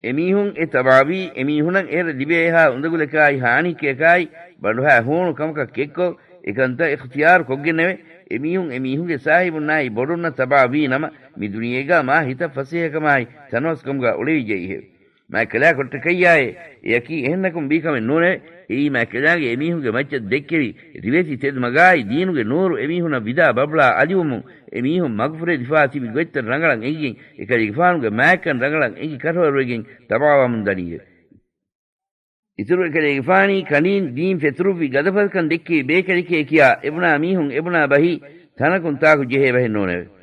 އެމީހުން އެ ތަބާވީ އެމީހުނަށް އެހެރަ ލިބޭ އެހާ އުނދަގުލަކާއި ހާނިއްކަޔަކާއި ބަނޑުހާ ހޫނު ކަމަކަށް ކެއްކޮށް، އެކަންތައް އިޚްތިޔާރު ކޮށްގެންނެވެ. އެމީހުން އެމީހުންގެ ސާހިބުންނާއި ބޮޑުންނަށް ތަބާވީ ނަމަ، މި ދުނިޔޭގާ މާ ހިތަށް ފަސޭހަކަމާއި ތަނަވަސްކަމުގާ އުޅެވިއްޖެއެވެ. މާތް ކަލާކޮށްޓަކައްޔާއޭ، އެއަކީ އެހެންނަކުން ވީ ކަމެއް ނޫނެވެ. އެއީ މާތް ކަލާނގެ އެމީހުންގެ މައްޗަށް ދެއްކެވި ރިވެތި ތެދުމަގާއި ދީނުގެ ނޫރު އެމީހުނަށް ވިދާ ބަބުޅާ އަލިވުމުން، އެމީހުން މަގުފުރެދިފާ ތިބި ގޮތްތައް ރަނގަޅަށް އެނގިގެން، އެކަލޭގެފާނުގެ މާތްކަން ރަނގަޅަށް އެނގި ކަށަވަރުވެގެން ތަބާވަމުން ދަނީއެވެ. އިތުރު އެކަލޭގެފާނީ ކަނޑީން ދީން ފެތުރުއްވި ގަދަފަދަކަން ދެއްކެވި ބޭކަލެކޭ ކިޔާ، އެބުނާ މީހުން އެބުނާ ބަހީ ތަނަކުން ތާކު ޖެހޭ ބަހެއް ނޫނެވެ.